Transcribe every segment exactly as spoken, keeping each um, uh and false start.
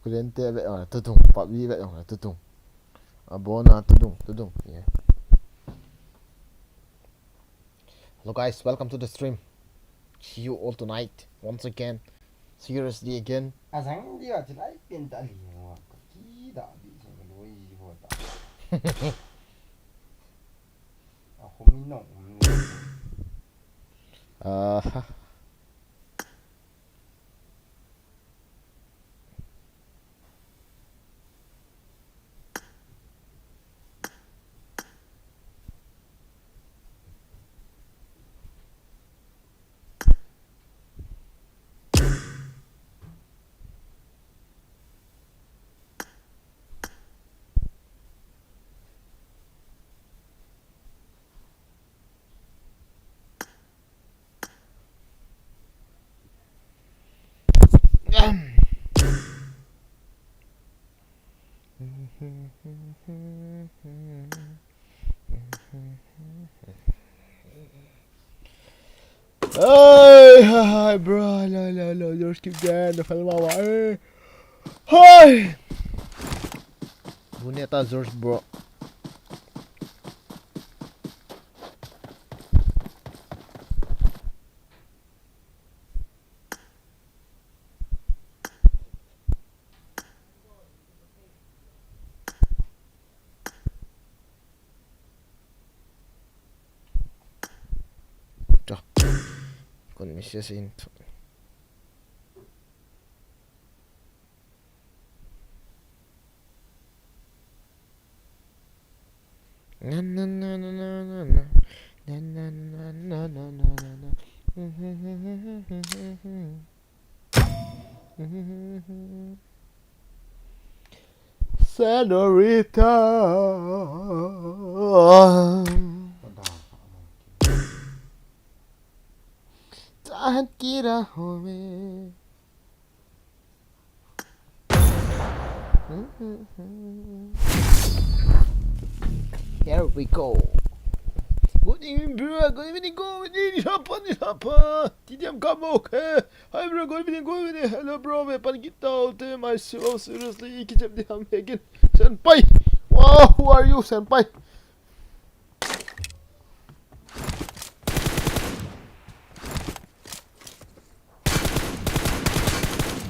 Student te ve ong tutung, pub ve ong tutung. Abona tutung, tutung. Yeah. Hello guys, welcome to the stream. See you all tonight once again. Seriously again. Asang dia chilai pen ta li wa ka ki da bi chen ka loi ji ho ta. A hum in nong um. Aha. Hey, hi, hi, bro. Hello, hello, hello. George keep going. The film hour. Hey. Hey. Buneta George, bro. Cho. Kon message in. Na, na, na. Senorita. Tahan kita home. Here we go. Good evening, bro. Good evening, good evening. Hapa ni hapa. T D M Kamok. Hey. Hi, bro. Good evening, good evening. Hello, bro. Me pan kita te my so seriously. Iki jab di ham again. Senpai. Wow, who are you, senpai?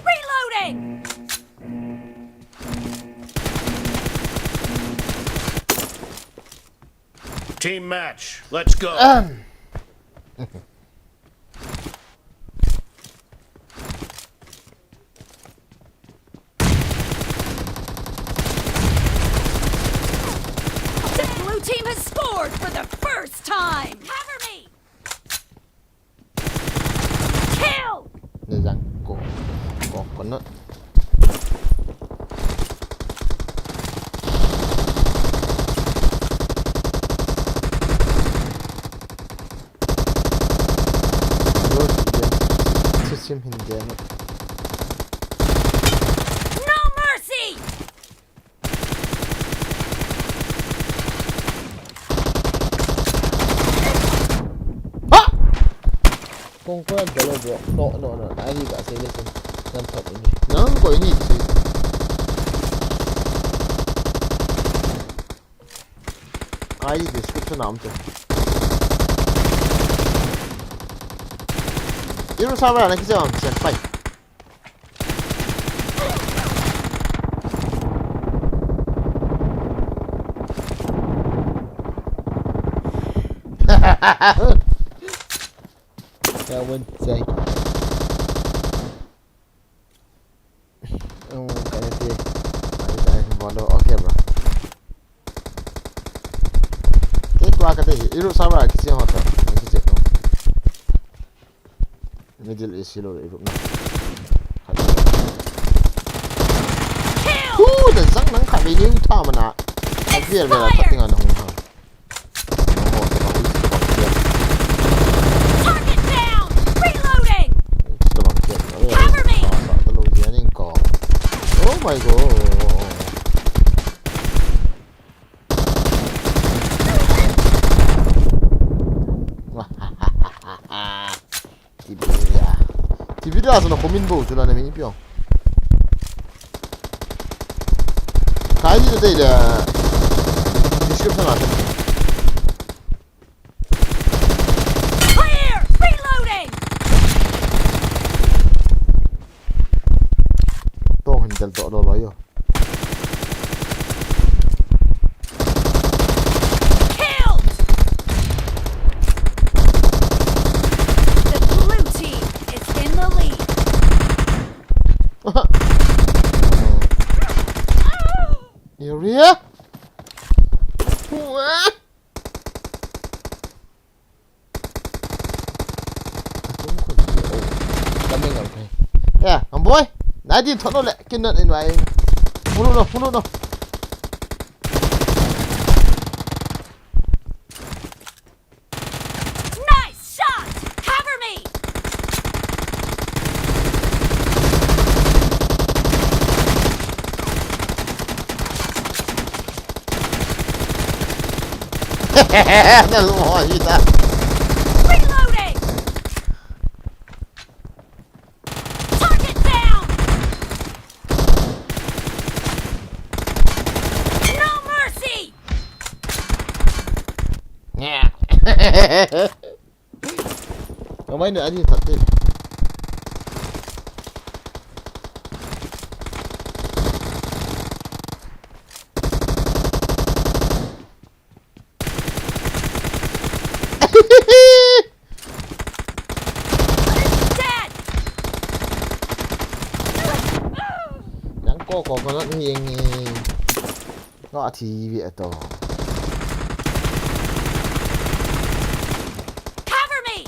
Reloading! Team match. Let's go. The blue team has scored for the first time. Cover me. Kill. Ni jang ko. Ko ko no. Sim hin de no. No mercy. Ha! Kong ko yan dalo, bro. No, no, no. Na ni ka say listen. Nan thot ini. Nang ko ini si. Ai description am tu. Iru sama na kisi am, senpai. Kawan saya. Oh, kaya ti. Kaya ti, bolo. Okay, bro. Ti tua kati, iru sama kisi hotel. Kisi tu. Middle East lo iru na. Hu, da zang nang kha me ni u tha mana. Aviel vela kha tinga na hung hang. Target down! Reloading! Cover me! Oh my god. Tibida. Tibida sana komin bo chula na mi piong. Ani to dei le. Description a. Clear! Reloading! Tong hin del to lo lo yo. Killed! The blue team is in the lead. Area? What? Yeah, I'm boy. Nadi thono le kinan in wai. Hulu no, hulu no. Nice shot! Cover me! Nalmo hita. Reloading! Target down! No mercy! Yeah. Kamai na ani thate. Dead! Nang ko ko ko na ni eng ni. Nga a thi ve a to. Cover me!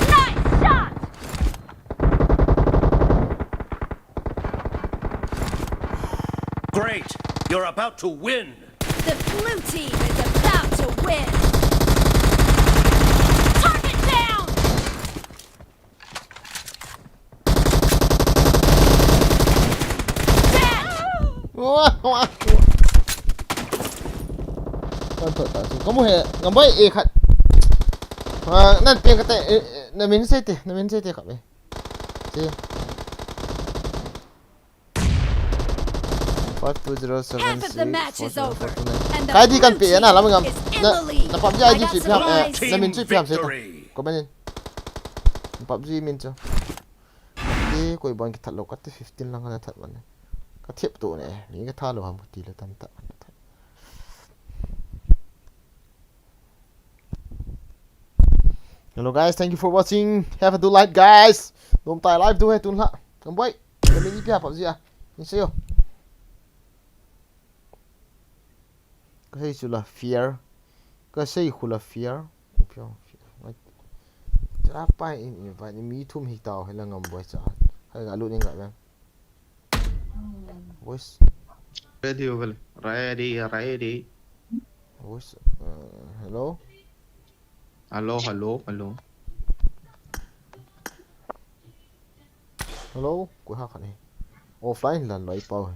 Nice shot! Great! You're about to win! The blue team is about to win! Target down! Dead! Wah, wah. Kan thot ta chu. Kamu he, ngam bai e khat. Ha, nan piang kate, eh, eh, na min sei te, na min sei te khat be. Che. Five two zero seven six four seven four two nine. Half of the match is over, and the blue team is in the lead. Kai di kan pe na, lam ngam. Na, na PUBG I D chu piam, eh, na min chu piam sei te. Victory. Comment in. PUBG min chu. Ti koi bang ki that lo kate fifteen lang na that man. Ka thep to ne. Mi ka tha lo ham ka ti le tam ta. Hello guys, thank you for watching. Have a do like guys. Nom tai live do he tun la. Kam boi. Ka min i pia PUBG a. Ni se yo. Ka sei chu la fear. Ka sei khu la fear. Fear, fear. Cha pa in invite ni mi thum hi tao he la ngam boi cha. Hai nga lu ni nga ve. Voice. Ready, over. Ready, ready. Voice, uh, hello? Hello, hello, hello. Hello, koi ha khat ni. Offline lan loi pau.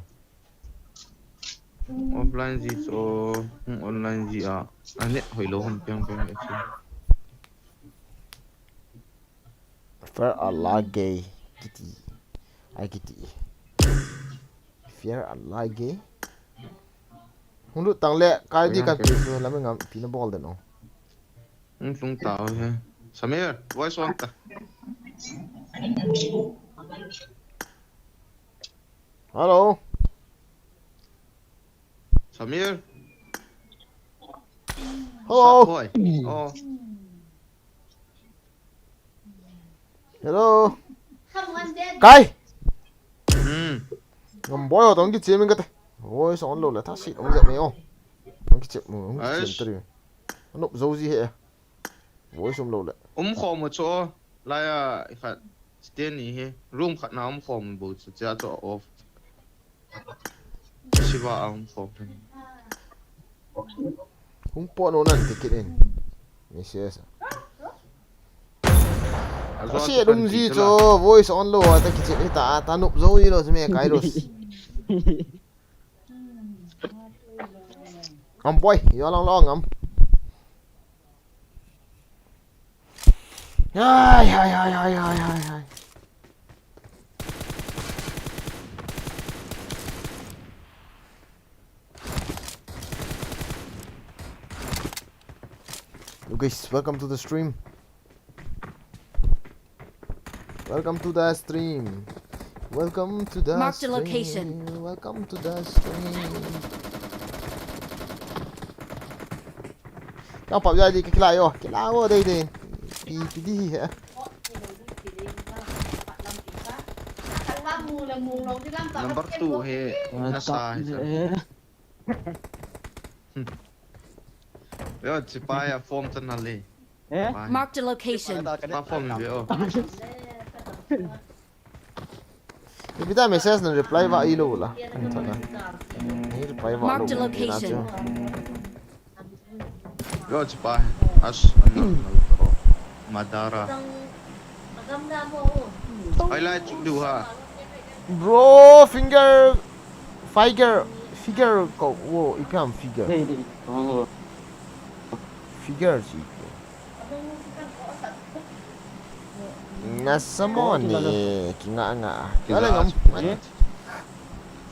Offline ji so, hmm, online ji a. Ane, hoi lo hon piang piang le si. Fear a la gay kiti. Ai kiti. Fear a la gay. Hung lut tang le, kai di kan pi su, lam ngam pi na bol den o. Hung tung ta o he. Samir, voice on ta. Hello. Samir. Hello. Shark boy. Oh. Hello. Kai. Hmm. Ngam boi o tong ki chem in kate. Voice on lo le tha sit ong jep me o. Ong ki chem mo, ong ki chem tari. Anop zo ji he. Voice um lo le. Um khom mo cho. Lai a khat stand ni he. Room khat na um khom bo chu cha cho off. Siva a um khom. Hung po no nan ticket in. Message. Asi dum ji cho voice on lo ta kichep hi ta ta nup zo ji lo si me kai lo. Ngam boy, yo lang lo ngam. Ai, ai, ai, ai, ai, ai, ai. Hello guys, welcome to the stream. Welcome to the stream. Welcome to the Marked a stream. Location. Welcome to the stream. Kau pap jadi ke kila yo, kila yo dei dei. Pi pi di he. Number two he nasa he sa. Yo, chipa ya form tan na le. Eh? Pa. Marked a location. Pa form ve o. Ipi ta message na reply va ilo la. Ni reply va Marked a lo. Location. Yo, chipa. As ano, ano to. Madara. Highlight chu du ha. Bro, finger, figure, figure ko wo ipi ham figure. Hey, hey. Oh. Figure si. Nasa mo ni kinga nga. Wala ngam. Eh?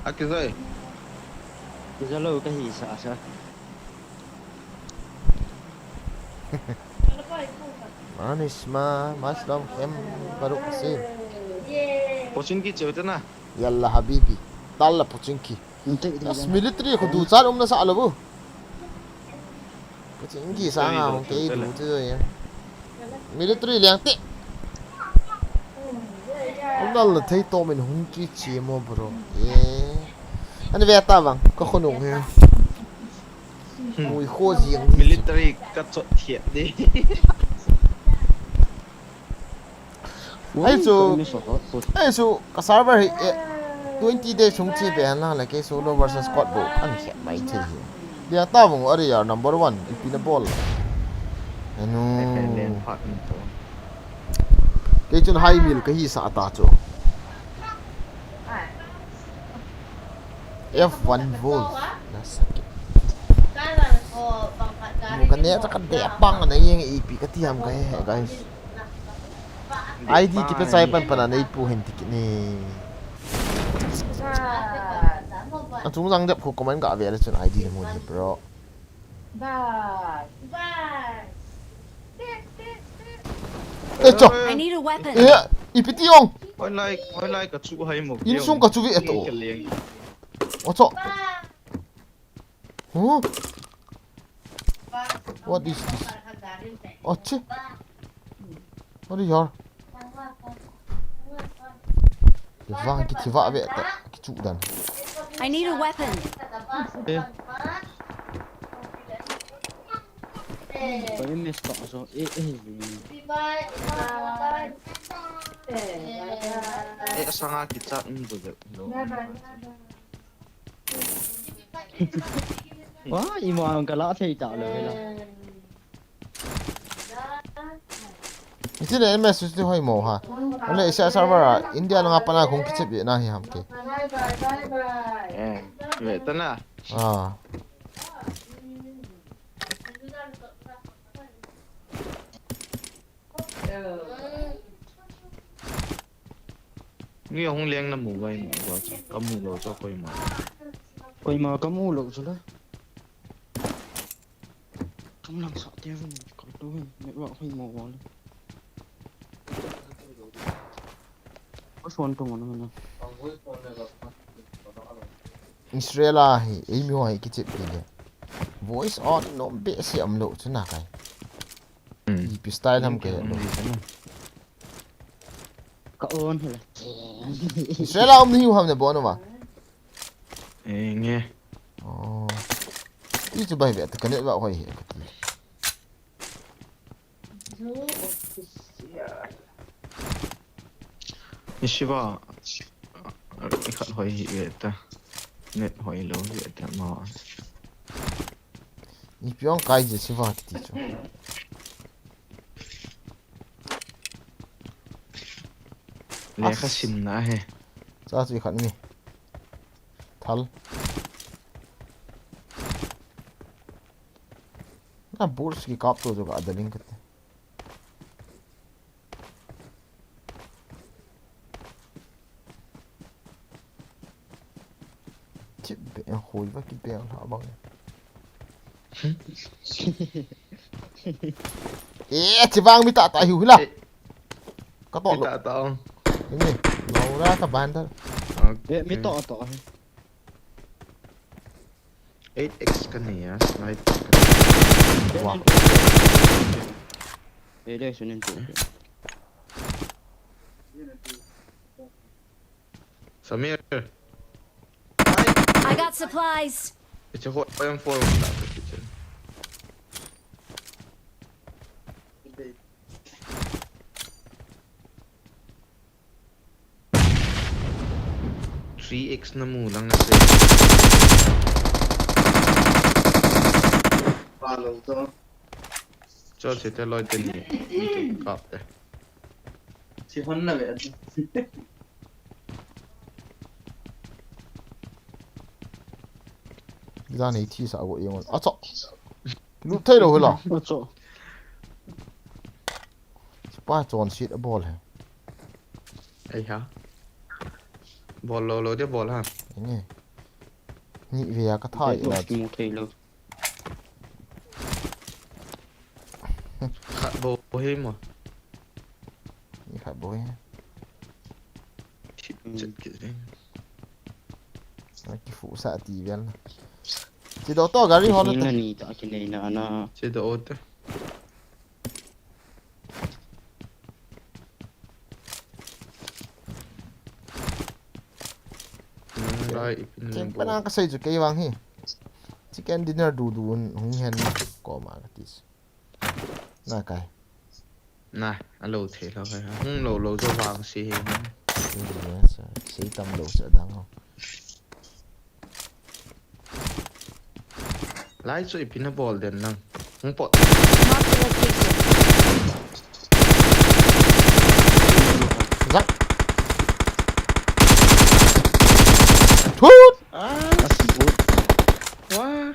Akizai. Kizalo ka hisa sa. Manis ma, mas dom em baruk sin. Pochinki cheu te na. Yalla habibi. Talla pochinki. As military ko du char umna sa alabu. Pochinki sa nga hong kei du te ya. Military liang te. Umna la thei to min hung ki chi mo bro. Yeah. Ani ve ta bang ko khonung he. Mui kho ziang ni. Military ka chot thiat de. Ai chu, ai chu ka server hi eh, twenty days hung chi be han lang la ke solo versus squad bo an khe mai thei hi. Dia ta vong ari ya number one ipi na bol. Anu. Ke chun high mil ka hi sa ta chu. F one Wolf. Na sakit. Mu ka ne ta ka de pang na yeng ipi ka ti ham ka he guys. I D kipe chai pan pan a nei pu hin ti kit ni. A chung jang dep khu comment ga ve le chun I D le mun hi bro. E cho. I need a weapon. E ipi ti ong. Hoi lai, hoi lai ka chu hai mo. In sung ka chu vi e to. Ka leng. O cho. Huh? What is this? Achi. What is your? Vang ki chiva ve ta ki chu dan. I need a weapon. Eh. Ko in miss to so. Eh, eh. Eh, sanga ki chat um do de. Wa, i mo ang kala thei ta lo la. Iti le M S ti hoi mo ha. Ole Asia server a India nga pana kong kichep ye na hi ham ke. Eh, ve ta na. Ah. Ni hung leng na mu vai mo ba cha. Ka mu lo cha koi ma. Koi ma ka mu lo chu la. Kam lang sa te vun ka tu hin me wa hoi mo wa le. Ko son tu mo na. Israel a hi ei mi ho hi kichep pi le. Voice on no be si am lo chu na kai. Ipi style ham ke lo. Ka on hela. Israel a um ni ham ne bon ma. Eh, nge. Oh. Ti chu bai ve ta ka net wa hoi he ka ti. Ni siva. I khat hoi hi ve ta. Net hoi lo hi ve ta ma. Ni piong kai je siva ti chu. Le kha sim na he. Cha chu i khat mi. Thal. Na burst kikap to jo ka adaling kate. Chip be hoi va ki be la bang. Eh, chibang mi ta ta hiu hila. Eh. Ka to Mi lo. ta ta ong. Ini, lo la ka ban da. Okay. Eh, mi to to. Eight X ka nei a, sniper ka nei. Wah. Eh, dai sunin tu. Samir. I got supplies. It's a hot M four on that kitchen. Three X na mu lang na se. Follow to. Cho se te loi te ni. Ni te kap te. Si hon na ve. Jan hi thi sa go yong. A cho. Lu thei lo hila. A cho. Sipa chon sit a bol he. Ei ha. Bol lo lo de bol ha. Ni. Ni ve a ka thai Dai la. Mu thei lo. Khat bou hi mo. Ni khat bou hi. Chit, chit, chit. Ki fu sa ti vel. Chi do to gari hon Ni to. Na ni ta ki nei na na. Chi do o te. Nang lai ipin Ken len pa bo. Na ka sei chu kei vang hi. Chicken dinner du du un hung hen ko ma ka tis. Na kai. Na, a lo thei lo kai ha. Hung lo lo chu vang si hi. Sei tam lo cha dang ho. Lai chu ipi na bol den lang. Hung pot. Mark the location. Zak. Thut. Ah, asibut. Wah.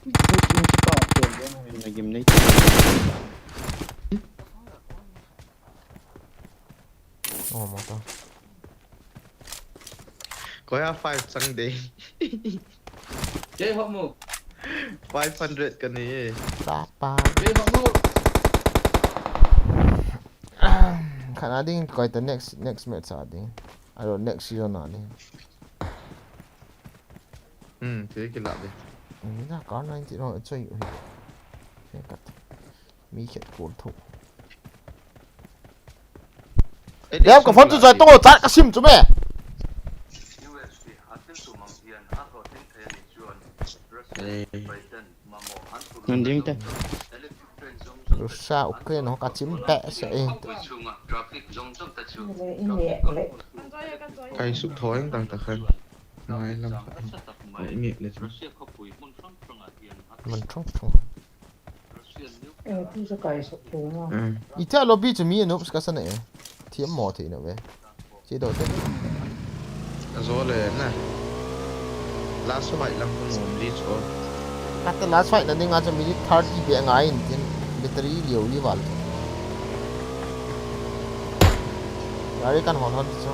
Thut ni pa ko na gim nei. Oh, mata. Koya five chang de. Jai ho mo. Five hundred ka nei e. Tapa. Jai ho mo. Khat na ding koi ta next, next match a ding. Aro next season a ding. Hmm, thil kila de. Hmm, na kar ninety ro choi u hi. Kat. Mi khet kol tho. Dem ka phone chu joi to chat ka sim chu me. Nanding te. Russia, Ukraine ho ka chim pe se e. Kai suk tho eng tang ta khan. Ngai lam. Ngai nge le chu. Mun thong thong. Eh, tu sa kai sok tu na. Mm. Ita lobby chu mi anop ka sana e. Thiam mo thei na ve. Chi do te. Azo le na. Last fight lang ko nom li cho. Kata last fight na dinga chu minute thirty be ngai in tin. Battery liu li val. Gari kan hon hon cho.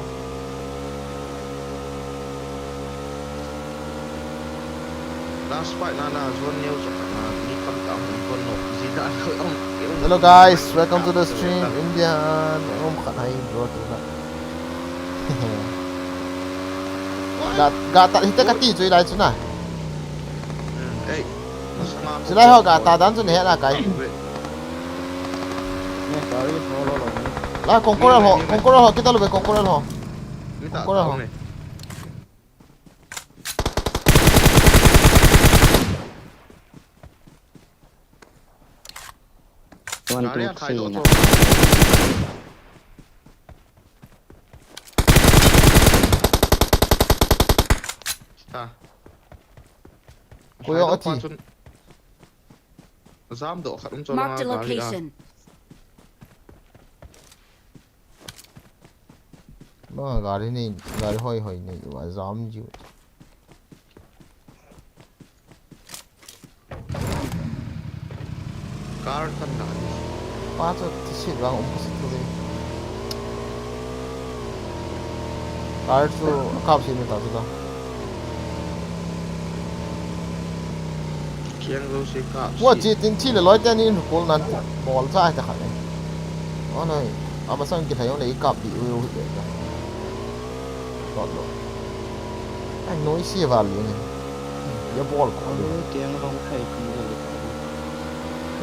Last fight na na zone neo chu khat na ni kam ta hung kon no. Ji da ko ong. Hello guys, welcome to the stream. Indian om khat hai bro tu na. Ga ga ta hita ka ti chu lai chu na. Hmm, ei. Masanga ko. Chu lai ho ga ta dan chu ne na kai. Wait. Ni gari ho lo lo. La kongkoral ho, kongkoral ho kita lo be kongkoral ho. Ni ta Kongkoral ta ho. Ne. One, two, three na. Ko yo ati. Zam do khat um cho. Mark the location. Ma gari nei, gari hoi hoi nei, wa zam ju. Car kan la ni. Pa chu thi sin vang um ka si thu ve. Car chu kap sin ta chu la. Kiang lo si kap. Wa si. Chi tin chi le loi te ni nu kol nan bol cha ta kha le. O noi, ama sang ki thai le i kap di u u de. Tot lo. Ai noi si va li ni. Ya bol ko. Kiang lo khai kum le.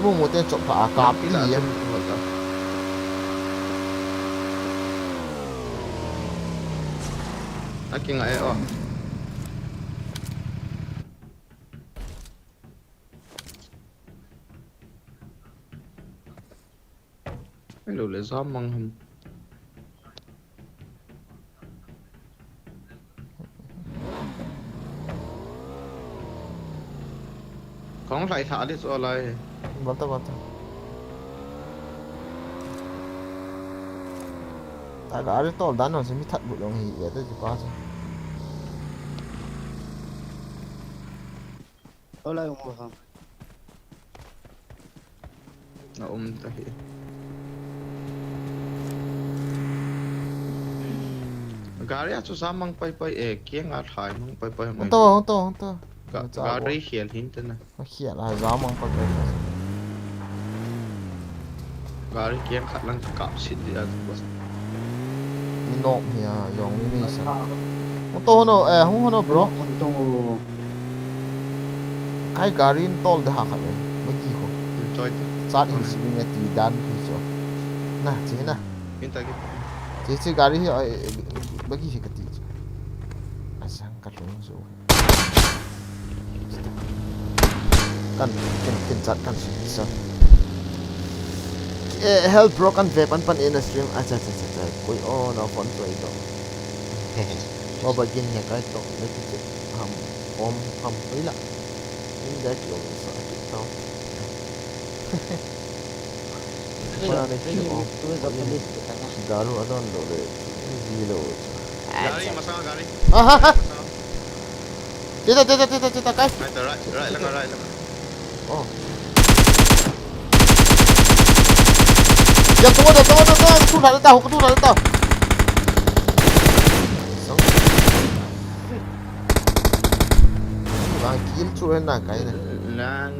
Mu mu te chop pha a kap ti em. A kingai e o. Hello, le jam mang ham. Kong lai tha le chu lai. Bata, bata. Ta gari tol dan non se mi that bu long hi ya te pa se. Tol lai mo ha. Na um ta hi. Gari a chu sa mang pai pai e, kiang a thai mang pai pai. Hung to, hung to, hung to. Ga-, gari hial hin te na. Hial a sa mang pai pai. Gari kiang khat lang kap sit di a tu bas. Mi nok hi a, yong mi mi sa. Hung to hono, eh, hung hono, bro. Hung to. Kai gari in tol de ha khat le. Magi ho. Enjoy te. Chat in si mi ti dan ki so. Na, chi na. In ta ki. Chi chi gari hi, eh, magi hi ka ti. Asang ka lung so. Kan, kan, kan chat kan si sa. Eh, help bro, kan ve pan pan in a stream. Acha, acha, acha, acha. Koi o na phone to ito. Mo ba gin he kai to. Lagi tu. Ham, om, ham, oi la. In da ki om sa ki to. Para ne ki om. Garu adon lo le. Ji lo. Gari, masang gari. Ah, ha, ha. Masang. Tita, tita, tita, tita, kai. Right, right, right lang, right lang. Oh. Ya, tunggu dah, tunggu dah, tunggu dah. Aku dah tahu, aku dah tahu. Bang kill tu na kai na. Lang.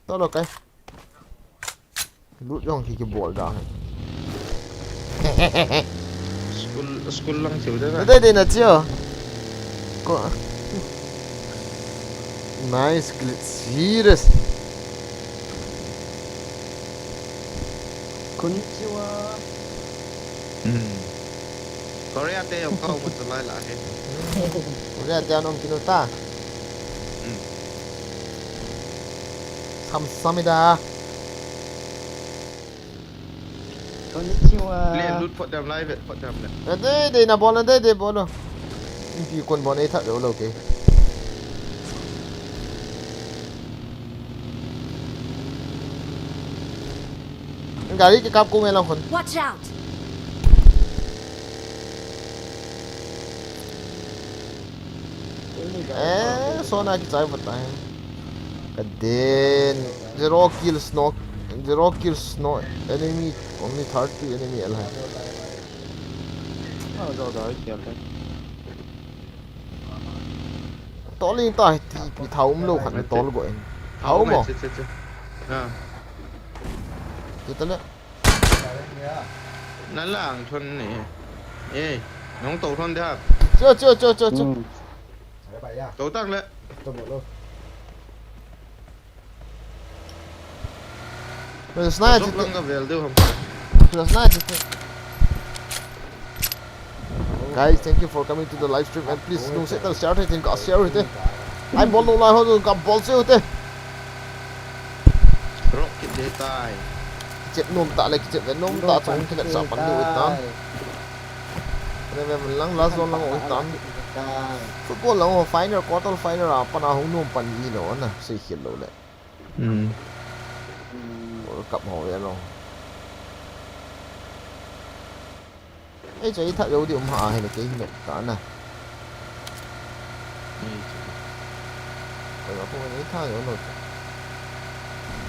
Tolo kai. Lut jong ki, ki bol da. School, school lang chiu da. Dei dei na chiu. Ko. Nice glitch. Serious. Konnichiwa. Hmm. Korea te jong ka um chu lai la he. Korea te jong um kinu ta. Hmm. Samsamida. Konnichiwa. Le lut phot dam lai vet phot dam le. Dei dei na bol na dei dei bol lo. Inpi kon bol nei that lo lo ke. Gari kikap kong e lang khun. Watch out! Eh, sona kichai bata hai. Kaden. Zero kills, no. Zero kills, no. Enemy, only thirty enemy alhai. Tol in ta, T P thao um lo khat tol go in. Thao mo. Che, che, che. Ha. Che ta le. Na lang thon ni. Eh, nong to thon da. Cho, cho, cho, cho, cho. Hmm. To tang le. Pero sniper. Lang ka vel deu ham. Pero sniper. Guys, thank you for coming to the live stream and please nung se ta share the, tin ka share the. Ai bol nung lai ho ka bol se te. Rock kit de tai. Kichep nom ta le, kichep ve nom ta, chong kivet sa pan deu tan. Re ve lang last zone lang oi tan. Football lang ho final, quarter final a pan a hung nom pan i lo na, sei khel lo le. Hmm. World Cup ho ve lo. Ei, chu ei that jou di um ha, hile kei hi nop ta na. Ei, chu. Koi ma pu ei that jou nop.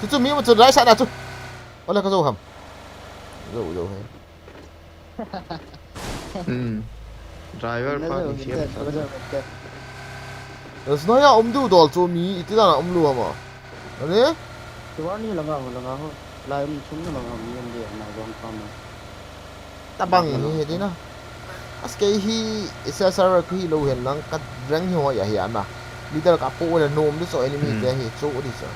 Chu chu mi mu chu rai sa na chu. Ole ka jou ham. Jou, jou he. Hmm. Driver pa ni siam sa. Snow ya um diu dol chu mi iti dan a um lou ham a. Ani? Tuan ni langa ho, langa ho. Lai um chung na langa mi um dia na gong pa ma. Tabang hi he di na. As kei hi S S R ka hi lou hen lang ka rank hi hoi ahi ana. Leader ka po le nom di so enemy te hi chu di so.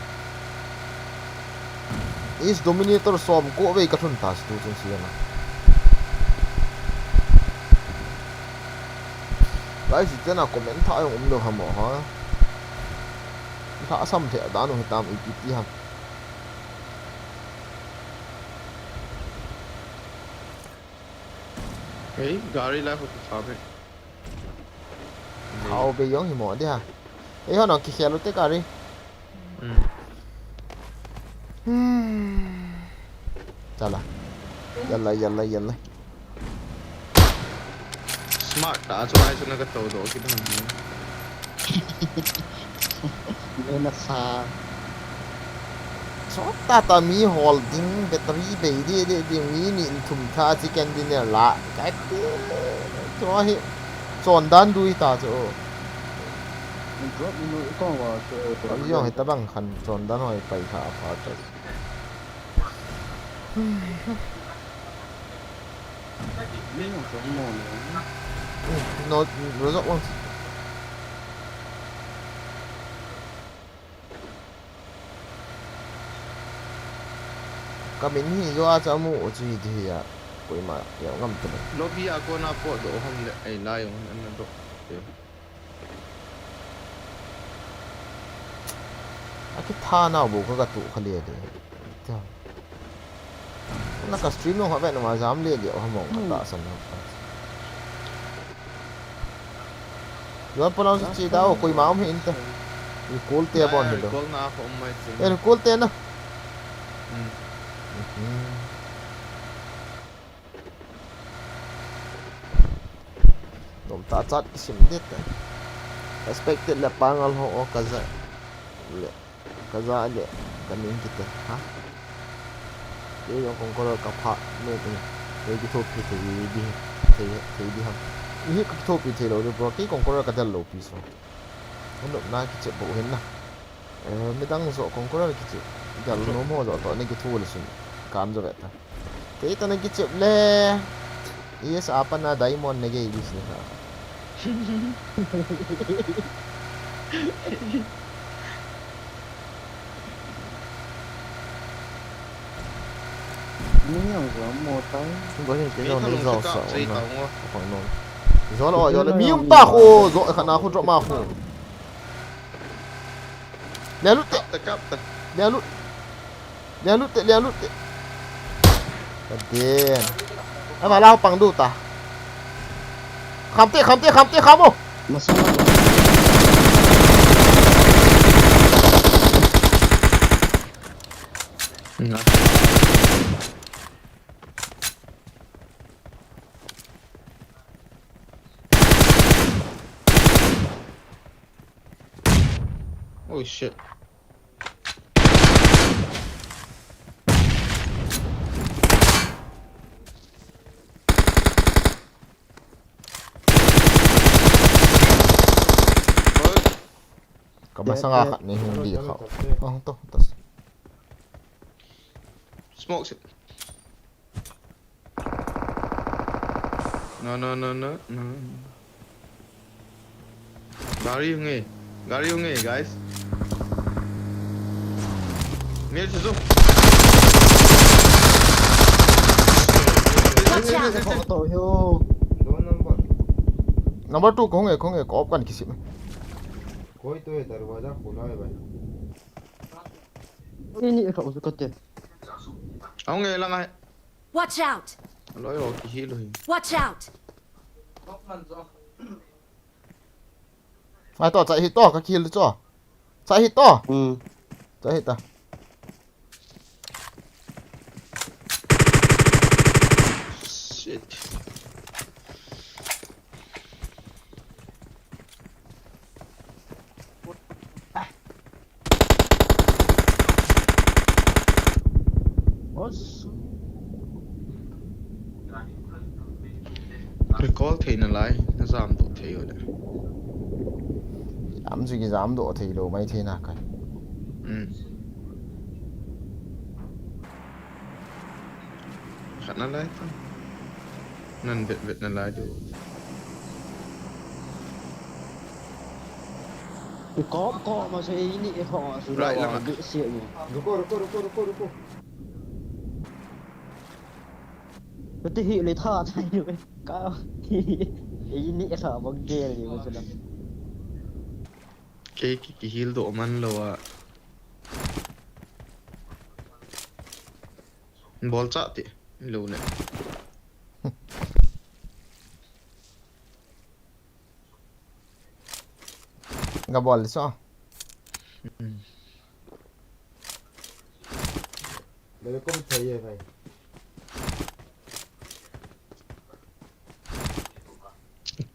Is Dominator som ko vei ka thun ta tu chung si ana. Guys, ite na comment tha jong um lou ham o ha. Tha sam the dan u hitam ipi ti ham. Ei, gari la ko tha be. Thao be jong hi mo dia. Ei, hon kikhel u te gari. Hmm. Hmm. Chala. Yalla, yalla, yalla. Smart ta chu ai chu na ka to do ki dan. Nena sa. Chota ta mi hol ding, battery bei de de ding, mi ni in thum tha chi ken din la. Kai pi. Chu hi. Chon dan dui ta chu. Drop ni no ko wa chu. Yo, he ta bang khan chon dan hoi pai kha a pha chu. Ni no chu mo ni. No, result wang. Ka min hi jo a cha mu u chu hi di a. Koima ya ngam te. Lobby a kona po do ham le, ei, lai jong an do. A kitha nau bou ka, ka tuh kha le le. Tia. Na ka stream nung ha vet na ma jam le le ha mong ka ta san na. Juan pa nau si chi da o koi ma um hi inte. Recall te bon hi lo. Recall na ko um mai chi. Eh, recall te na. Hmm. Mhm. Nom ta chat kisim det ta. Expected le pangal ho o kaja. Le. Kaja le. Kaning kite. Ha? Kei jong Conqueror ka pha nom e. Kei kithopi thei di. Thei, thei di ham. Ihi ka kithopi thei lou di bro. Kei Conqueror ka del lou pi so. Ka nopna kichep bou hin na. Eh, midang jo Conqueror kichep. Gal nom ho jo to ni kithu le sun. Kan jo ve ta. Kei to ni kichep le. Yes, apa na diamond ne gei bis ni ha. Ni ang jo mo tai. Bo hin ke jo ni jo sa. Apa no. Jo lo, jo lo. Mi um ta ko, jo khana ko drop ma ko. Lia lut te. Kap ta, kap ta. Lia lut. Lia lut te, lia lut te. Ka den. Ama la pang du ta. Kham te, kham te, kham te, kham o. Masa. Nga. Oh shit. Ka masanga khat ni hung di kha. Oh, to, to. Smoke sit. No, no, no, no, no. Gari hung e. Gari hung e, guys. Nge chu chu. Watch out! Kho to hio. Number two, kho nge, kho nge, ko op kan kisim. कोई तो है, दरवाजा खुला है भाई। Ni ni kho chu ka te. Hung e lang ai. Watch out! Loi ho, kihi loi. Watch out! Ai to, chai hi to, ka kill to. Chai hi to. Hmm. Chai hi ta. Shit. Recall thei nalai, najam doh thei u le. Jam chu kijam doh thei lou mai thei na kai. Hmm. Khat nalai ta. Nan vet vet nalai diu. Kop kop ma se ini e ho su. Right la lang ma. Bi se ni. Ruko, ruko, ruko, ruko, ruko. Kati hi le tha thai ni ka. Ini e tha bang gel ni ma se la. Kei ki, ki heal doh man lou a. Bol cha ti lou le. Ga bol so. Hmm. मेरे को भी चाहिए भाई।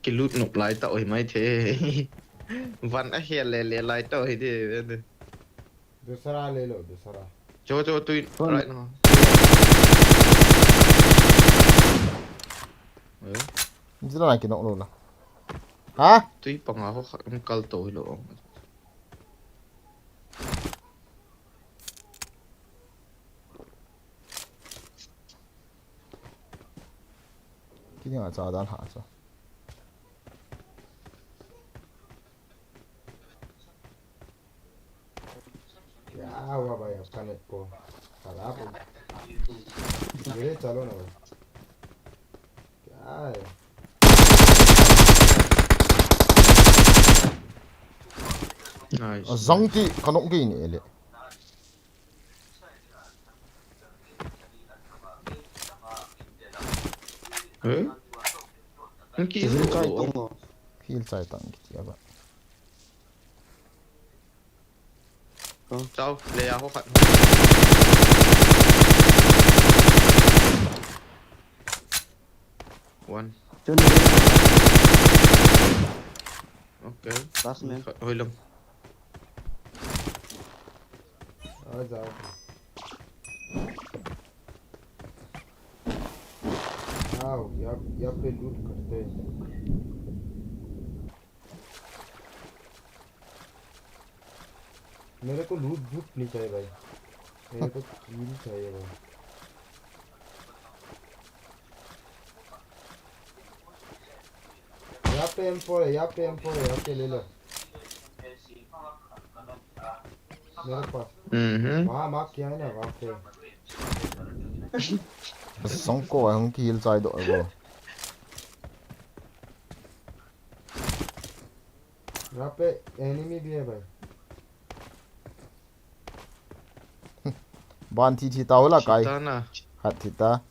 Kilut nop lai ta oi mai the. Van a hel le le lai ta oi de. दूसरा ले लो, दूसरा। Cho, cho, tui, right now. Eh? Jila na kinok lou la. Ha? Tui panga ho khat um kal to hi lou. Kini nga cha dan ha cha. क्या हुआ भाई, आपका नेट को खराब हो गया? धीरे चलो ना भाई, क्या है? Nice. Zang ti kanok gei ni le. Eh? Ang kilo. Kilo chai tang kiti aba. Chao, le ya ho khat. One. Okay. Last man. Hoi lang. आ जाओ। आओ, यहाँ, यहाँ पे लूट करते हैं। मेरे को लूट बूट नहीं चाहिए भाई, मेरे को किल चाहिए भाई। यहाँ पे एम फ़ोर है, यहाँ पे एम फ़ोर है, यहाँ पे ले लो। मेरे पास। हम्म। वहाँ मार्क किया है ना, वहाँ पे। Song ko ang kill side do go. यहाँ पे एनिमी भी है भाई। Ban thi thi ta hola kai. Chita na. Hat thi ta.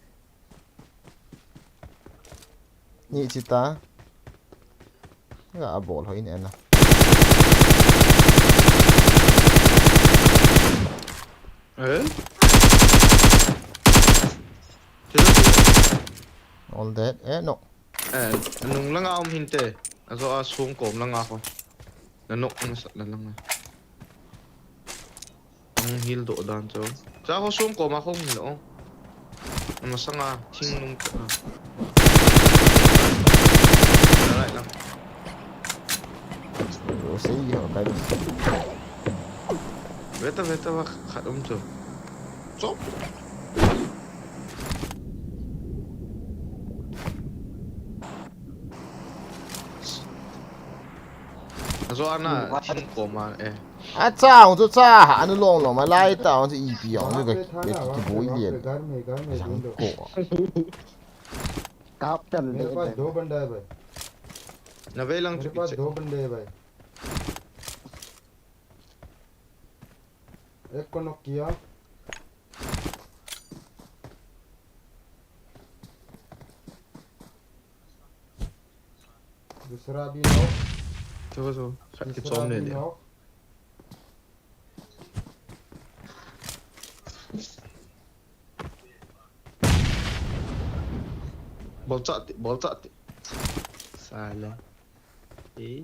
Ni chita. Ga a bol hoi ne na. Eh? All dead. Eh, no. Eh, nung langa um hinte. Ajo a sung kom langa ko. Na nok na sa na langa. Ang heal do dan cho. Cha ho sung kom a khong lo. Ama sanga thing nung. Right lang. Ro sei yo kai. Veta, veta, va khat um cho. Chop. Ajo ana thing kom a, eh. Acha, ajo cha, anu long long ma lai ta, ajo ipi, ajo ka, ka ki boi lian. Yang ko. Kap tam de. मेरे पास दो बंदा है भाई। Na vei lang chu. मेरे पास दो बंदे हैं भाई। एक को नॉक किया। दूसरा भी knock. Cho, cho, khat ki chom le le. Bol cha ti, bol cha ti. Sala. Eh?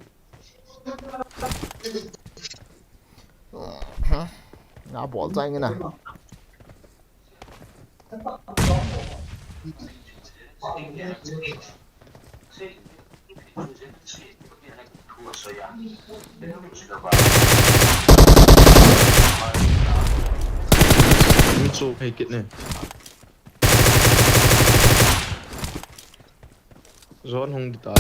Na bol cha nge na. Min chu phei kit ne. Zone hung di ta.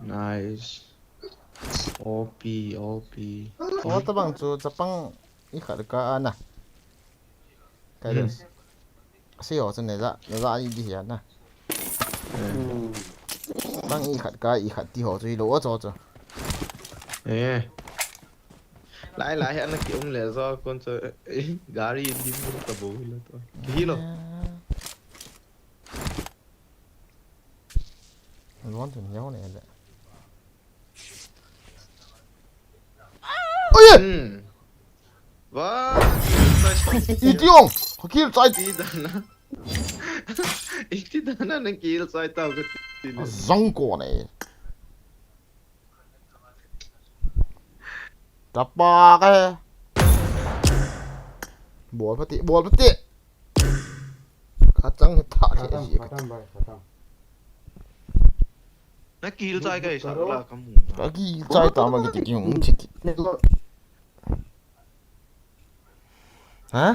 Nice. O P, O P. O tabang chu chapang i khat ka ana. Kai Hmm. des. Si ho chu ne za, ne za i di ya na. Hmm. Bang i khat ka i khat ti ho chu i lo o cho cho. Eh. Lai lai ana ki um le zo kon cho, eh, gari din ka bo hi lo to. Ki hi lo. Lon tun yau ne le. Oi! Hmm. Wah, iti ong, ko kill chai. Iti dana. Iti dana na kill chai tau ka ti le. Zong ko ne. Tapa ka he. Bol pati, bol pati. Ka chang he tha he. खत्म, खत्म भाई, खत्म। Na kill chai kai sa la ka mu. Ka kill chai ta ma ki ti ki hung ti ti. Ha?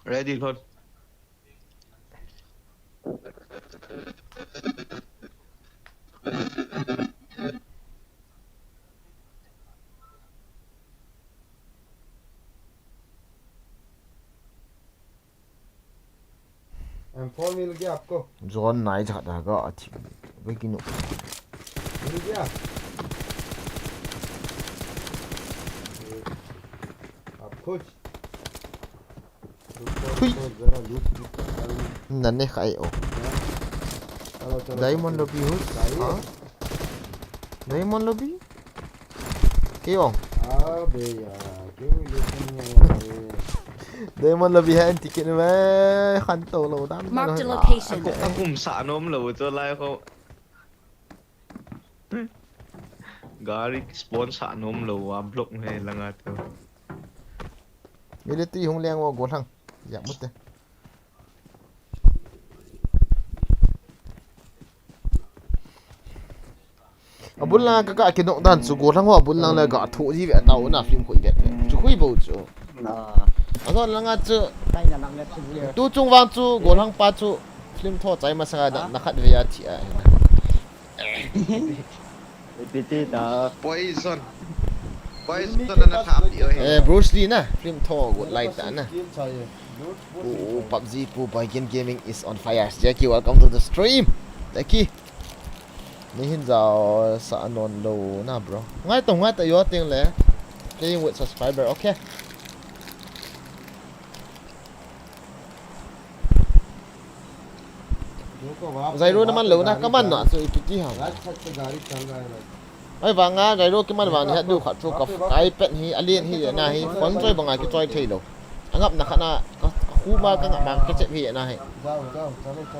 Ready, Lord. M four मिल गया आपको? Zone nai jat da ga a thi. Ve ki nu. मिल गया? आप खुश? रुको, रुको, जरा लूट, लूट कर डाल। Nane khai o. चलो, चलो, Diamond चलो। Lobby hus. Diamond lobby? Kei ong. अबे यार, क्यों लेके नहीं आया रे? Diamond lobby hai anti kin me khan to lo dan. Marked a location. Akum sa nom lo cho lai ko. Gari spawn sa nom lo a block me langa to. Military hung leng o golang. Ya mute. Abul lang ka, ka kinok dan chu golang ho abul lang le ga tho ji ve ta u na film khoi ve. Chu khoi bo chu. Azon langa chu. Tu chung vang chu golang pa chu film tho chai masa na, na khat ve ya thi a. Piti ta. Poison. Poison na thap dio he. Eh, Bruce Lee na film tho go lai ta na. Pu PUBG, Pu Boy Gen Gaming is on fire. Jackie, welcome to the stream. Jackie. Ni hin jao sa anon lo na, bro. Ngai to, ngai to yo ting le. Playing with subscriber. Okay. Zairo na man lo na, ka man na, so ipi ti ham. Ai vang a, Zairo ki man vang ni hat du khat chu ka, ka iPad hi, alien hi, na hi, phone choi banga ki choi thei lo. Angap na khat na, ka, ka khu ma, ka ngap ma, ka chep hi na hi.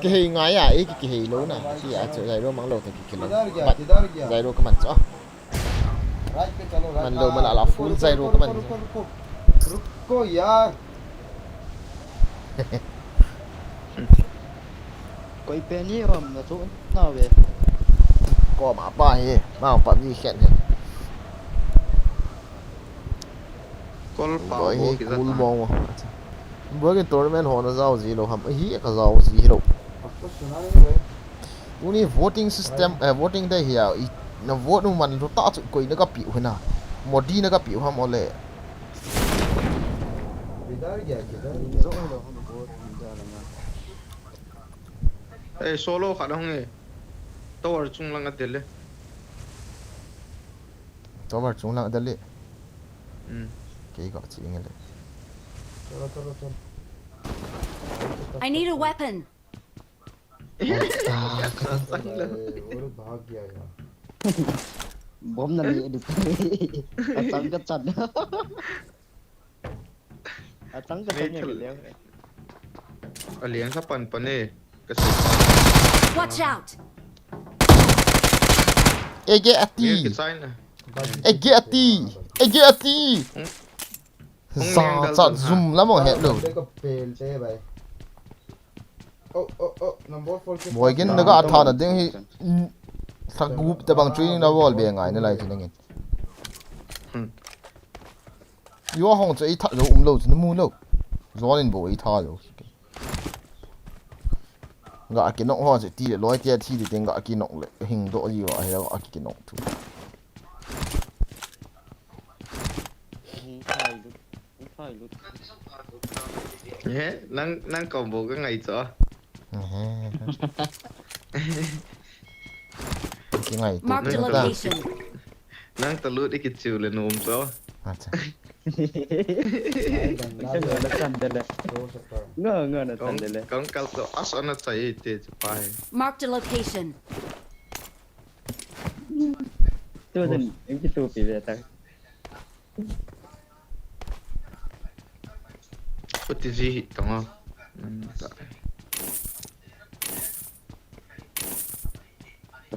Ki hei ngai a, e ki, ki hei lo na, ki a chu Zairo mang lo ta ki ki lo. But Zairo ka man chu. Man lo, man ala full Zairo ka man. रुको, रुको, रुको यार। कोई पे नहीं हो हम ना तो ना वे। Ko ma pa hi, ma pa ni khen hi. Kol pa bo hi ki cool ta. Bo. Bo ki tournament ho na jao ji lo ham. Hi ka jao ji lo. आपको सुना नहीं भाई। Tuni voting system, eh, voting day hi a, i, na vote nu man lu ta chu koi na ka piu hina. Modi na ka piu ham ole. किधर गया, किधर गया? Eh, solo khat hung e. Tower chung lang a del e. Tower chung lang a del e. Hmm. Kei ka chi nge le. चलो, चलो, चलो। I need a weapon. अरे, भाग गया यार। Bomb na ni edit. Achang ka chan. Achang ka chan ni ya. Alian sa pan pan e. Kasi. Watch out! Ege ati. Ege ati. Ege ati. Za chat zum lam o het lo. Boy gin naga tha na ding hi. Sa gup ta bang training na wall be ngai na lai chin ngin. Yo hong chu ei tha lo um lo chu na mu lo. Zon in bo ei tha lo. Ga ki nok ho chu ti le loi ti thi ti ting ga ki nok le hing do ji wa he ga ki nok tu. He, nang, nang combo ka ngai chu. Ki ngai tu. Mark the location. Nang ta lut i ki chiu le nom chu. Acha. Nga, nga na chan de le. Nga, nga na chan de le. Kong kal to as ana chai te chu pai. Mark the location. Tu den, em ki tu pi ve ta. Put the Z hit tong.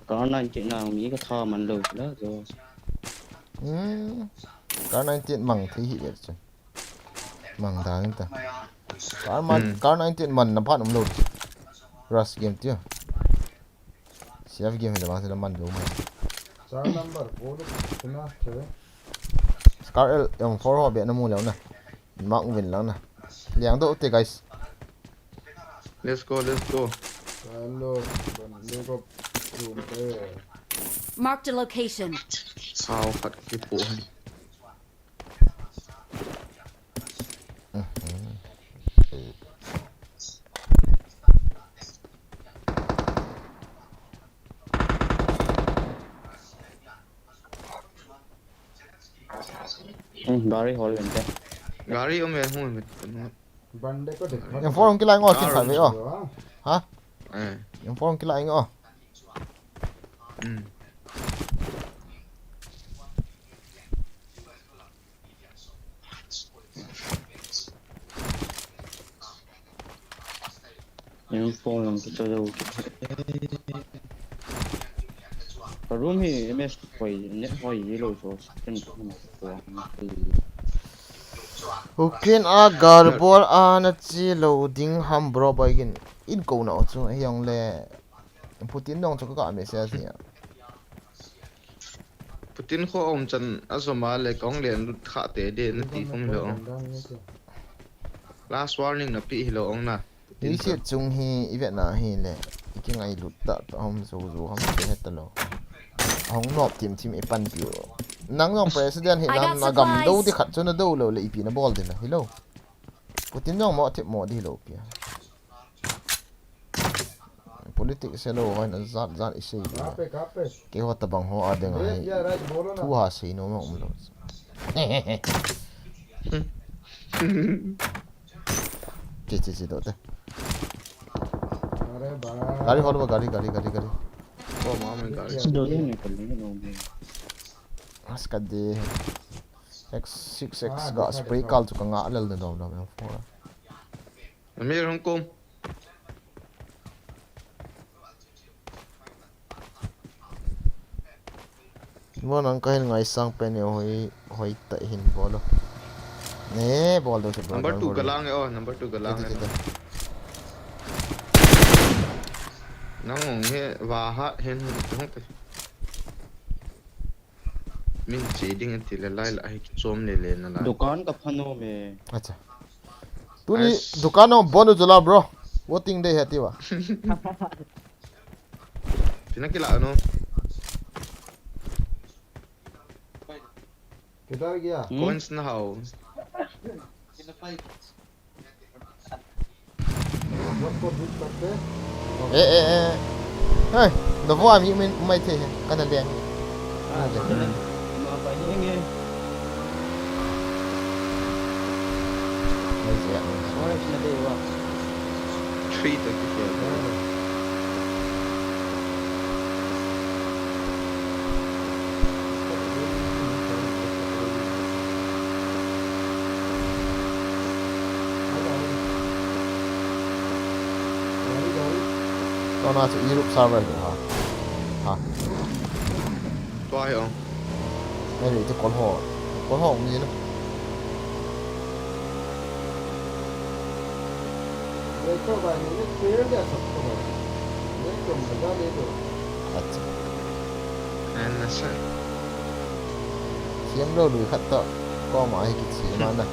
Kar nineteen na mi ka tha man lo la jo. Hmm. Kar nineteen mang thei hi le chu. Mang dang ta. Kar man, hmm. Kar nineteen man na phan um lo. Rush game tia. Self game le bang se la man lo mai. Star number four lo, kina the. Scar L M four ho be na mu leo na. Mark win lang na. Liang do te, guys. Let's go, let's go. Hello, let's go. Mark the location. Sao khat ki pu. Hmm, gari hol vente. Gari um ve, hung ve. Bande ko dekha. M four hung kilai ngo kin khat ve o. Ha? Eh. M four hung kilai ngo. Hmm. Info lang kita jauh. Ka room hi M S hoi, net hoi, yellow so, second room. Ukraine a garbol a na chi lo ding ham bro, boy gin. In ko na chu, hiang le. Putin nong chu ka message ni. Putin kho um chan a zoma le kong len lut kha te de na ti khum lo. Last warning na pi hi lo ong na. Putin kho. Isi chung hi i vet na hi le. I ki ngai lut ta ta hom zo zo ham te het ta lo. Hong nop tim tim i pan pi. Nang jong president hi na na gam do di khat chu na do lo le i pi na bol di na hi lo. Putin jong mo thip mo di lo pi. Politics hello, hoi na zat zat i sei. Kape, kape. Keiho tabang ho a ding a hi. Thu ha sei nom um lo. Che, che, che, do te. Gari hol ba, gari, gari, gari, gari. Oh, mama, gari. Aska de. X six X ga spray kal chu ka nga lel de dom dom. Amir hong kom. Mo nang kahin ngaisang pen e hoi, hoi ta hin bolo. Ne, bol do se bol. Number two galang e, oh, number two galang e. Nang hong he, va ha, hen hong te. Min che ding ati le lai la hi chom le le na la. Dukan ka phano me. Acha. Tuni dukan no bonu jula, bro. Voting day hati wa. Tina kila no. Kidhar gaya? Coins na hao. A, A, A. Hey, navo ami mai mai the, kana le. Three thirty. No, no, it's a Europe server. Ha. Ha. Tua hi ong. Nei, nei, te kol ho. Kol ho ni na. Acha. An na sa. Siam lo lui khat to. Ko ma hi kichi ma na.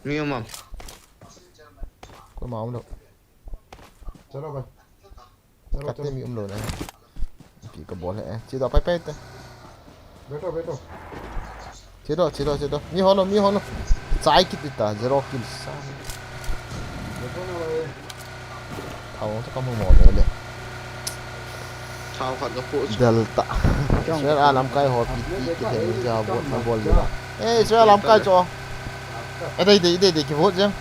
Mi um am. Ko ma um lo. चलो भाई। चलो, कत्ते चलो। Mi um lo na. Ki ka bol hai. Che do pai pai ta. बैठो, बैठो। Che do, che do, che do. Mi ho lo, mi ho lo. Chai kit ta, zero kill sa. बैठो ना भाई। Thao sa ka mo mo le le. Thao khat ka po. Delta. Israel a lamkai ho pi ti ki he ja bol na bol le. Eh, Israel lamkai cho. A dei dei dei dei ki vote jeng.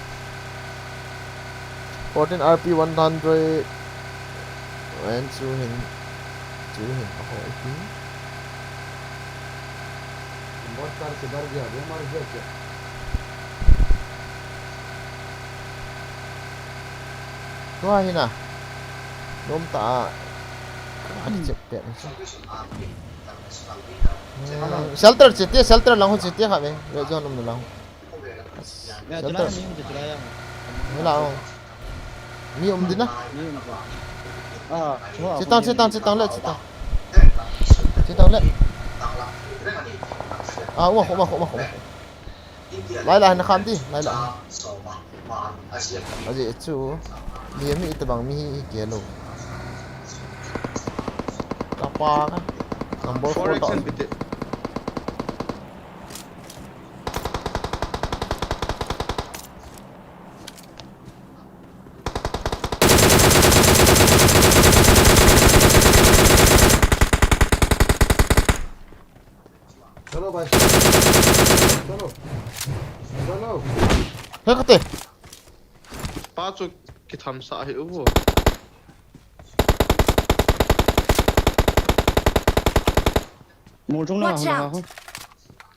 Fourteen R P one hundred. Wen chu hin. Chu hin a ho pi. बहुत सारे किधर गया, वो मर गया क्या? Tua hi na. Nom ta a. Ka ki chep pe. Shelter che te, shelter lang ho che te kha ve. Ve jo nom lang. Ya, shelter. Chulai mi um che chulai ya. Hela o. Mi um di na. Mi um che. Ah, chua. Che tang, che tang, che tang le, che tang. Che tang le. Ah, wa, wa, wa, wa, wa. Lai lai na kham di, lai lai. Aji chu. Mi mi ita bang mi hi ke lo. Ka pa ka. Number four ta. चलो भाई, चलो, चलो। He kate. Pa chu kitham sa hi u. Mol chung la. Watch out.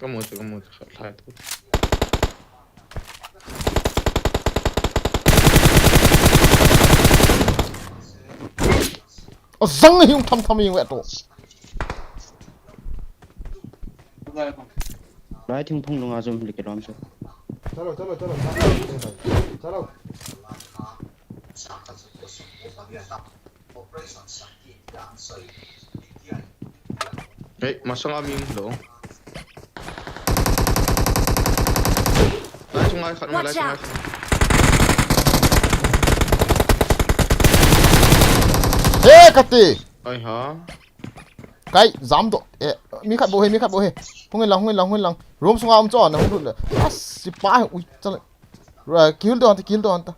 Ka mu chu, ka mu chu, khat lai tu. O, zang hi um tham tham hi um ve to. Lai thing phung lunga zum li ke lom chu. चलो, चलो, चलो, चलो। Hey, masanga mi lo. Lai chunga khat, lai chunga khat. Hey, kati. Ai ha. Kai, jam do. Eh, mi khat bo he, mi khat bo he. Hung in lang, hung in lang, hung in lang. Room sunga um cho, na hung lut le. As, si pa he, ui, chale. Ra, kill do anta, kill do anta.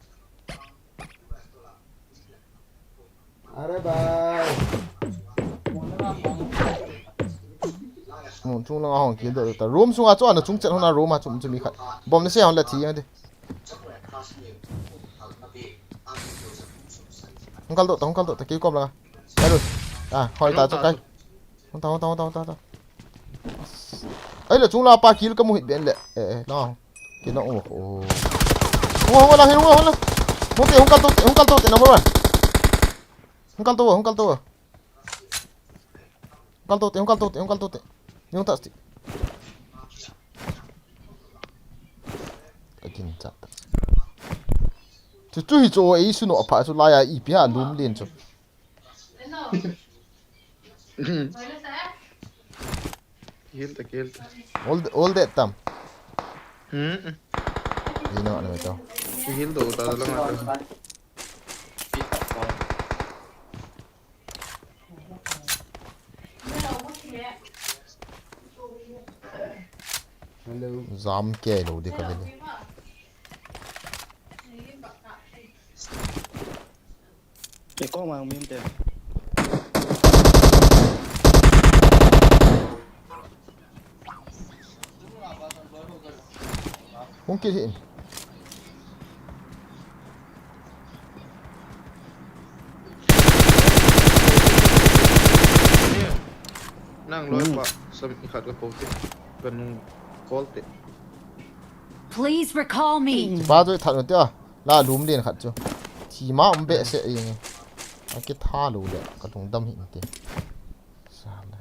अरे भाई। Mun chung lang a hung kill do ta. Room sunga cho, na chung chet hon a room a chum chum mi khat. Bom na se hon le thi yang de. Hung kal do ta, hung kal do ta, kei kom lang a. Ai ru. Ah, hoi ta chu kai. Hung ta, hung ta, hung ta, hung ta, hung ta. Ai le chung la pa kill ka mu hit ben le. Eh, eh, no. Kei no, oh, oh. Hung, hung lang, hung, hung lang. Hung te, hung kal to te, hung kal to te, number one. Hung kal to, hung kal to. Hung kal to te, hung kal to te, hung kal to te. Hung ta sti. Akin chat. Chu chu hi chu ei su no pha chu lai a ipi ha lum lin chu. Heal ta, heal ta. All, all that tam. Hmm. Di na ano ito. Heal do ta lang ata. Hello. Jam ke lo di ka bele. Eko ma min te. Hung kit hi. Nang loi pa, sam i khat ka po te. Ka nung call te. Please recall me. Ba tu that no te a. La lum lien khat chu. Kima um behseh e. Akitha lou le, ka lungdam hih inte. Sale.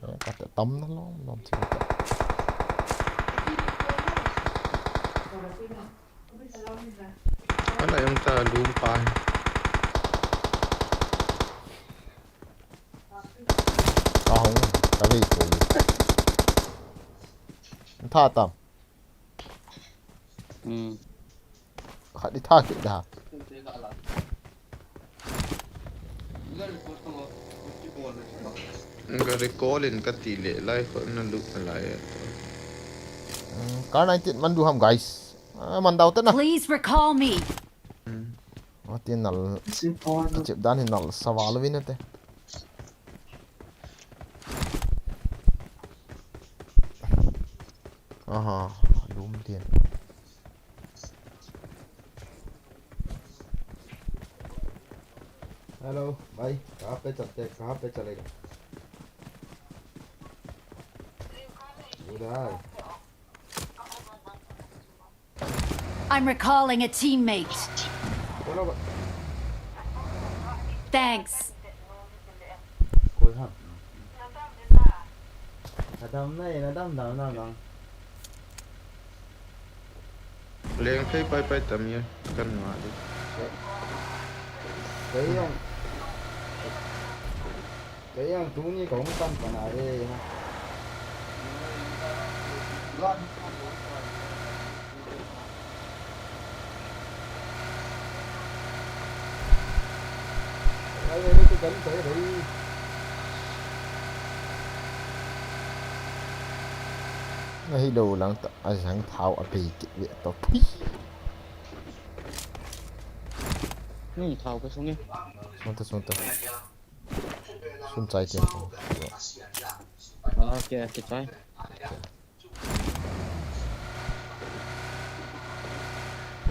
Eh, ka te tam na lom lom che ta. Ana em ta lum pa. Ka hung, ka vei ko. Tha tam. Hmm. Khat i tha kit da. Ka recall in ka ti le lai kho na lut na lai. Hmm, kar nineteen man du ham, guys. Ah, man dau te na. Please recall me. Hmm. Ati nal. Chip dan hi nal saval vin ate. Aha, lum tin. Hello, bhai, kahan pe chalte, kahan pe chalega? Udhar. I'm recalling a teammate. Thanks. Koi ham? Nadam na, nadam, dam, dam, dam. Leng phei pai pai tam ye, kan nga di. Kei jong, kei jong tuni kahung tam pan ahi. Ahilou lang ta, ajang thao a bei kit ve to. Pui. Ni thao ka sung e. Sung ta, sung ta. Sun chai tiang ko. Okay, okay, chai.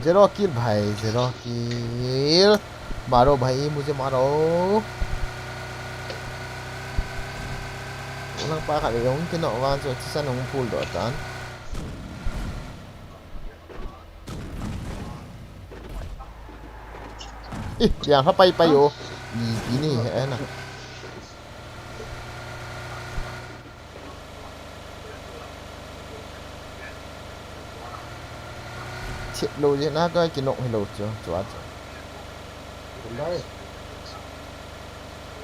Zero kill bhai, zero kill. Maro bhai, mujhe maro. Lang pa khat jong kino van chu, chisan hung phul doh tan. Ih, liang ha pai pai o. Ni, ni, ni, eh, na. Chet lou jeh na ka kinok hilou chu, chu a chu.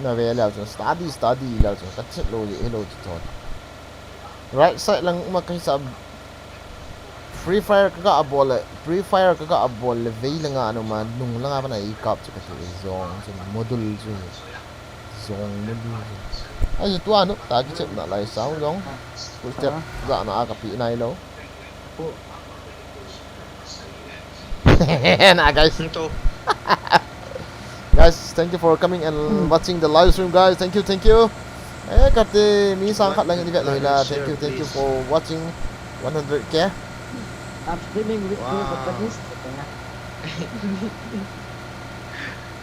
Nave leu chu, study, study leu chu, ka chet lou jeh hilou chu chu. Right side lang ma ka hisap Free Fire ka ga bol le, Free Fire ka ga bol le, vei le nga nu ma, nung langa bana i kap chu ka ti jong, chu module chu. Jong module chu. Ai, tua nu, ta kichep na lai sao jong. Full step, za na a ka pi nai lou. Na, guys. Guys, thank you for coming and watching the live stream, guys. Thank you, thank you. Eh, kate, mi sang khat lang in i vet lou la. Thank you, thank you for watching one hundred K. I'm streaming with two Japanese.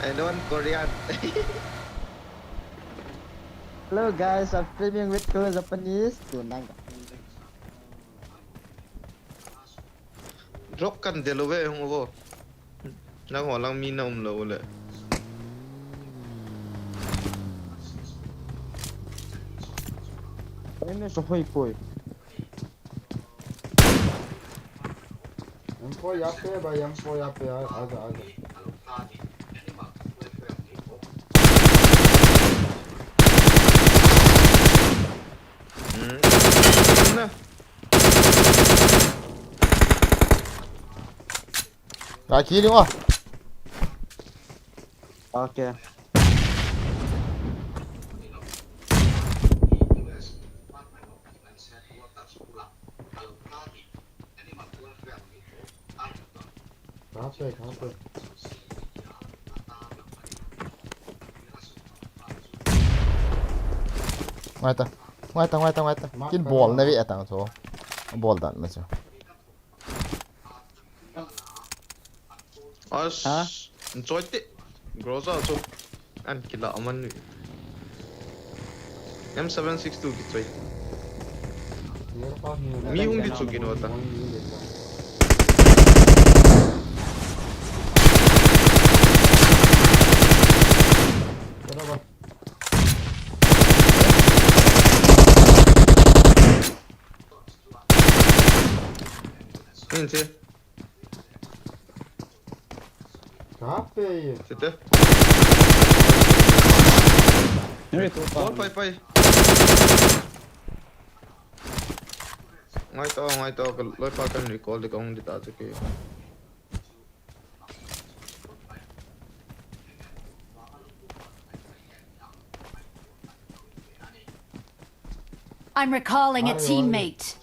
I don't Korean. Hello, guys, I'm streaming with two Japanese. Tunang. Drop kan del uve hung uvo. Nangho lang mi na um lou le. Ene so hoi koi. M four yape bhai, M four yape, aa, aaja, aaja. Hmm. Na. Ka kill ding o. Okay. Kape, kape. Ngai ta. Ngai ta, ngai ta, ngai ta. Kin bol na ve atang so. Bol dan ma so. As. Ha? Choi te. Groza chu. An kila aman. M seven six two kichoi. Mi hung di chu kino ta. Kape ye. Site. Bol pai pai. Ngai to, ngai to, ka loi pa kan recall de kong de ta chu ke. I'm recalling a teammate.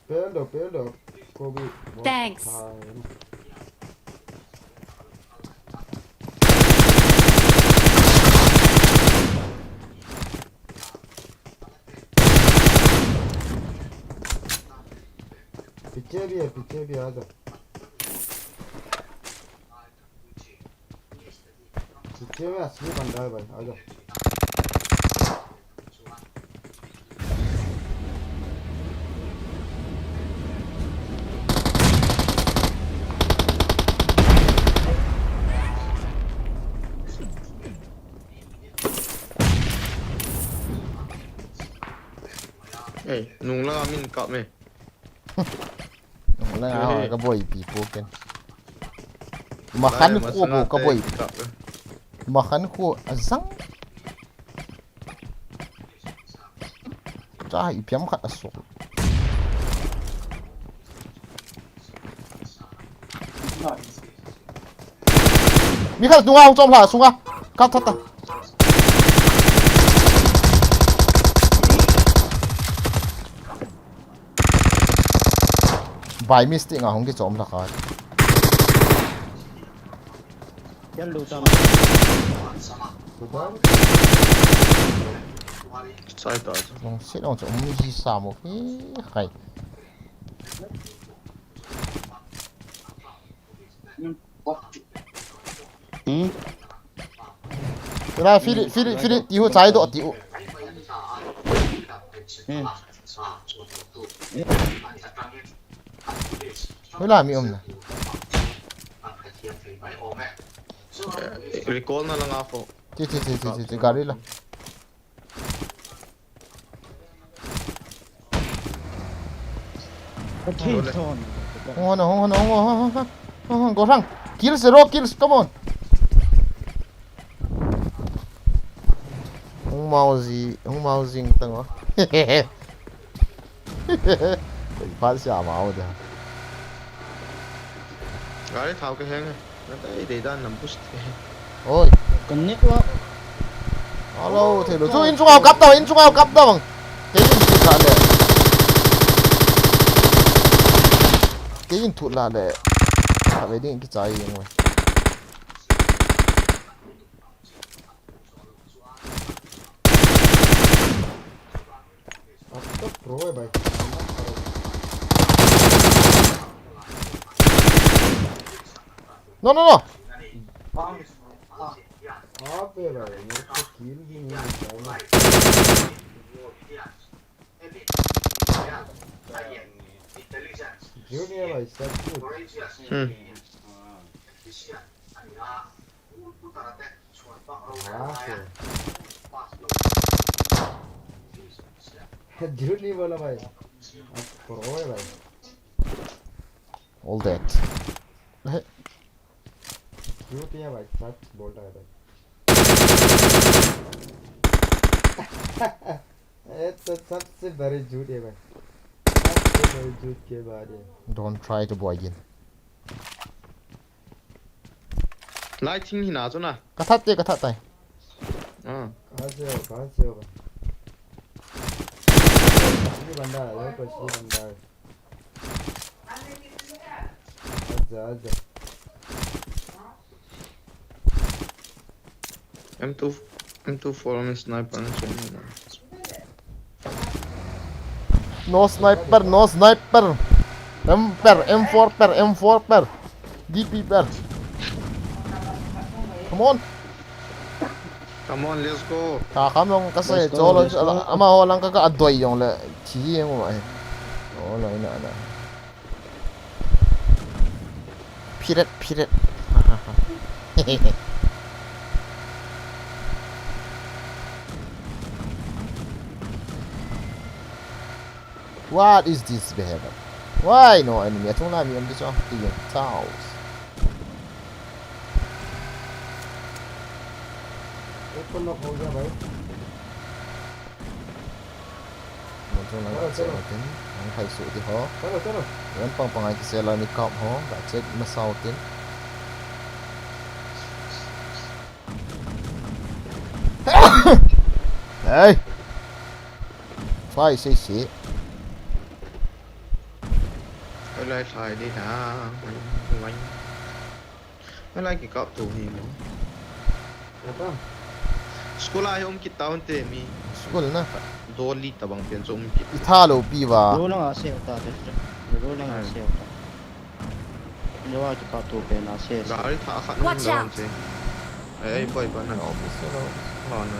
Pendo, pendo. Kobe. Thanks. पीछे भी है, पीछे भी आ जा। पीछे में असली बंदा है भाई, आ जा। Ei, nung la min kap me. Nung la ka boi pi po ken. Ma khan khu bo ka boi. Ma khan khu azang. Cha ipiam khat asok. Mi khat sunga hung chom hla sunga. Kap that ta. By mistake nga hung kichom hla kha. Yan lu tam. Sai ta. Nung sit nung chom mi ji sa mo. Hi khai. Hmm? Kira fili fili fili ti hu chai do ti u. Hmm. Hu la mi um na. Recall na langa ko. Ti ti ti ti ti ti gari la. Hung on, hung on, hung on, hung on, hung on, go hang. Kills, zero kills, come on. Hung mau ji, hung mau jing tang o. Pha sia mau da. Gari thao ke heng. Nadei dei dan nam push te. Oi. Connect lo. Alo, thei lo. Chu in chunga kap tau, in chunga kap tau. Kei in thut la le. Kei in thut la le. Kha ve ding kichai jeng ve. अब तो प्रो है भाई। No, no, no. अबे भाई, मेरे को किल भी नहीं मिलता है ना। जूनियर भाई, सब कुछ। Hmm. हाँ, sir। झूठ नहीं बोला भाई, आप प्रो है भाई। All that. झूठ है भाई, सच बोल रहा है भाई। ये तो सबसे बड़ी झूठ है भाई, सबसे बड़ी झूठ के बारे में। Don't try to boy again. Lighting hi na chu na. Ka that te, ka that tai. Ah. कहाँ से हो, कहाँ से हो भाई? असली बंदा है, वो तो असली बंदा है। आजा, आजा। M two, M two four में sniper नहीं चाहिए ना। No sniper, no sniper. M per, M four per, M four per. D P per. Come on. Come on, let's go. Ka kham long ka sei Let's go, cholo let's go. Ama ho lang ka ka adoi jong le thi jeng u ai. Oh, lo ina na. Piret, piret. What is this behavior? Why no enemy? Achung lai mi um ti chu. Ti jeng. Chaos. Open up ho ja bhai. Mun chung lang chelo, chelo. Tin, ang khai su ti ho. Chelo, chelo. Yan pang pang ai ki sela ni kap ho. Ga check ma sau tin. Hey. Try say si. Lai lai di na. Wai. Lai lai kikap tu hi mo. Apa? School a hi um kit taun te mi. School na. Doli tabang pen chu um kit. I tha lo pi va. Ro lang a se ta te. Ro lang a se ta. Ro a kikap tu pen a se. Gari tha khat. Watch out. Ai, ai, boy, boy, na. Office lo. Lo na.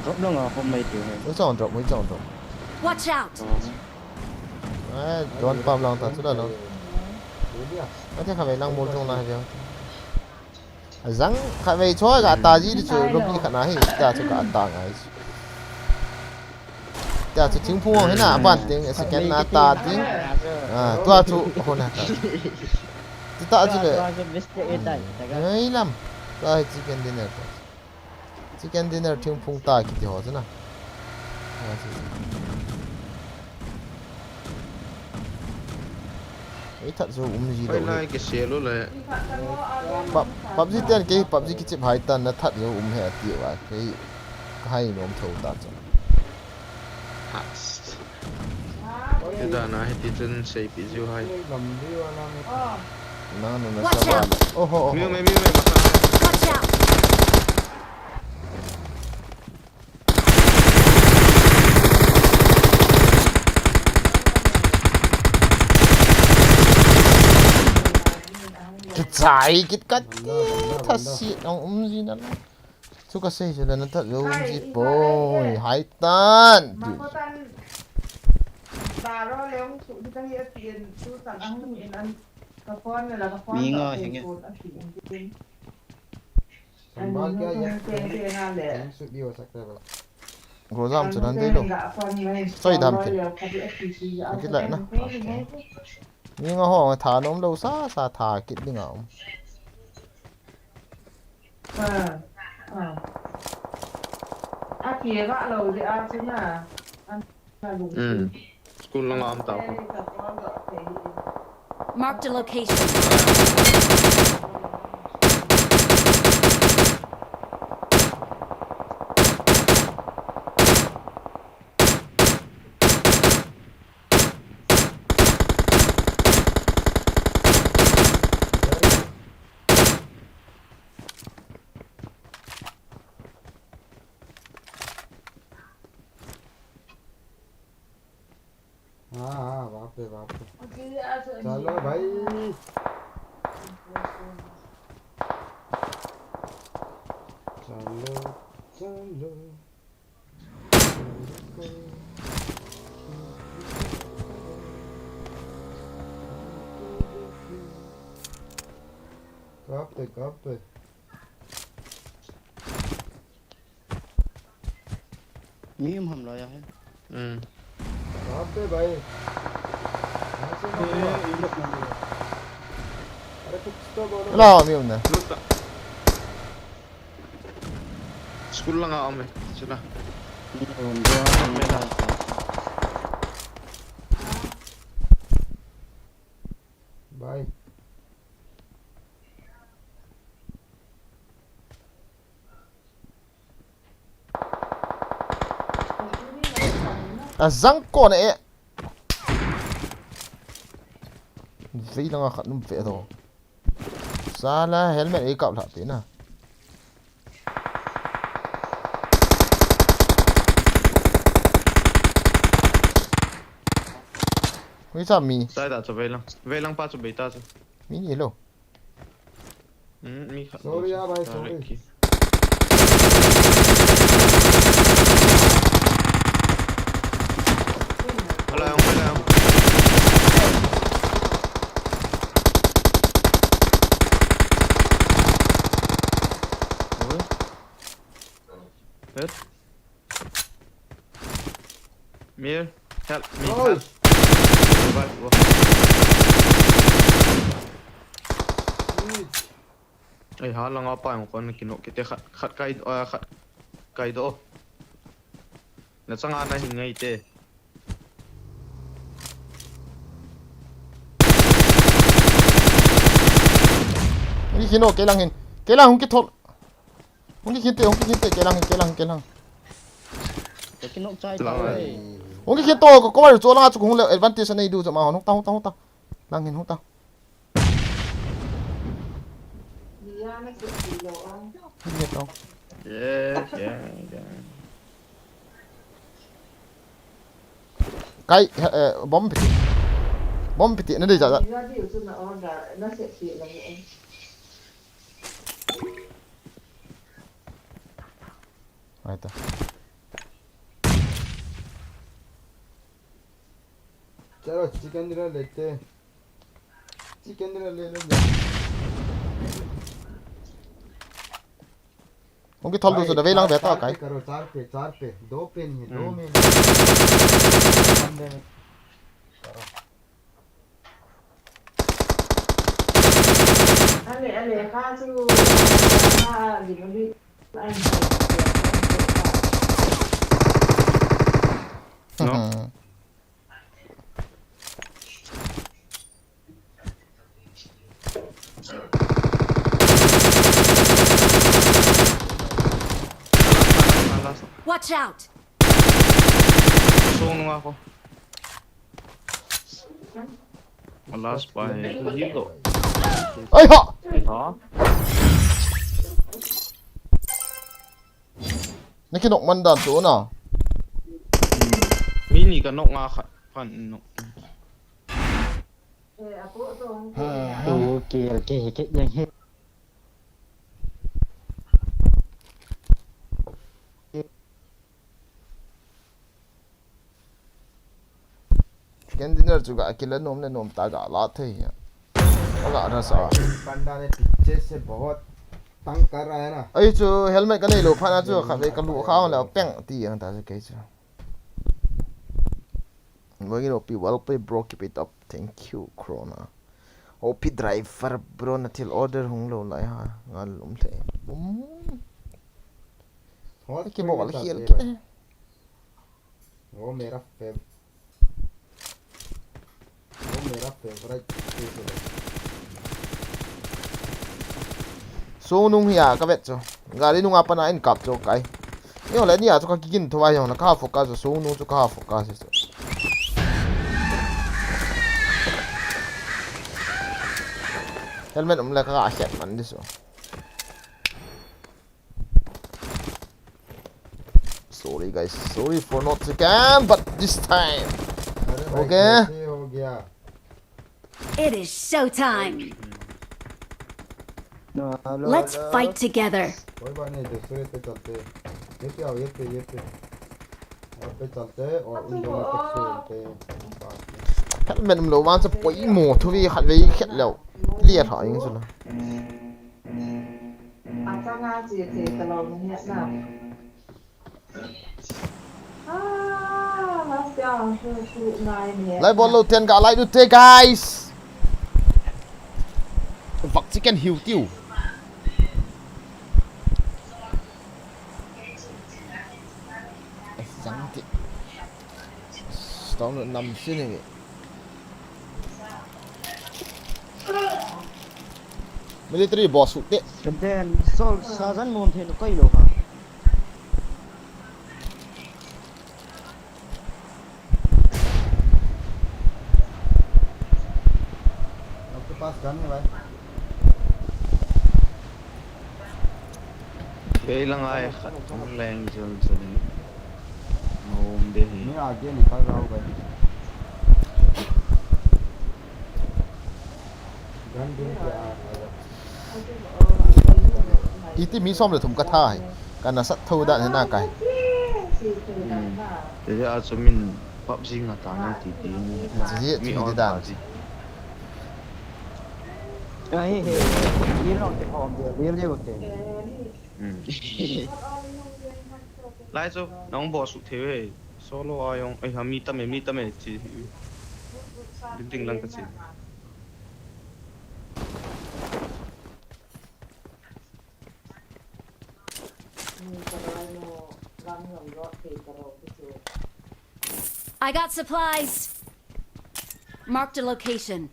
Drop lang a hom mai ti he. Ui chang drop, ui chang drop. Watch out. Ai, don pam lang ta chu la lo. Ate kha mai lang mol chung la he. Azang kha mai choi ga ta ji di chu lo pi kha na hi ta chu ga ta ngai. Tia chu thingphung hina, aban teng, second na ta teng. Ah, tua chu hon ha ta. Ti ta chu le. Tua chu mistake e tai, ta ga. Ei lam. Tua hi chicken dinner ta. Chicken dinner thingphung ta kiti ho chu na. Ah, chu. Ei that jo um ji lo. Lai lai ke se lo le. Pub-, PUBG ten ke PUBG kichep hai tan na that jo um he ati wa. Kei ka hai nom tho ta chu. Has. Ti da na he ti chun sei pi ju hai. Na no na. Watch sa ba. Out. Oho, oho. Miu me, miu me, masa. Watch out. Kichai kit kat ti, thasi ang um ji na la. Chu ka sei chu le na that jo um ji poi, hai tan. Ma ko tan. Baro leong su di ta hi a ti en, su tan ang ni en an. Ka phone le la ka phone. Mi nga ta henge. Phone a ti en. Gozam chu nan dei lo. Soi dam kit. Kit lai na. Mi nga ho nga tha nom lo sa sa tha kit ding a um. A ki va lo di a chu na. Hmm. School langa um ta. Marked a location. हाँ, हाँ, वहाँ पे, वहाँ पे। चलो भाई। चलो, चलो। कहाँ पे, कहाँ पे? Mi um ham lo ya he. Hmm. Kहाँ पे भाई? कहाँ से मार हुआ? अरे कुछ तो बोलो। Hello, mi um na. School langa um e, sila. Mi um, mi um. Bye. A zang kon e. Vei langa khat num ve to. Sala helmet ei kap lha pe na. Hui sa mi. Sai ta chu vei lang. Vei lang pa chu bei ta chu. Mi ni lo. Hmm, mi khat. Sorry, ah, bhai, sorry. Hala, hala. Oi. Hit. Mir. Help me, Oh. Help. Revive, oh. Please. Ei, ha, langa pa jong kon kinok kit e, khat, khat kai, ah, khat kai doh. Na changa na hin ngai te. Hung kikhin o, kei lang hin. Kei lang hung kithol. Hung kikhin te, hung kikhin te, kei lang hin, kei lang hin, kei lang. Ka kinok chai Lang ta ai. e. Hung kikhin to, ko ko chu langa chu hung le advantage anei diu chu ma hung ta, hung ta, hung ta. Lang hin hung ta. Hung kikhin to. Yeah, yeah, yeah. Kai, eh, bomb piti. Bomb piti, na dei ja ja. Ai ta. चलो, chicken dinner लेते हैं। Chicken dinner ले लो ना। Hung kithol diu chu na vei lang ve ta चार kai. पे करो, चार पे, चार पे, दो पे नहीं है, दो हम्म। में नहीं है। One पे करो। Ale, ale, kha chu, kha, limit, an, No. Last, last, last. Watch out! Sung nung ako. Last pa eh. Dito. Ai ha! Ha? Na kinok man dan chu na. Mini ka nok nga khat. Pan nok. Okay, okay, okay, yang he. Chicken dinner chu ga kila nom le nom ta ga la thei ya. Ga ra sa. पंडा ने पीछे से बहुत तंग कर रहा है ना। Ai chu helmet ka nei lou phat na chu kha ve ka lu kha le peng ti ang ta chu kei chu. Wagi no pi well play bro, keep it up. Thank you Corona. O pi driver bro, na thil order hung lou lai ha. Ngal um the. Um. बहुत Ki bol speed में hial चलते ki. हैं भाई। वो मेरा फेव वो मेरा फेवरेट चीज है। Sung nung hi a ka vet chu. Gari nung a pana in kap chu kai. Yo le ni a chu ka kigin tho vai jong na ka focus chu sung nung chu ka focus chu. Helmet um le ka khet man di chu. Sorry guys, sorry for not again, but this time. अरे भाई, Okay. कैसे हो गया? It is showtime! Let's fight together! कोई बात नहीं, दूसरे पे चलते हैं। ये पे आओ, ये पे, ये पे। यहाँ पे चलते हैं और उन दोनों को खेलते हैं बाद में। Helmet um lou man chu poimo thu vi khat vei khet leu. Lia tha ing chu la. Lai bol lou ten ka lai du te guys. Vak chicken hiu tiu. Sang ti. Stone nam sini. Military boss u te. Then sol sa jan mon the no kai lo ha. आपके पास गन है भाई? Kei lang ai khat tong leng jol jol ni. Nom de hi. नहीं, आगे निकल रहा हूँ भाई। गन ढूंढ के आ, आ जा। Iti mi som le thum ka tha hi. Ka na sat tho da na kai. Te a chu min PUBG nga ta na ti ti ni. Ji ji ti da. Ai he, ni long te hom de, ni le te. Lai chu nang boss u the. Solo a jong, ei, ha, mi tam e, mi tam e, chi. Building lang ka chi. I got supplies. Marked a location.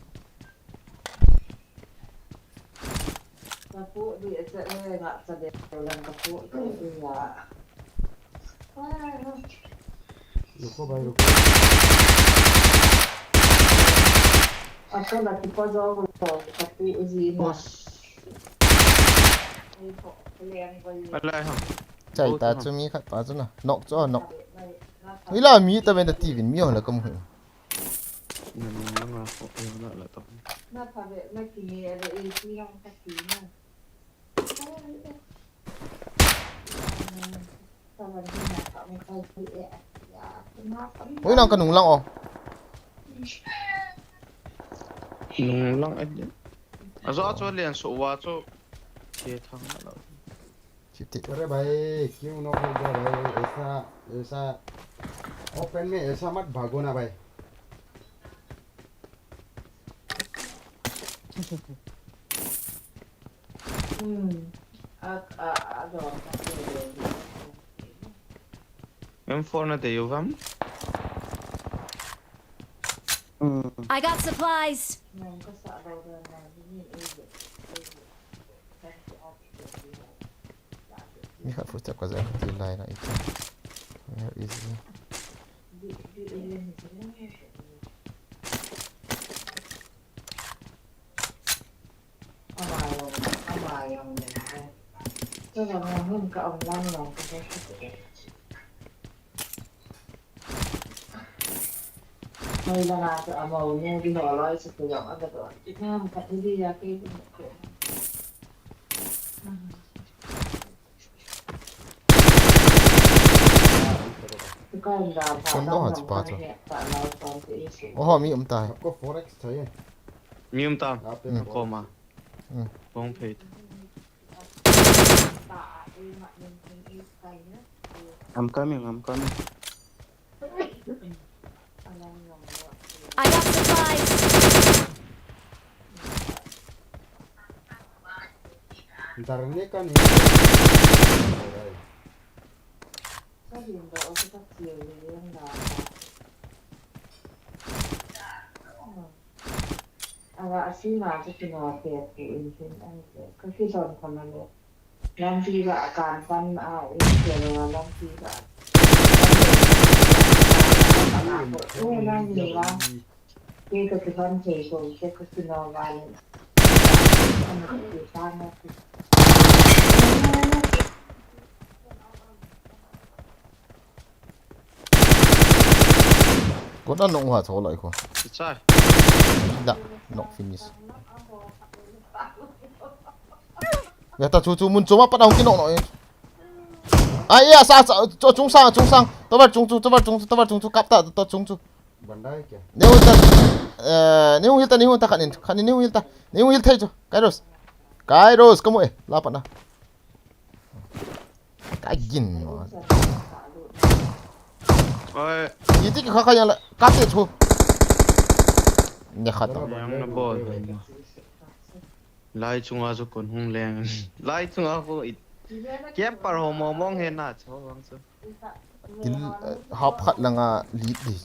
Alai ha. Chai ta chu mi khat pa chu na. Nok chu nok. Ila mi ta ven ta ti vin mi ho la kam hu. Nanu na nga ko, eh, na la ta. Na pha ve, na ki ni a ve, eh, ti lang ka ti na. Ui, nang ka nung lang o. Nung lang a di. A zo a chu lian so wa chu. Ke thang na la. Chip ti. अरे भाई, क्यों नॉक हो गया भाई? ऐसा, ऐसा ओपन में ऐसा मत भागो ना भाई। Hmm. A, a, a, a, a, M four na te yuvam. Hmm. I got supplies. Mi khat footstep ka zai ti lai na ita. Where is he? Kon do ha chu pa chu. Oho, mi um ta hai. आपको four x चाहिए? Mi um ta. आप पे Hmm. Koma. Hmm. Bong phe. I'm coming, I'm coming. I got supplies. डरने का नहीं। Aga asima chu kino te pu in tin ai te. Ka ki don ko na le. Lampi ga kan pan a in te lo lampi ga. Ana ko, eh, nang ni ga. Ke ka ki don te ko, ke ka kino ga le. Ana ko ki sa na ki. Kon a nok ha tho lai ko. Chai. Ila nok finish. Ya ta chu chu mun choma pat a hung kinok nok e. Ai ya sa sa chu chung sang chung sang. Tower chung chu tower chung chu tower chung chu kap ta to chung chu. बंदा है क्या? Neu ta. Eh, neu hil ta neu ta khanin khanin neu hil ta. Neu hil thei chu. Kairos. Kairos kamu e. La pat na. Ka gin mo. Oi. Iti ki kha kha yang la. Ka te chu. Nya kha ta. Yang na bol. Lai chunga chu kon hung leng. Lai chunga ko it. Kiam par ho mo mong he na chu wang chu. Kil, eh, hap khat langa lead di.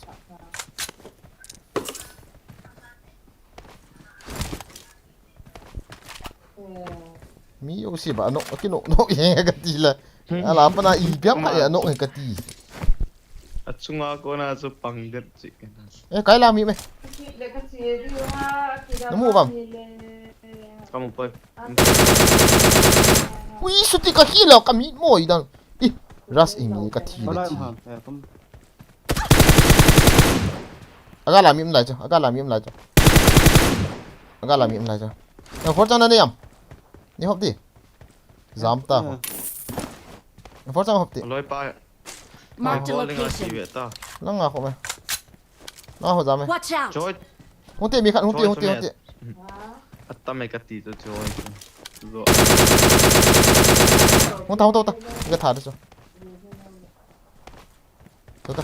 Mi yo si ba nok, aki nok nok e ka ti la. Hmm. Ala pana i piam ka ya nok e ka ti. Achunga kona chu pang det chi. Eh, kai la mi me. Namu bam. Kamu poi. Ui, suti ka hi la ka mi mo i dang. Ih, ras i mi ka thi le thi. Aga la mi um lai chu, aga la mi um lai chu. Aga la mi um lai chu. Na for chang na ne yam. Ni hop di. Jam ta. Na for chang hop di. Loi pa. Mark the location. Langa ko me. Na ho jam me. Watch out. Joy. Hung te mi khat, hung te, hung te, hung te. Atam e ka ti to joy. Zo. Hung ta, hung ta, hung ta. Ka tha de chu. Ta ta.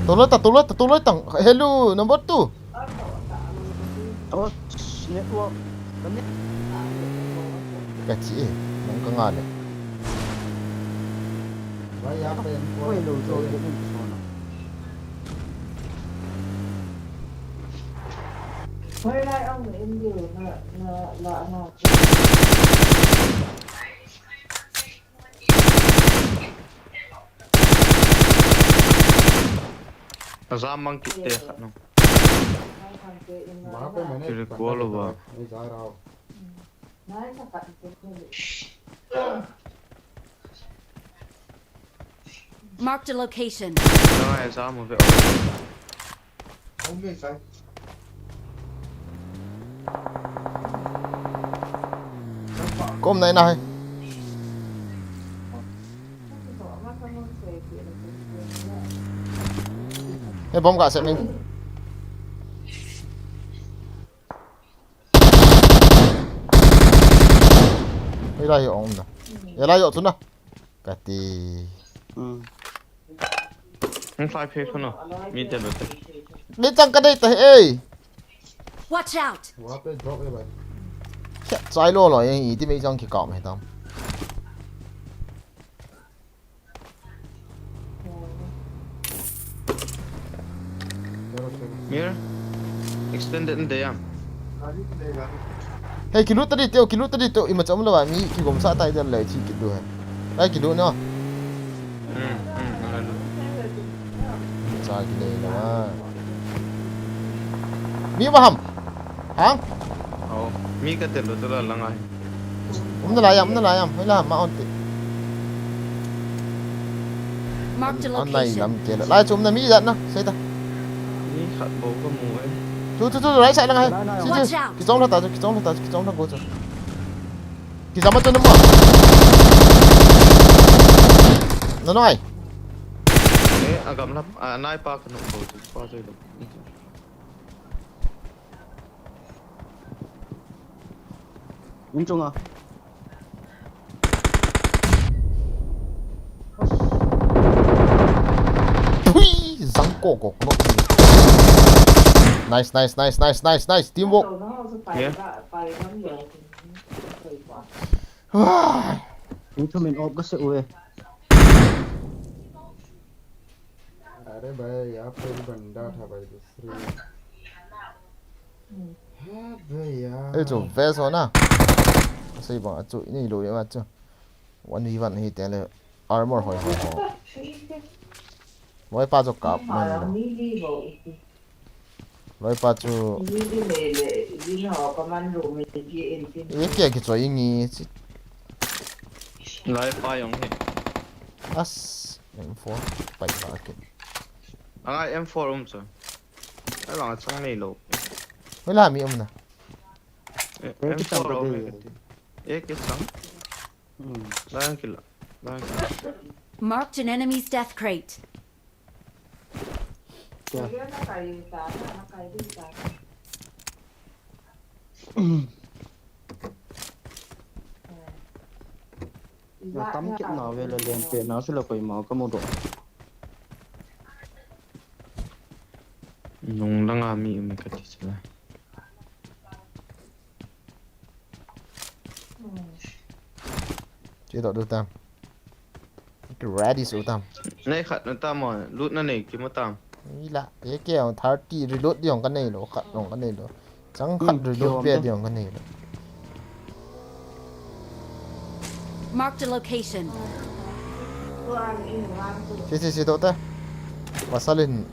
Toloi ta, toloi ta, toloi tang. Hello, number two. Oh, network. Kani. Kachi e, nang ka nga le. Wai ya pe. Oi, lo, lo, lo, lo, lo. Wai lai ang in di na, na, la, na. Aza mang kit te khat nung. Kiri kual uva. Marked a location. Nang ai aza mu ve. Kom nai nai. He bom ka se ming. He lai ong na. He lai yo chu na. Kati. Hmm. Hung fly phe khun o. Mi te lo te. Mi chang ka dei ta he. Watch out. Wa pe drop e bai. Kya chai lo lo e, iti mi chang ki kam he tam. Mir. Extended in deyam. Hey, kilut tadi teo, kilut tadi teo, ima chom lo ba, mi kigom sa tai dan lai chi kidu he. Lai kilut no. Hmm, hmm, ala lu. Sa ki nei lo ba. Mi ba ham. Hang? Oh, mi ka tel lo tu la lang ai. Um na lai am, um na lai am. Hoi la ma on te. Marked a location. Lai lam ke la. Lai chu um na mi jat na. Sei ta. Mi khat bou ka mu e. Chu chu chu lai sa lang ai. Chu chu. Watch out. Ki chong la ta chu, ki chong la ta chu, ki chong la go chu. Ki jam ma chu na mo. Na noi. E, a gam la, a nai pa ka no bou chu. Pa chu lo. Inchunga. Thui, zang ko ko ko. Nice, nice, nice, nice, nice, nice. Teamwork. Yeah. Inchung min op ka se ue. अरे भाई, यहाँ पे भी बंदा था भाई, दूसरे। हाँ भाई यार। Ei chu vest ho na. Sei bang chu ni lo ya chu. One v one hi te le armor hoi hoi ho. Loipa chu kap man lo. Loipa chu. Ni di me le, di na ka man lo me ki en tin. Ye kia ki choi ngi chi. Loipa jong hi. As, M four, pai ba kin. Anga M four um chu. Ai bang chang nei lo. Hoi la mi um na. Eh, M four um e kati. E ke chang. Hmm. Lang kila. Lang kila. Marked an enemy's death crate. Kya? Na tam kit na ve le len pe na su le koi ma ka mu do. Nung langa mi um kati sila. Che doh doh tam. Ready su tam. Nei khat na tam mo, loot na nei ki mo tam. Ni la, ye ke ang thirty reload di ong ka nei lo, khat ong ka nei lo. Chang khat reload pe di ong ka nei lo. Marked a location. Che che che doh ta. Pasalin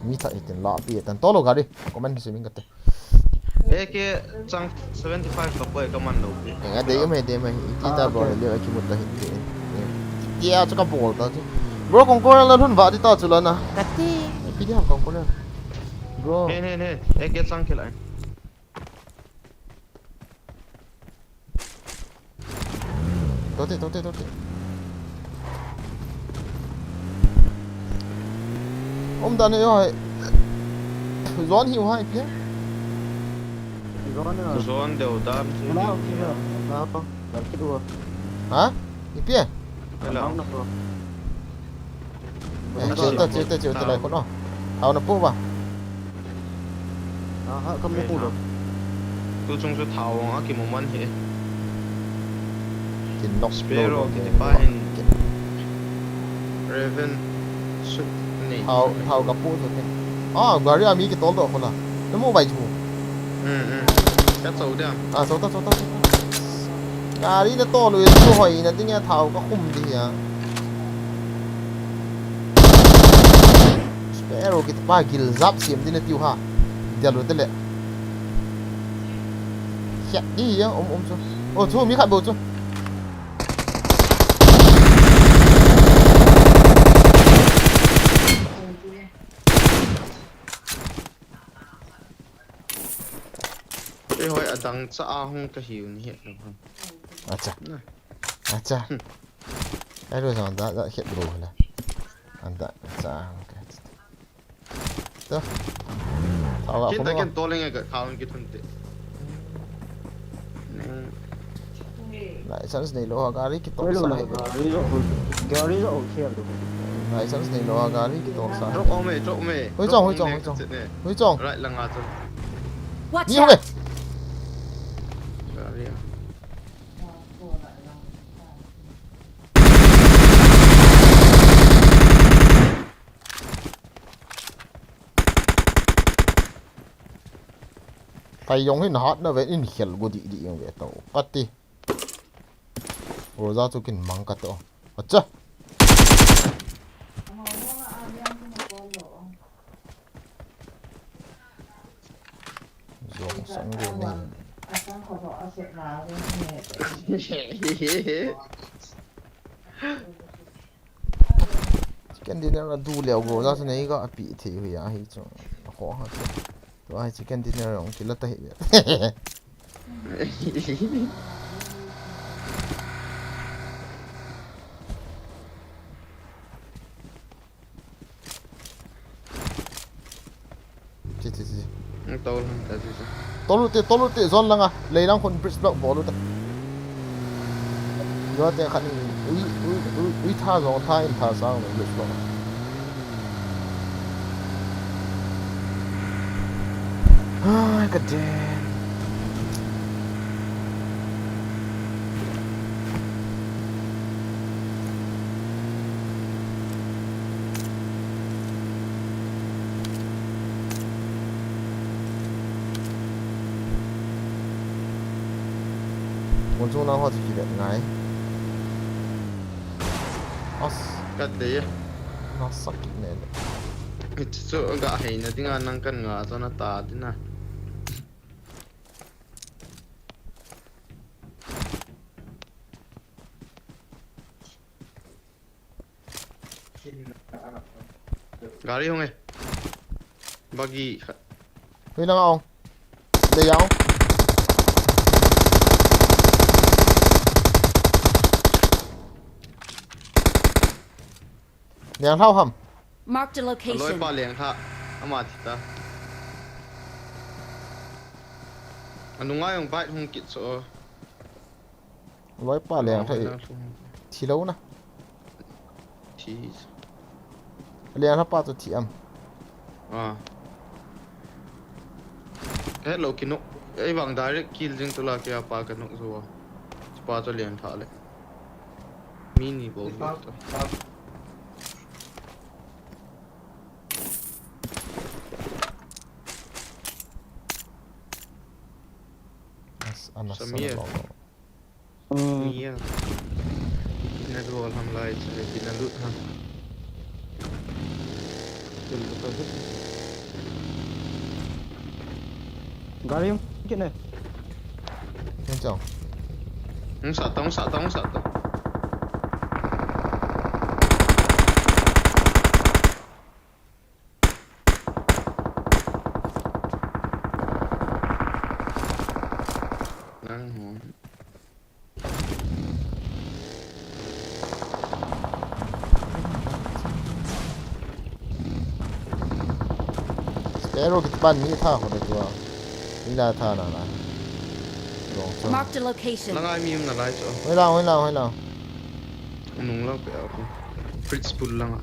mi tha itin la pi tan to lo gari. Comment si min ka te. A K chang seventy five ka poi ka man lo. Nga dei um he dei um he. Iti ta bro le ki mut ta hin ke. Tia chu ka bol ta chu. Bro kong ko la hun va di ta chu la na. Kati. Pi dia kong ko la. Bro. Ne ne ne. A K chang ke la. Tote, tote, tote. Om dan e oi. Zone hi u hai pia. Zone a. Zone deu dan chu. Na, na, na, na, na, na. Ha? Ipia? Hello. Na, na, na. Eh, chiu ta, chiu ta, chiu ta lai khun o. Thao na pu ba? Aha, ka mu khu lo. Tu chung chu thao a kimu man hi. Kin nok Sparrow lo kiti lo pa hin. Kin. Raven sut nei. Thao, thao ka pu chu tin. Ah, gari a mi kitol doh khu la. Na mu bai chu. Hmm, hmm. Ka chou dia. Ah, chou ta, chou ta, chou ta. Gari na tol u chu hoi na ding a thao ka khum di a. Sparrow kiti pa gil jap siam din atiu ha. Dia lo te le. Hiat di a, um, um chu. Oh, chu mi khat bou chu. Ei hoi adang cha a hung ka hiu ni het lo. Acha. Na. Acha. Hmm. Ai lo jong da, da het lo la. Anda cha a hung ka. To. Thao la. Kin ta ken to leng ka khao ki thun te. Neng. License nei lo a gari kitol sa. Gari lo, gari lo, okay lo. License nei lo a gari kitol sa. Drop o me, drop me. Hui chong, hui chong, hui chong. Hui chong. Right langa chong. Watch out. Gari a. Pai jong hin hat na ve in khel go di di jong ve to. Pati. Roza chu kin mang ka to. Acha. Jong sang go ni. Chicken dinner a du leo go, ja chu nei ga api thei hui a hi chu. A kho ha chu. Tua hi chicken dinner ong kila ta hi. Chi, chi, chi. Ang tol, ang tol, chi, chi. Tol u te, tol u te, zone langa. Leilang khun bridge block bol u te. Yo te khat in, ui, ui, ui, ui tha zong tha in tha sang bridge block. Ai, ka den. Mun chung nang ho chu kivet ngai. As. Ka dei e. Na sak kit ne le. Chu ga hei na dinga nang kan nga cho na ta dina. Gari hung e. Buggy khat. Hui lang a ong. Dei a ong. Liang thau ham. Marked a location. Loi pa liang tha. Ama thi ta. Anu ngai ong bike hung kit so. Loi pa liang tha. Thi lo na. Thi. Liang tha pa chu thi am. Ah. Hello, kino. Ei vang direct kill jing tu la kia pa ka nok zo. Pa chu liang tha le. Mini bo. As, ana Samir. Sana bang. Hmm. Iya. Ina dua alham lai, saya ina lut ha. Tul betul tu. Gari yang kena. Kencang. Hung sat tau, hung sat tau, hung sat tau. Nang hon. Sparrow kiti pan ni tha ho de tua. Ni la tha na na. Wrong turn. Marked a location. Langa mi um na lai chu. Hoi la, hoi la, hoi la. Nung lang pe a ko. Fritz pul langa.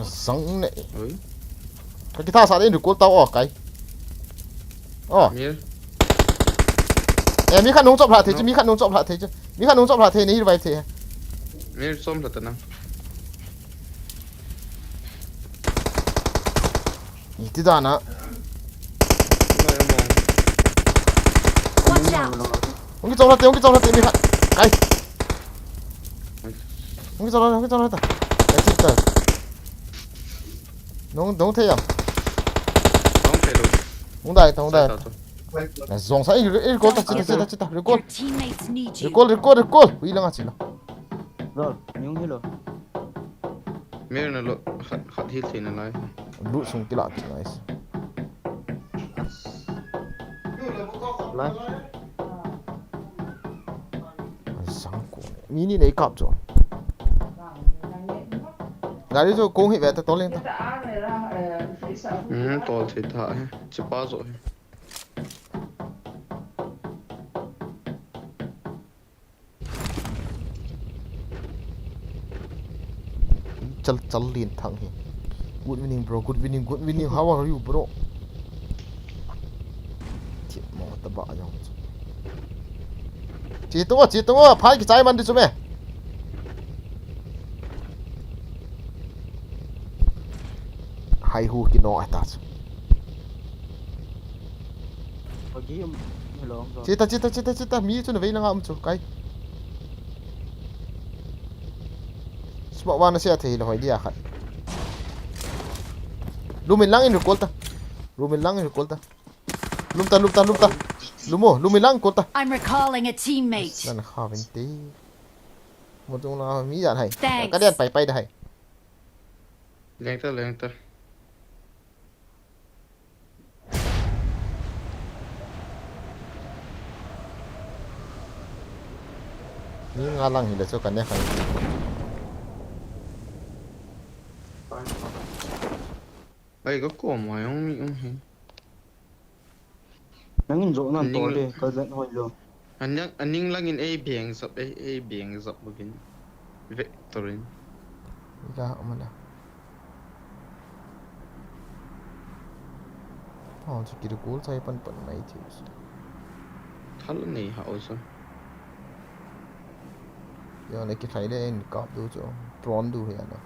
Zang ne. Oi. Ka kitha sa de in recall tao o kai. O. Mir. Eh, mi khat nung chop lha thei chu, mi khat nung chop lha thei chu. Mi khat nung chop lha thei nei revive thei. Mir chom lha ta na. Iti dan a. Watch out! Hung kichop lha te, hung kichop lha te mi khat. Kai. Hung kichop lha, hung kichop lha ta. Kai chip ta. Nung, nung thei am. Nung thei lo. Hung dai ta, hung dai ta. Na zong sa, eh, eh, recall ta, chita, chita, chita, recall. Your teammates need you. Recall, recall, recall. Ui, langa chila. Zol, nung hi lo. Mir na lo, khat, khat hi thei na lai. Loot sung kila ki nice. Lai. Zang ko. Mi ni nei kap chu. Gari chu kong hi ve ta tol leng ta. Hmm, tol thei ta he. Chipa zo he. Chal, chal lin thang hi. Good evening, bro. Good evening, good evening. How are you, bro? Thip mo ta ba jong. Chi tu, chi tu, phai ki chai man di chu me. Hai hu ki no ata chu. Pagi um, hello, bro. Chita, chita, chita, chita. Mi chu na vei langa um chu, kai. Smoke vang na sia thei lo hoi dia khat. Lum in lang in recall ta. Lum in lang in recall ta. Lum ta, lum ta, lum ta. Lum o, lum in lang recall ta. I'm recalling a teammate. Nan kha vin te. Mo tung la mi jan hai. Thanks. Ka dian pai pai da hai. Leng ta, leng ta. Mi nga lang hi le chu ka ne khan. Ai, ka kom ai ong mi ong hi. Nangin jo nan to de, ka zen hoi lo. Anang, aning langin ei beng zap, ei, ei beng zap bugin. Vectorin. Ila, amala. Pao chu kiri kul chai pan pan mai thi. Thal nei ha o chu. Yo, na ki thai le en kap du chu. Prawn du he ana.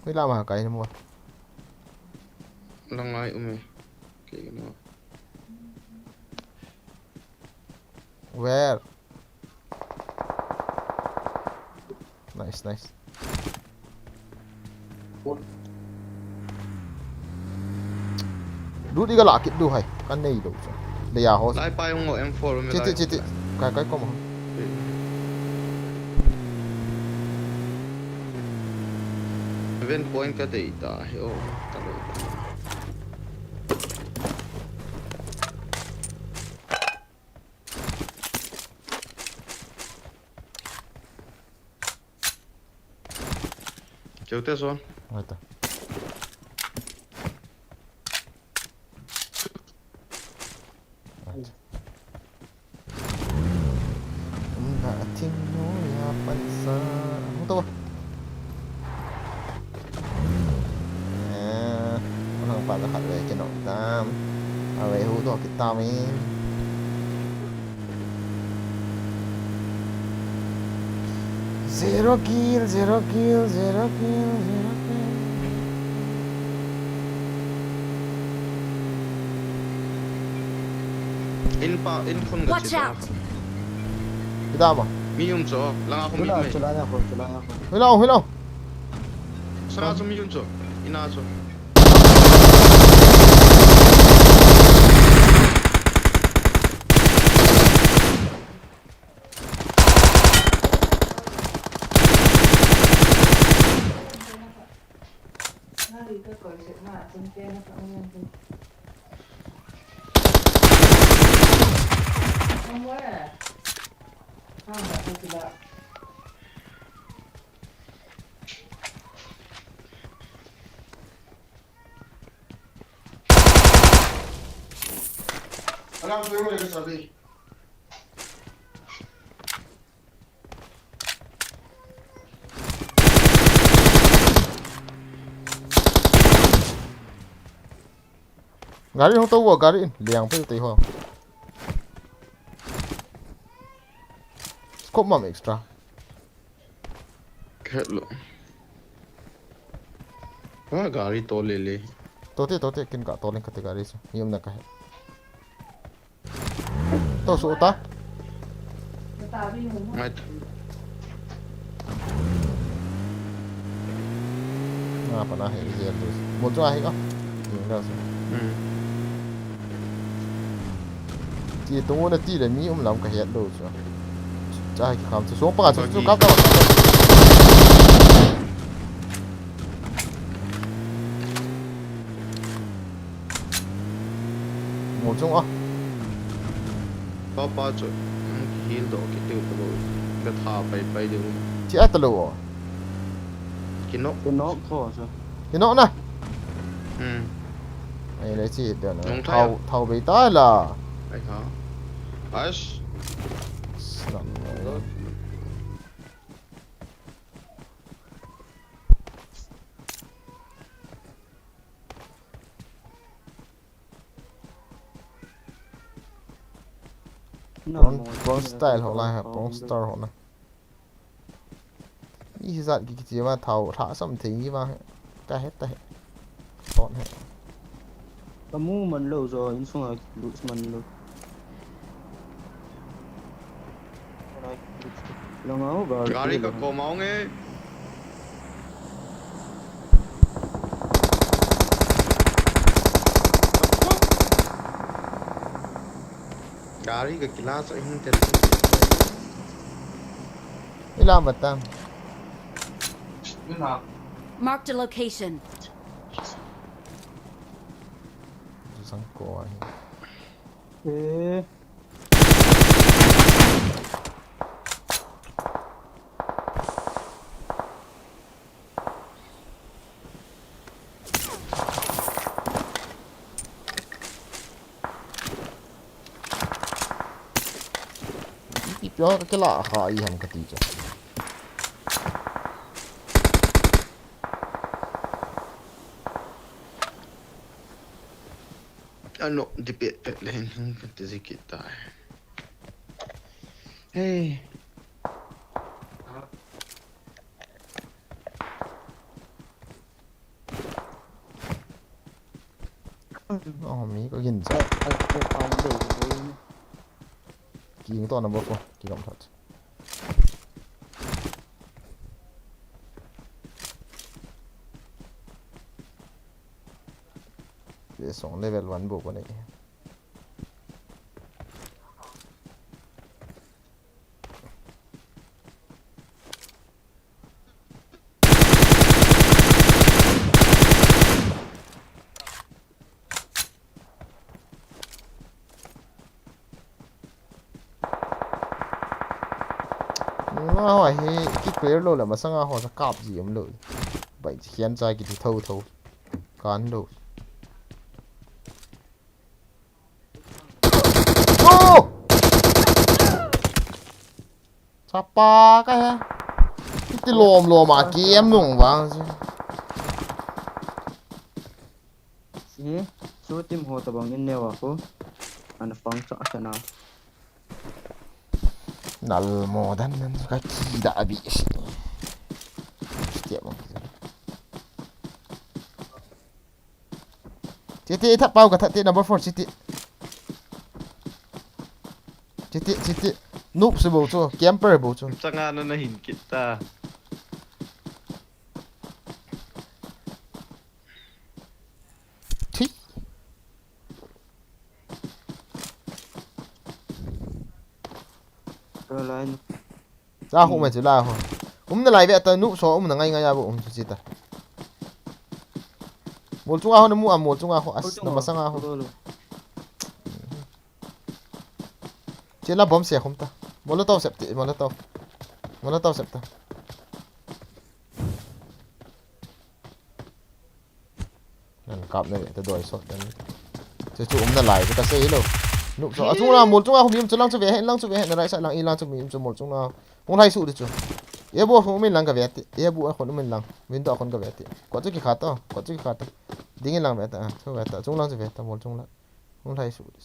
Koi la ma kai mo. Lang ai um e. Kei no. Where? Nice, nice. Lut i ka la kit du hai. Kan nei lo chu. Leia ho. Lai pai hung o M four me. Chi, chi, chi, chi. Kai, kai kom ho. Event point ka dei ta he o. Ta lo. Cheu te son. Aita. Aita. Umna athing noia pansa. Hung to. Eh, hung pa ka khat ve kino tam. Ave hu to kit tam in. Zero kill, zero kill, zero kill, zero kill. In pa, in khun ka. Watch out! Ida ba? Mi um chu, langa khu mi um e. Chulai a khu, chulai a khu. Hello, hello. Sanga chu mi um chu. Ina chu. Alarm tu yang ada sabi. Gari hung tou vo, gari in liang pe tei ho. Scope mam extra. Khet lo. Ha, gari to le le. To te, to te, kin ka to le ka te gari sa. Yum na ka he. To su ta. Ngai. Nga pa na he he lu. Mo chu a he ka. Ni na su. Hmm. Ti tu na ti le mi um lam ka he lu chu. Cha ki kham chu so pa chu chu ka ta. Mo chung a. Papa chu, hmm, kihil doh kiti u talo. Ka tha pai pai ding. Chi a talo. Kinok. Kinok kho chu. Kinok na. Hmm. Ai le chi de na. Nung thai a? Thau, thau bei ta la. Ai ha. Ash. Snap. Bronze, Bronze style ho lai ha, Bronze star ho na. Ijat ki kichi ma thau, tha sam thei ni ma. Ka he ta he. Ton he. Ka mu man lo jo, insunga loot man lo. Gari ka kom a hung e. Gari ka kila sa hung ten. Ila mata. Marked a location. Sang ko ahi. Eh. Ipi pia ka kila kha i ham kati cha. Ano, di pet pet le hin hung kati zikit tai. Hey. Oh, mi ko gin cha. Ki to number four, ki lam that. Ve song level one bu ko nei. Nunga ho hi ki clear lou le masanga ho sa kap ji um lou. Bai khian cha ki ti tho tho. Kan lou. Oh! Chapa ka he. Iti lom lom a game nung vang si. Si, su team ho tabang in neo a ko. Ana pang cha cha na. Nal mo dan nan ka ki da abi si. Step mo. Chiti, itha pau ka thati number four, chiti. Chiti, chiti. Noob si bou chu, camper bou chu. Changa na na hin kit ta. Thi. Tua lai nu. Cha khu mai chu la ho. Um na lai ve ta noob so um na ngai ngai a bou um chu chi ta. Mol chunga ho na mu a mol chunga ho as na masanga ho. Lo, lo. Chela bomb se khum ta. Molotov sep ti, molotov. Molotov sep ta. Nan kap na ve ta doi sot dan. Chu chu um na lai ka sei lo. Noob so. A chung la mol chunga khu mi um chu lang chu ve hen lang chu ve hen na right side lang i lang chu mi um chu mol chunga. Hung lai su di chu. E bu khu um in lang ka ve ti. E bu a khun um in lang. Window a khun ka ve ti. Ko chu ki kha to. Ko chu ki kha to. Ding in lang ve ta. Chu ve ta. Chung lang chu ve ta mol chung lang. Hung lai su di.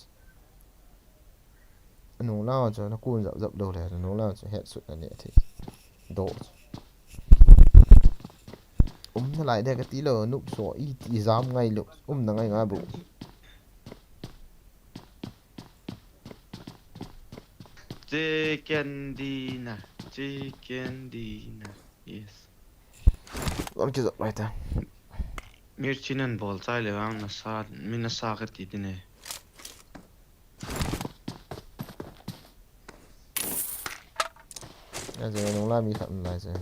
Nung lang chu na kun zap zap lo le, nung lang chu het sut na ne thi. Do. Um na lai de ka ti lo, noob so i ti jam ngai lo. Um na ngai ngai bu. Chicken dinner, chicken dinner. Yes. Lam ki zap lai ta. Mirchi nan bol chai le vang na sa, mi na sa ka ti ti ne. Ya je nung la mi khat lai je.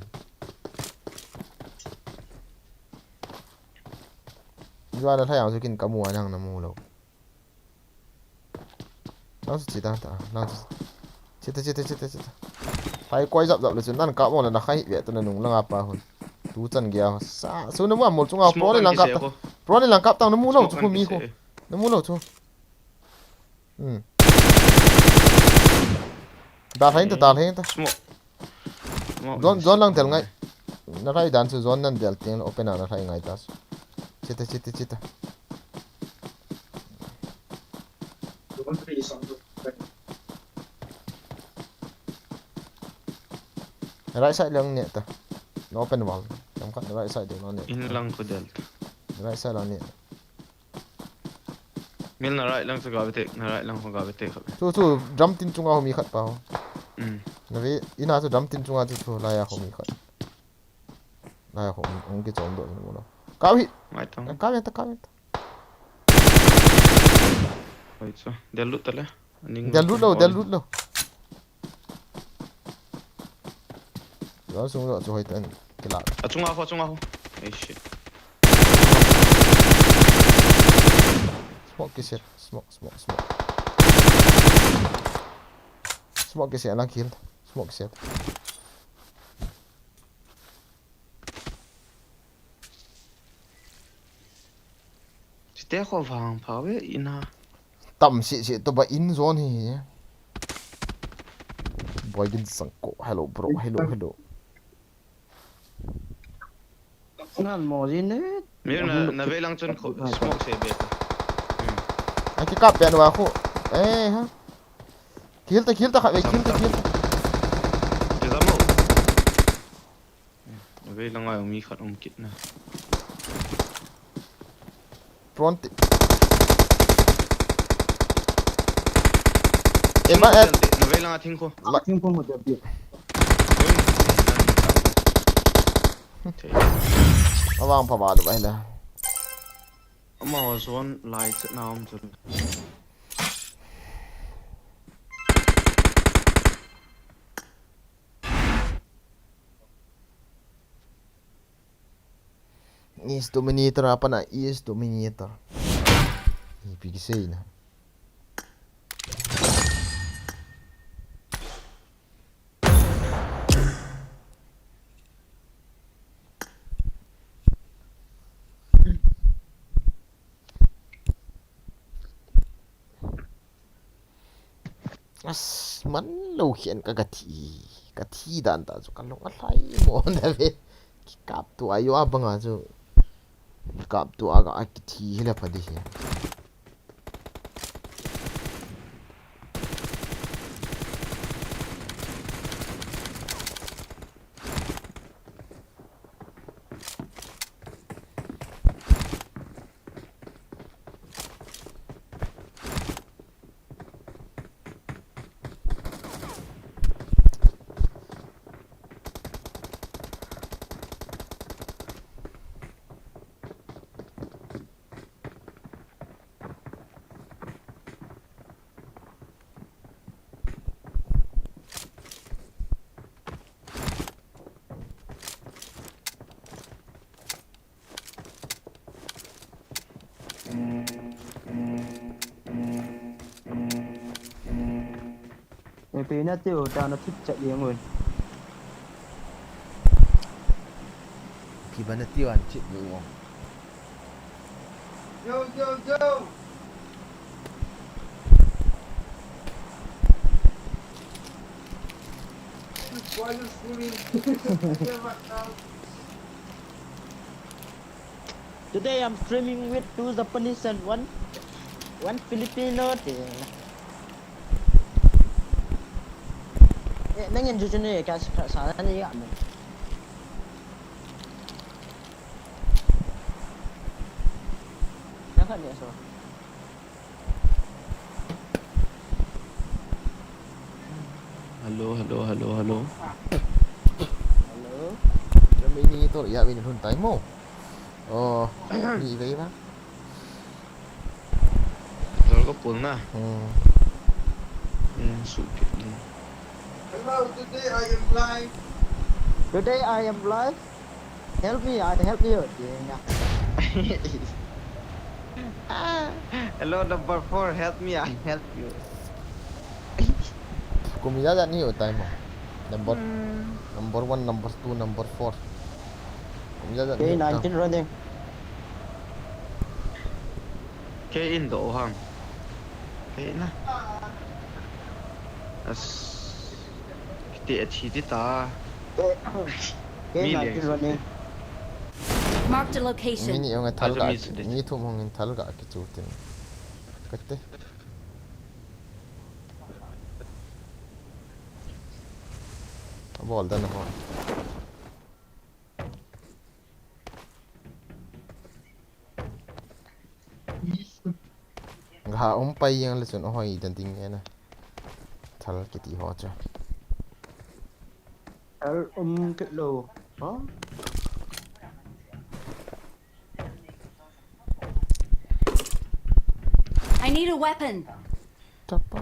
Jua na thai ang chu kin ka mu a nang na mu lo. Nang chu chi ta ta, nang chu. Chi ta, chi ta, chi ta, chi ta. Hai koi zap zap le chu nan ka mo la na khai ve ta na nung la nga pa hun. Tu chan gya sa, su na mu a mol chunga pro ni lang kap ta. Pro ni lang kap ta na mu lo chu khu mi khu. Na mu lo chu. Hmm. Dal hai ta, dal hai ta. Smoke. Zone, zone lang del ngai. Na rai dan chu zone nan del ting open a na rai ngai ta. Chita, chita, chita. Right side lang ne ta. Na open wall. Tam khat right side ding na ne. In lang ko del. Right side lang ne. Mil na right lang chu ga bete, na right lang ko ga bete khat. Chu, chu, drum tin chunga ho mi khat pa ho. Hmm. Na ve, ina chu drum tin chunga chu, chu, laiya ho mi khat. Laiya ho, hung kichom doh ni mo lo. Ka hi. Mai tang. Ka hi ta, ka hi ta. Oi chu, del lut ta le. Del lut lo, del lut lo. Zone sung lo chu hoi tan kila. A chunga ho, a chunga ho. Ai shit. Smoke kiset, smoke, smoke, smoke. Smoke kiset lang kill. Smoke kiset. Chite kho vang pha ve ina. Tam si si to ba in zone hi. Boy gin sang ko. Hello bro. Hello, hello. Nan mo jin ne. Mir na, na ve lang chun ko smoke se be ta. Ai ki kap pen wa khu. Eh ha. Kill ta, kill ta kha ve, kill ta, kill ta. Ke zamo. Ve langa mi khat um kit na. Front. Ema et. Na ve langa thing ko. Thing ko mo jab di. Awang pa ba do bai la. Ama zone lai chet na um chun. East Dominator apa na East Dominator. Ipi kisei na. As, man lo khian ka ka thi, ka thi dan ta chu ka long a hlai mo na ve. Ki kap tu a yo a banga chu. Kap tu a ka a ki thi hi la pha di hi. Pena teu ta na thut chat jeng un. Kiba na tiu an chit u. Yo, yo, yo. Today I'm streaming with two Japanese and one one Filipino. Eh, nangin juju ni ka sa ni ya mo. Hello, hello, hello, hello. Hello. Kami ni to ya, min hun tai mo. Oh, ni ve ba? Zol ko pun na. Hmm. Hmm, su kit ni. Hello, today I am live. Today I am live. Help me, I help you. Ah, hello, number four, help me, I help you. Kum ijat ijat ni u tai mo. Number, hmm, number one, number two, number four. Kum ijat ijat ni u tai. Nineteen running. Kei in do ham. Kei na. As. Kiti a thi ti ta. Kei nineteen running. Marked a location. Mi ni ong thal ka, mi thum hong in thal ka kichu tin. Kate. Abol dan ho. Ga um pai jeng le chun ahoi dan ding e na. Thal kiti ho chu. Thal um kit lou. Ha? I need a weapon. Tapa.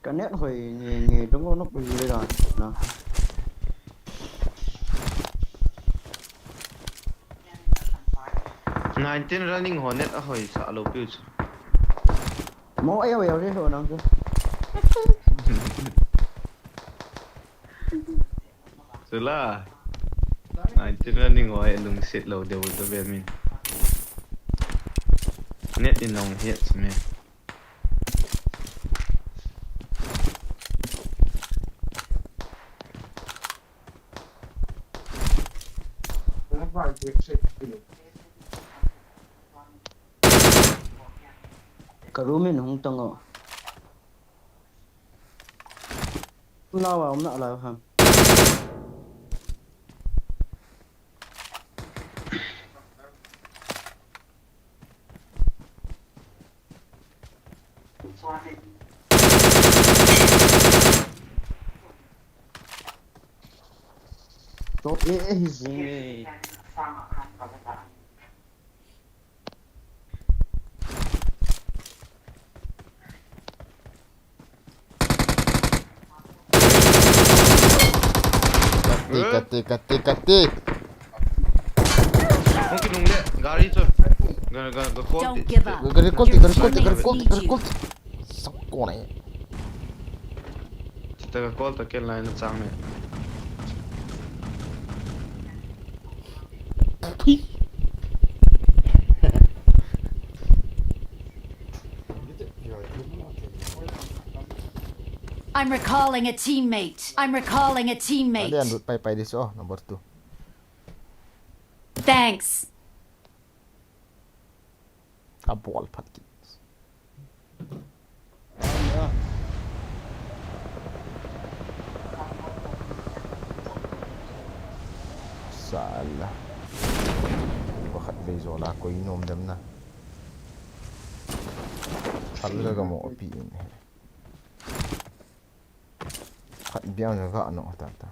Ka net hoi nge nge dong nok le la na. Nineteen running ho net ahoi sa lo piu chu. Mo ayo ayo re ho nang chu. Chula. Nineteen running ho e lungset lo deu to be min. Net in long het me. Ka room in hung tang o. Umna wa, umna la ham. Top e, e, hi jing e. Kati, kati, kati, kati. Hung kinung le, gari chu. Ga, ga, ga call ti. Don't give up. Gari call ti, gari call ti, gari call ti, gari call ti. Sakko nai. Chita ga call ta ken line na chang ne. Phi. I'm recalling a teammate. I'm recalling a teammate. Ade an lut pai pai di so, number two. Thanks. Abol phat kit. Sala. Pakhat vei jola koi nom dem na. Sala ga mo pi in. Khat biang ga no ta ta.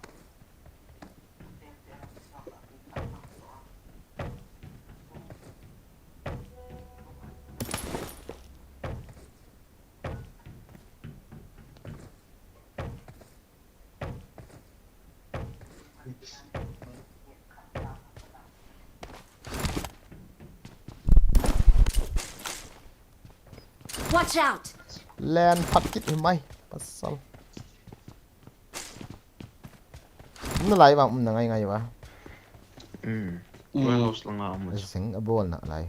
Watch out! Len phat kit hi mai. Pasal. Um na lai vang, um na ngai ngai va. Hmm. Hmm. Warehouse langa um. Sing a bol na lai.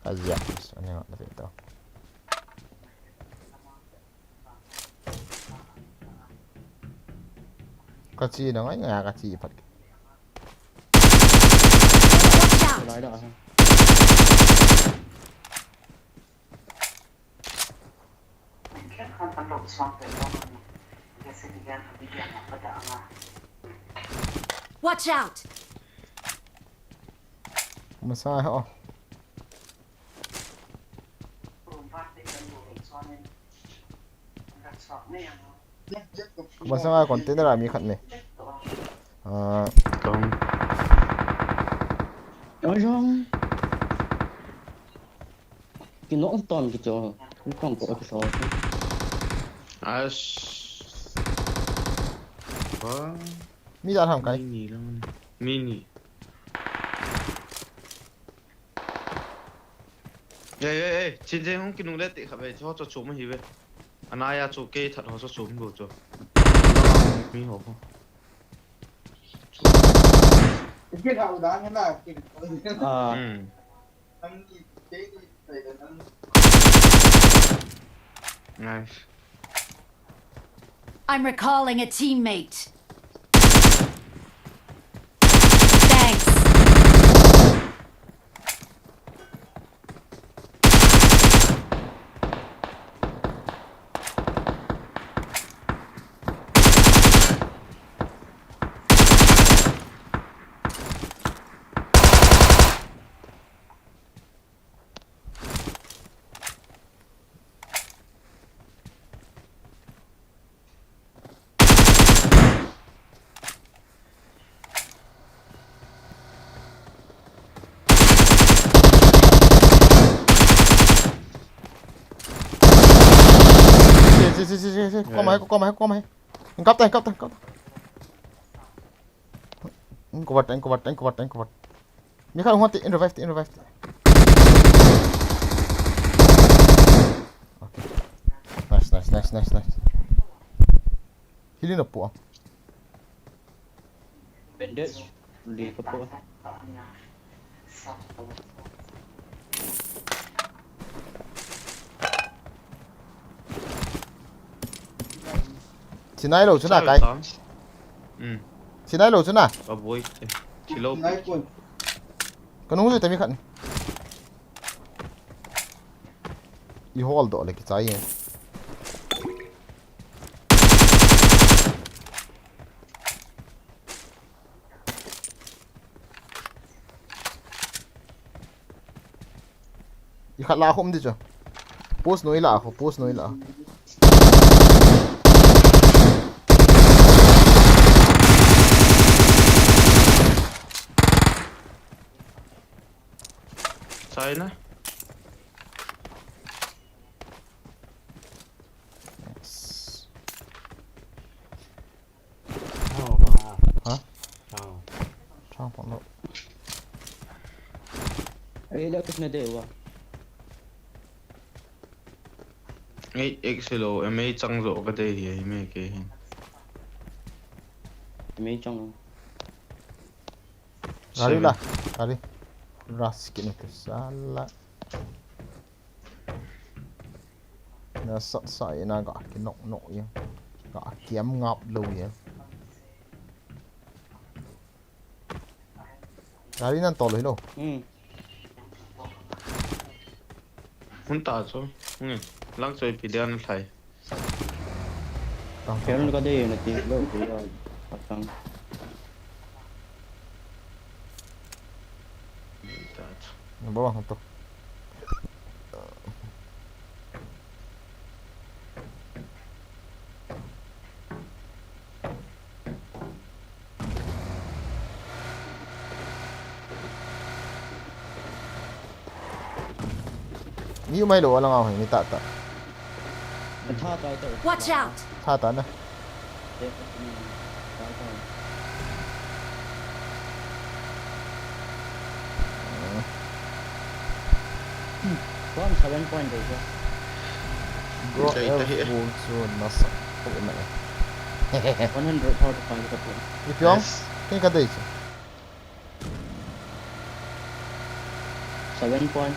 Kazia, so nya na to. Kachi na ngai ngai kachi phat. Watch out! Lai da. Watch out! Masa ho. Masa container a mi khat ne. Ah. Tong. Oi jong. Ki nok ton ki cho. Ni tong ko ki so. As. Ba. Mi da ham kai. Mini lang. Mini. Ei, ei, ei, chin chin hung kinung le ti kha ve, cho cho chum hi ve. Anaya chu ke that ho cho chum lo cho. Mi ho ho. Ke ha u da na ke. Ah. Hmm. Nice. I'm recalling a teammate. Thanks. Come on, come on, come on. Engkap ta, engkap ta, engkap ta. Engkap ta, engkap ta, engkap ta, engkap ta. Mi khat hung ti, in revive ti, in revive ti. Okay. Nice, nice, nice, nice, nice. Healing na po. Bandage. Li ka po. Sinai lo, sinai kai. Hmm. Sinai lo, sinai. Ka boi. Silo. Ka nung le tami khat. I hol do le kichai e. I khat la khum di chu. Post noi la khu, post noi la. China. Yes. Hah? Chang pon lo. Ei, la kisna de wa. Ei, ek se lo, em ei chang zo ka de hi, ei me ke hin. Em ei chang. Gari la, gari. Ras kini ke sala. Na sa sa ina ga ki nok nok ya. Ga kiam ngap lo ya. Gari nan tolo hilo. Hmm. Hun ta chu. Hmm. Lang choi pi lian thai. Tang. Kher ka de na ti lo ti ya. Patang. Ni ta chu. Ni bo hang to. Mi umai lo, alang ahi, mi ta ta. Watch out! Ta ta na. One seven point eight. Bro, Dai ta hi. F one chu nasa. Ko na e. One hundred thirty-five ka po. Ipi ong? Yes. Kei ka dei chu. Seven point.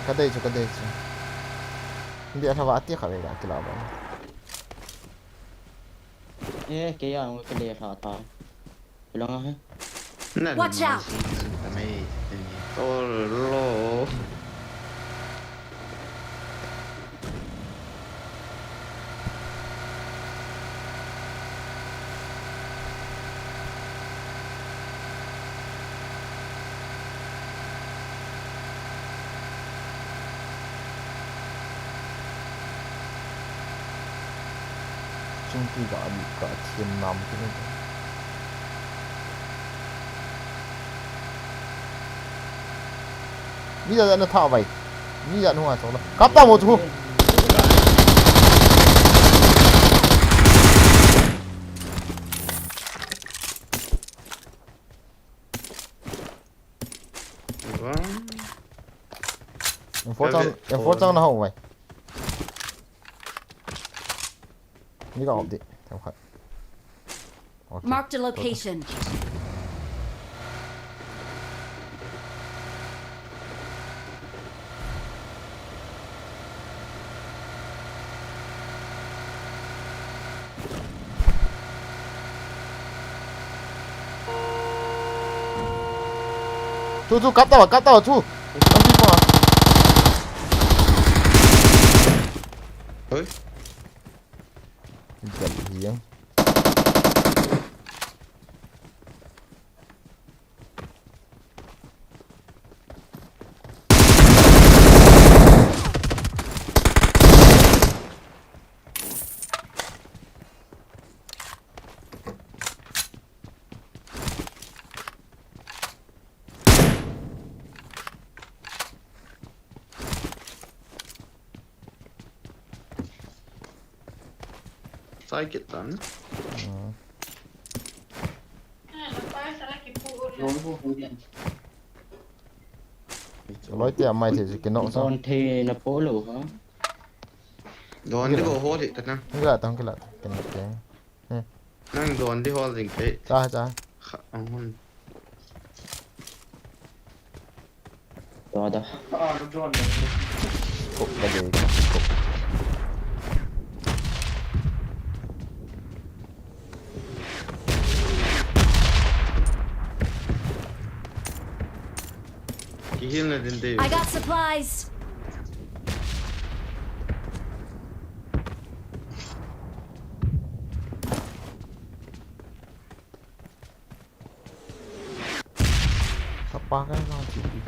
Ka dei chu, ka dei chu. Hindi a thava ati kha ve ka kila ba. Eh, kei a ngu kile kha ta. Belong ah. Watch out! Olo. Chungti ga, ga thiam nam kit ni. Mi da na tha vai. Mi da nu a chong la. Kap ta mo chu. Vâng. Em phố trong, em phố trong nó hậu vậy. Ni ka op di. Tao khat. Okay. Marked a location. Chu, chu, kap tau, kap tau, chu. Oi. Gal hiang. Sai kit tan. Loi te amai the ke no sa. Don the na po lo ha. Don di bo ho the ta na. Kila tang kila. Ken ke. Nang don di hol ding ke. Cha, cha. Kha, ang hun. Da, da. Kop ka dei, kop. Kihil na din dei. I got supplies. Sapa ka na ti ti.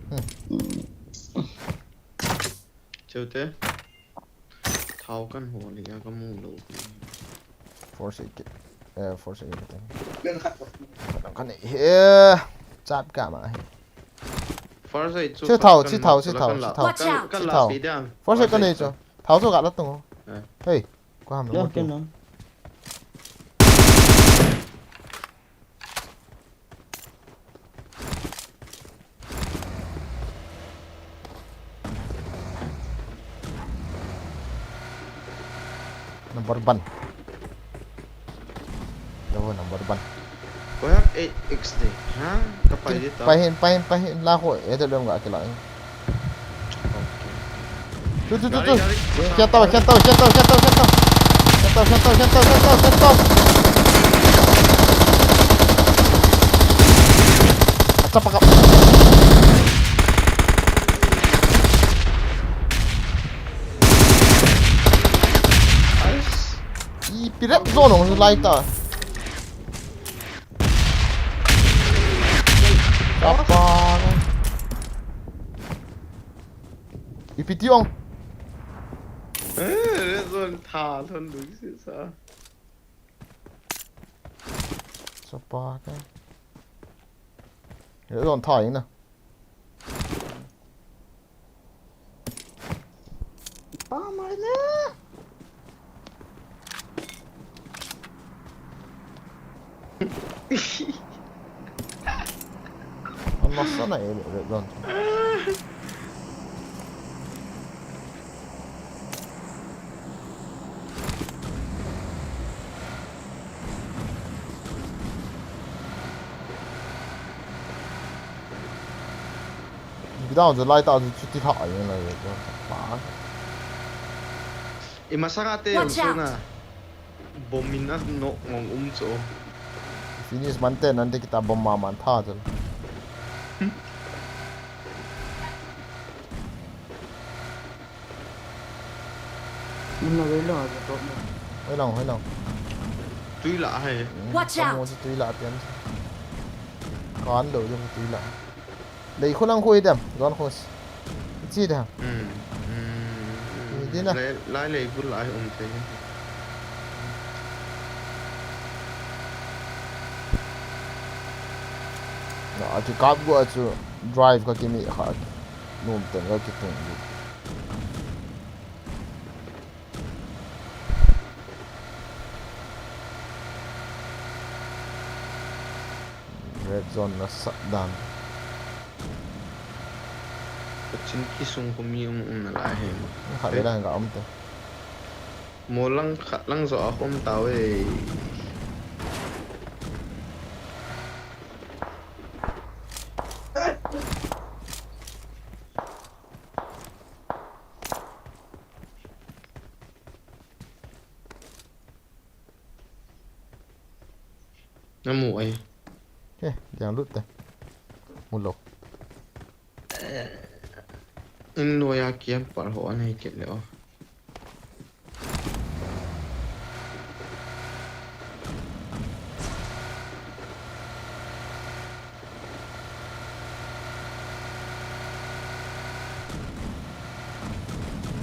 Hmm. Chute. Thao kan ho ni ka mu lo. Force eight. Eh, force eight. Kan ni. Eh, chap ka ma. Force eight chu. Chi thao, chi thao, chi thao, chi thao. Watch out! Chi thao. Force eight ka nei chu. Thao chu ka la tung. Eh. Hey, ko ham lo. Number one. Number one. Ko ha eight X de. Ha? Ka pai di ta. Pai hin, pai hin, pai hin. La ho, eh, de lom ga ke la. Chu, chu, chu, chu. Khen tau, khen tau, khen tau, khen tau, khen tau. Khen tau, khen tau, khen tau, khen tau, khen tau. Acha pakap. Ipi rep zone hung lai ta. Chapa. Ipi ti ong. Eh, red zone tha lhon lui si sa. Chapa ka. Red zone tha ing na. Pa mai le. Masa na e, e, e, don. Bidang chu lai ta chu chuti tha ai na e, don. Pa. I masanga te Watch out! Suna. Bomb in a nok ngong um chu. Finish man te nan te kita bomb ma man tha chu. Mun na vei lo, a top na. Hoi lang, hoi lang. Tui la hai. Watch out! Mo si tui la pian. Kan lo jong tui la. Lei khu lang khu i dem, zon khu. Chi da. Hmm. Hmm. Ni dina. Lai, lai lei bul lai um thei. Na, a kikap go a chu drive ka kimi kha. Nom ten ka kitung go. Red zone na sat dan. Kachin kisung ko mi um um na lai he. Kha ve la ga um te. Mo lang khat lang zo a hom ta ve. Na mu ai. He, jang lut te. Mu lo. In noiya kiam pal ho an hei kit le o.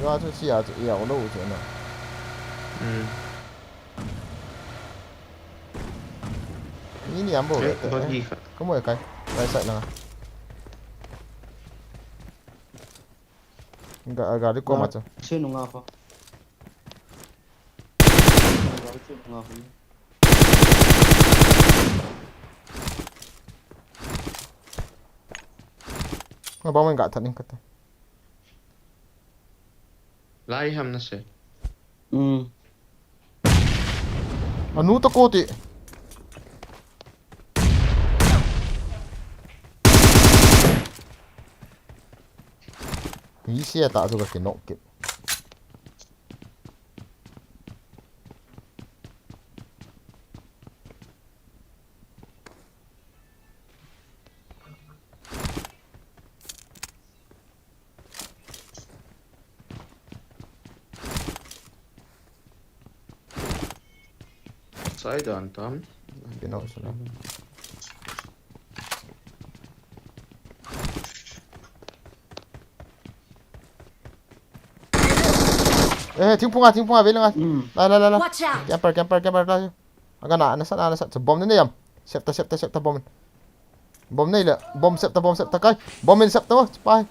Yo chu sia chu ya lo chu na. Hmm. Ni ni ambo. Eh, bagi kha. Kamu kai. Right side na. Ga, ga di ko ma chu. Che nunga kho. Ga che nunga kho. Nga ba man ga tha ning kate. Lai ham na se. Hmm. Anu ta ko ti. Hi sia ta chu ka kinok kit. Sai dan tam. Pinaw sa lang. Eh, thingphung a, thingphung a, vei lang a. Hmm. La, la, la, la. Watch out! Camper, camper, camper, la. Aga na, na sat, na sat. Sa bomb na yam. Sep ta, sep ta, sep ta bomb. Bomb nei le, bomb sep ta, bomb sep ta kai. Bomb in sep ta mo, pai.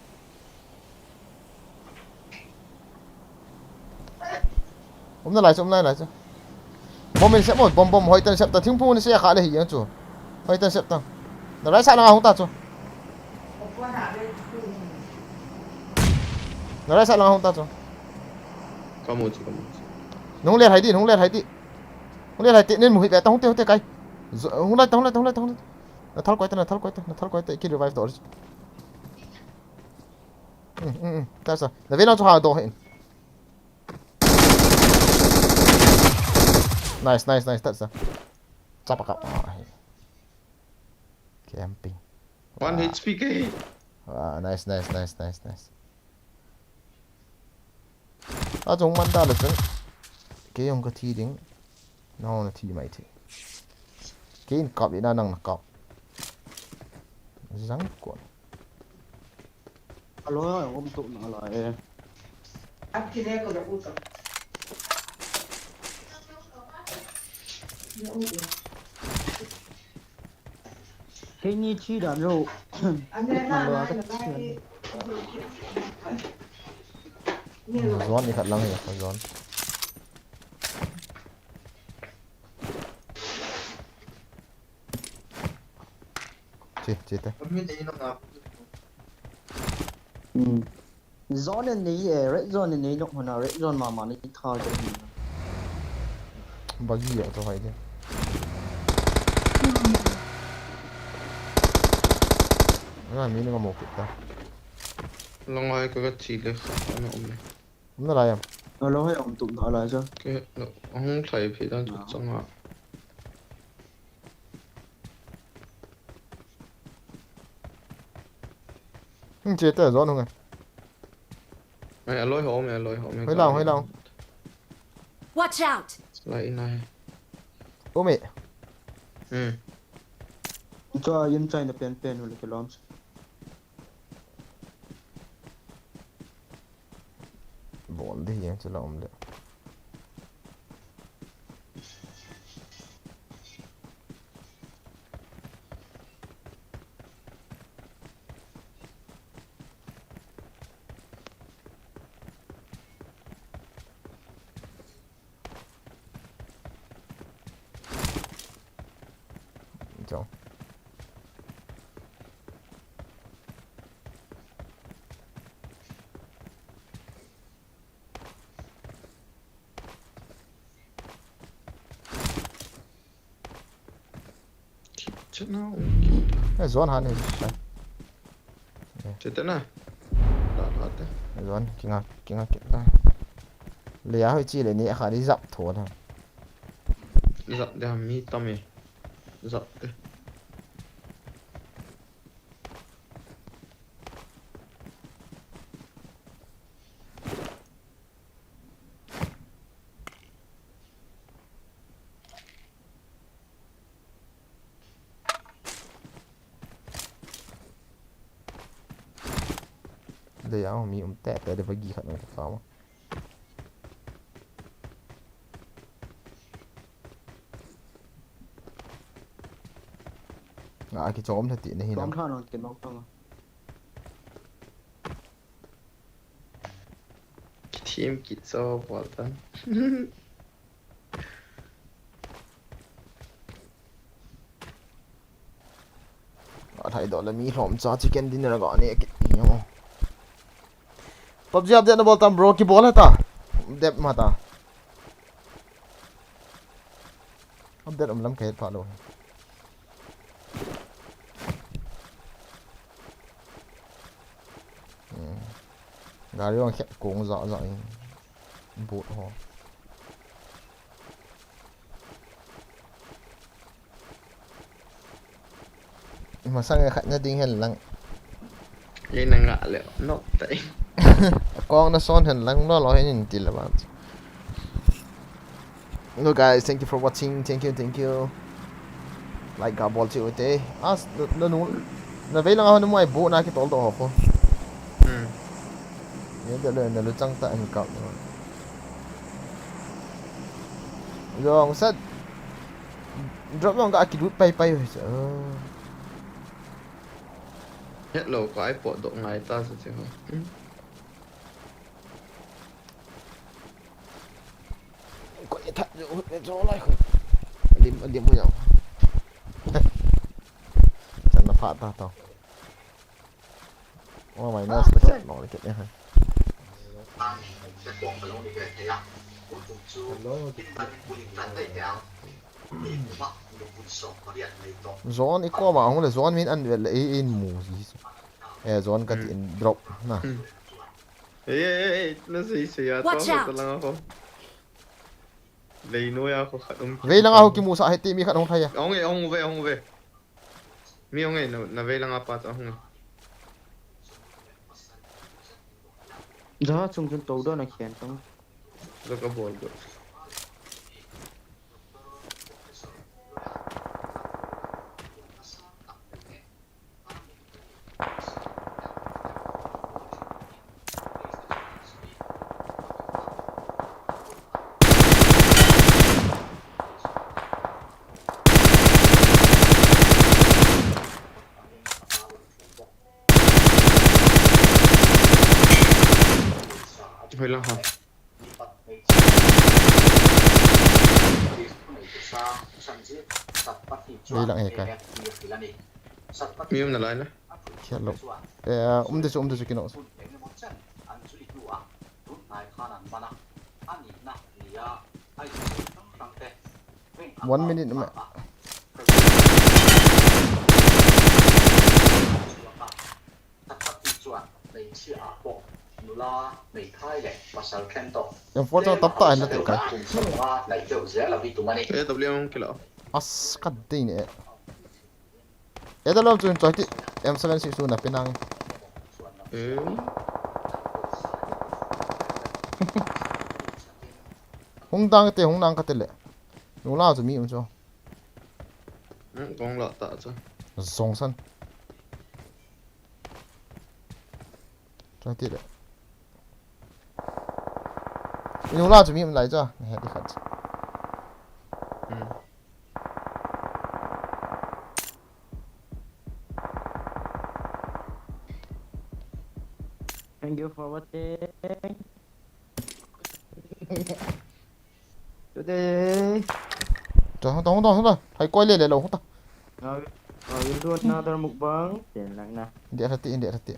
Um na lai chu, um na lai chu. Bomb in sep mo, bomb, bomb, hoi tan sep ta, thingphung ni se kha le hi yang chu. Hoi tan sep ta. Na right side lang hung ta chu. Na right side lang hung ta chu. Ka mu chu, ka mu chu. Nung le hai di, nung le hai di. Hung le lai te, nen mu hi ve ta, hung te, hung te kai. Zo-, hung lai ta, hung lai ta, hung lai ta, hung lai ta. Na thal koi ta, na thal koi ta, na thal koi ta, ki revive doh. Hmm, hmm, hmm. Ta sa. Na ve lang chu ha doh hin. Nice, nice, nice, ta sa. Chapa ka. Ah, he. Camping. One H P ke. Ah, nice, nice, nice, nice, nice. A chung man ta le chun. Kei jong ka thi ding. Nang na thi mai thi. Kei in kap ina nang na kap. Jang kon. Alo, om tu na la e. Ap ki le ko da u ka. Keini thi dan jo. Nang lo a ka thi. Zon ni khat lang hi, zon. Eh, chete. Hmm. Zone nei, eh, red zone nei nok hona, red zone mama ni tha ke. Bagi ya to hai de. Nga mi ni nga mo kita. Long hai ka ka chi le kha ana um le. Umna lai am? Alo, hei, um tum na lai cha. Ke, no, hung thlai phi dan chu chang a. Hung che ta zone hung e. Ai, aloi ho me, aloi ho me. Hoi lang, hoi lang. Watch out! Lai in ai. Um e. Hmm. Chua yim chai na pen pen hu le ke lom. Bol di hiang chu la um le. Chao. Chana, okay. Eh, zone han ni. Chete na. Da, da, te. Zone, kinga, kinga, kinga. Le ya hoi chi le ni, a kha di zap tho la. Zap de mi tam e. Zap de. Dei a mi um tete de bagi khat nung kama. Nga kichom na ti na hi na. Chom tha nang kinok tang. Kithim kit cho bol tan. Athai do le mi lhom cha chicken dinner ga ne kit ni mo. PUBG update na bol tam bro, kibol heta. Dep ma ta. Update um lam ka het pha lou. Hmm. Gari jong khet kong ja ja in. Boot ho. Masang e khat na ding hen lang. Ye na nga le, nok tai. Kong na son hen lang, no lo hen in ti le ban. No, guys, thank you for watching. Thank you, thank you. Like ga bol chi u te. As, na, na nu, na vei lang a ho na mu ai bu na ki tol to ho ko. Hmm. Ye de le, na lu chang ta hin kap. Jong sat. Drop jong ga ki lut pai pai ho. Hello, ka ai po do ngai ta sa che ho. Hmm. Koi that jo, hut le jo lai koi. Adim, adim mo yang. Chan na pha ta to. Oh, minus na chat no le ke ha. Hello. Zone i koma hung le zone min an vel le in mu ji. Eh, zone ka ti in drop na. Hmm. Ei, ei, ei, na sei sei a. Watch out! Lang ako. Lei no ya ko khat um. Vei lang a ho kimu sa hiti mi khat hung thai a. Hung e, hung ve, hung ve. Mi hung e, na, na vei lang a pa ta hung e. Ja chung chun to do na khen tong. Ja ka bol do. Hoi lang ha. Hoi lang e kai. Mi um nalai na. Khial lou. Eh, um de chu, um de chu kino. One minute ma. M four chang tap ta na te kai. A W M kilo. As ka dei ne. Eda lom chun choi ti M seven six two na pe nang. Eh. Hung dang te, hung dang ka te le. Nula chu mi um chu. Hmm, kong la ta chu. Zong san. Choi ti le. Nula chu mi um lai chu. He ti khat. Hmm. Thank you for watching. Today. Dah, dah, dah, dah. Hai koi le le lo ta. I will, I will do another mukbang. Then lang na. India hati, India hati.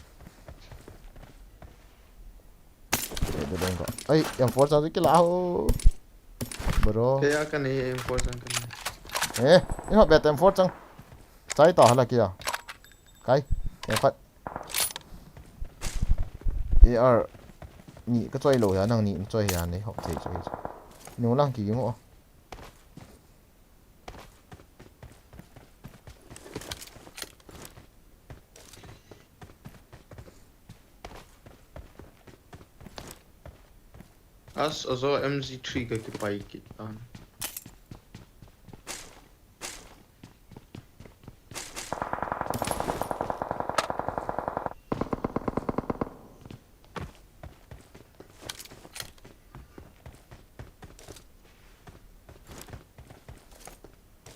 Ai, M four chang kila ho. Bro. Kaya ka ni M four chang ka ni. Eh, ina bet M four chang. Chai ta hala kia. Kai, M five. A R ni ka choi lou ya, nang ni choi ya, nei hop thei choi. Nu lang ki mo. As azo M G three ka kipai kit tan.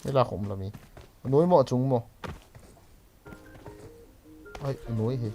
Ila khum lami. Noi mo chung mo. Ai, noi hi.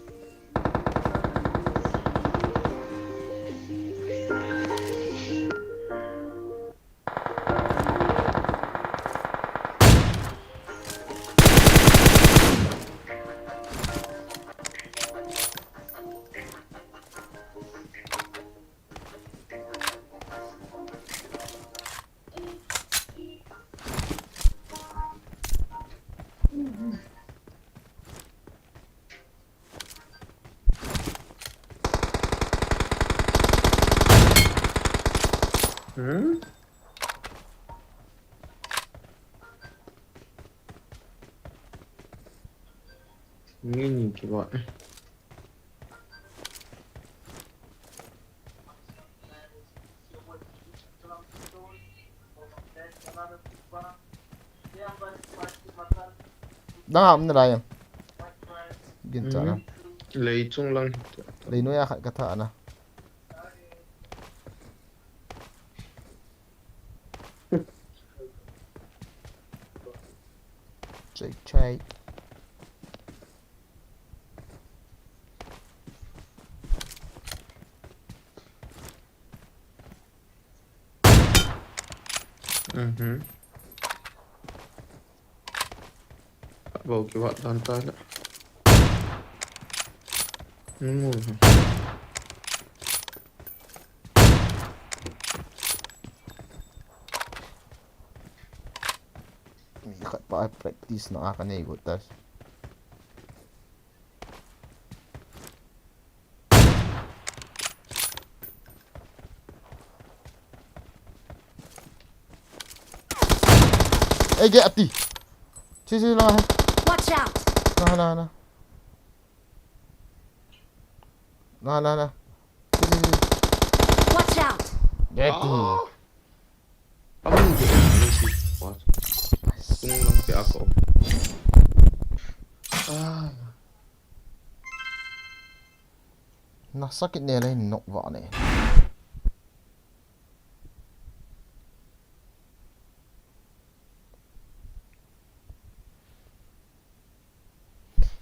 Hmm? Ni ni ki ba. Dang am na lai em. Gin cha na. Mhm. Lei chung lang. Lei noi a khat ka tha na. Check, check. Mhm. Bau ki wat dan ta la. Ngu. Mi khat pa practice na ka nei got tas. Eh, dia ati. Si, si, lang hai. Watch out! Na, na, na. Na, na, na. Si, si, si. Watch out! Dia ati. Ah. Amun dia ati. What? Tung lang si ako. Ah. Nasakit ne lai nok va ne.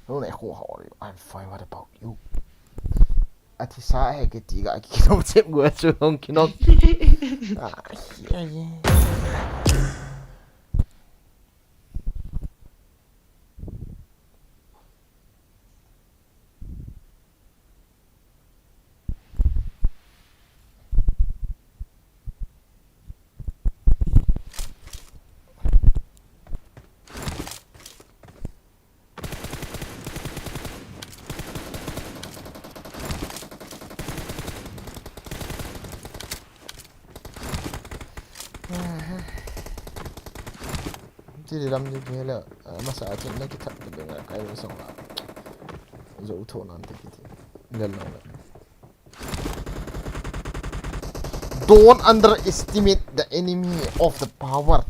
Lo ne ko ha ori, I'm fine, what about you? Ati sa he ke ti ga ki no che gu chu hong ki no. Ah, yeah, yeah. Tiri ram ni ni la, ah, masa a chun na kithat tu ding a kai lo sang la. Zo tho nan te kiti. Lel lo la. Don't underestimate the enemy of the power.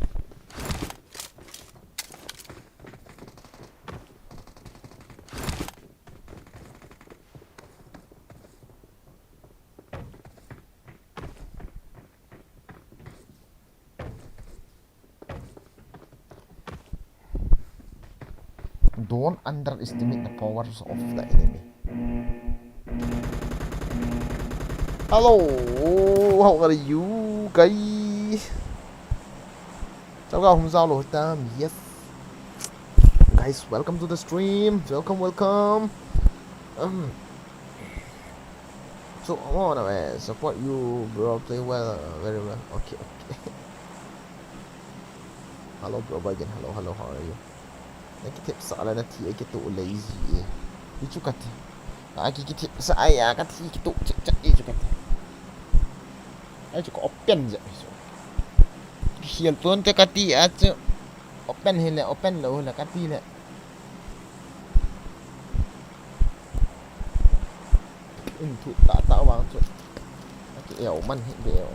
Don't underestimate the powers of the enemy. Hello, how are you guys? Chau ka hum zau lo tam, yes. Guys, welcome to the stream. Welcome, welcome. Um, so, I wanna, uh, support you, bro. Play well, uh, very well. Okay, okay. Hello, bro, again. Hello, hello, how are you? Na kithep sa la na thi a kito lazy e. Ni chu kati. A ki kithep sa ai a ka thi kito chat chat e chu kati. Ai chu ka open je chu. Hial ton te kati a chu. Open hi le, open lo le kati le. In thu ta ta vang chu. Aki eo man hi be eo.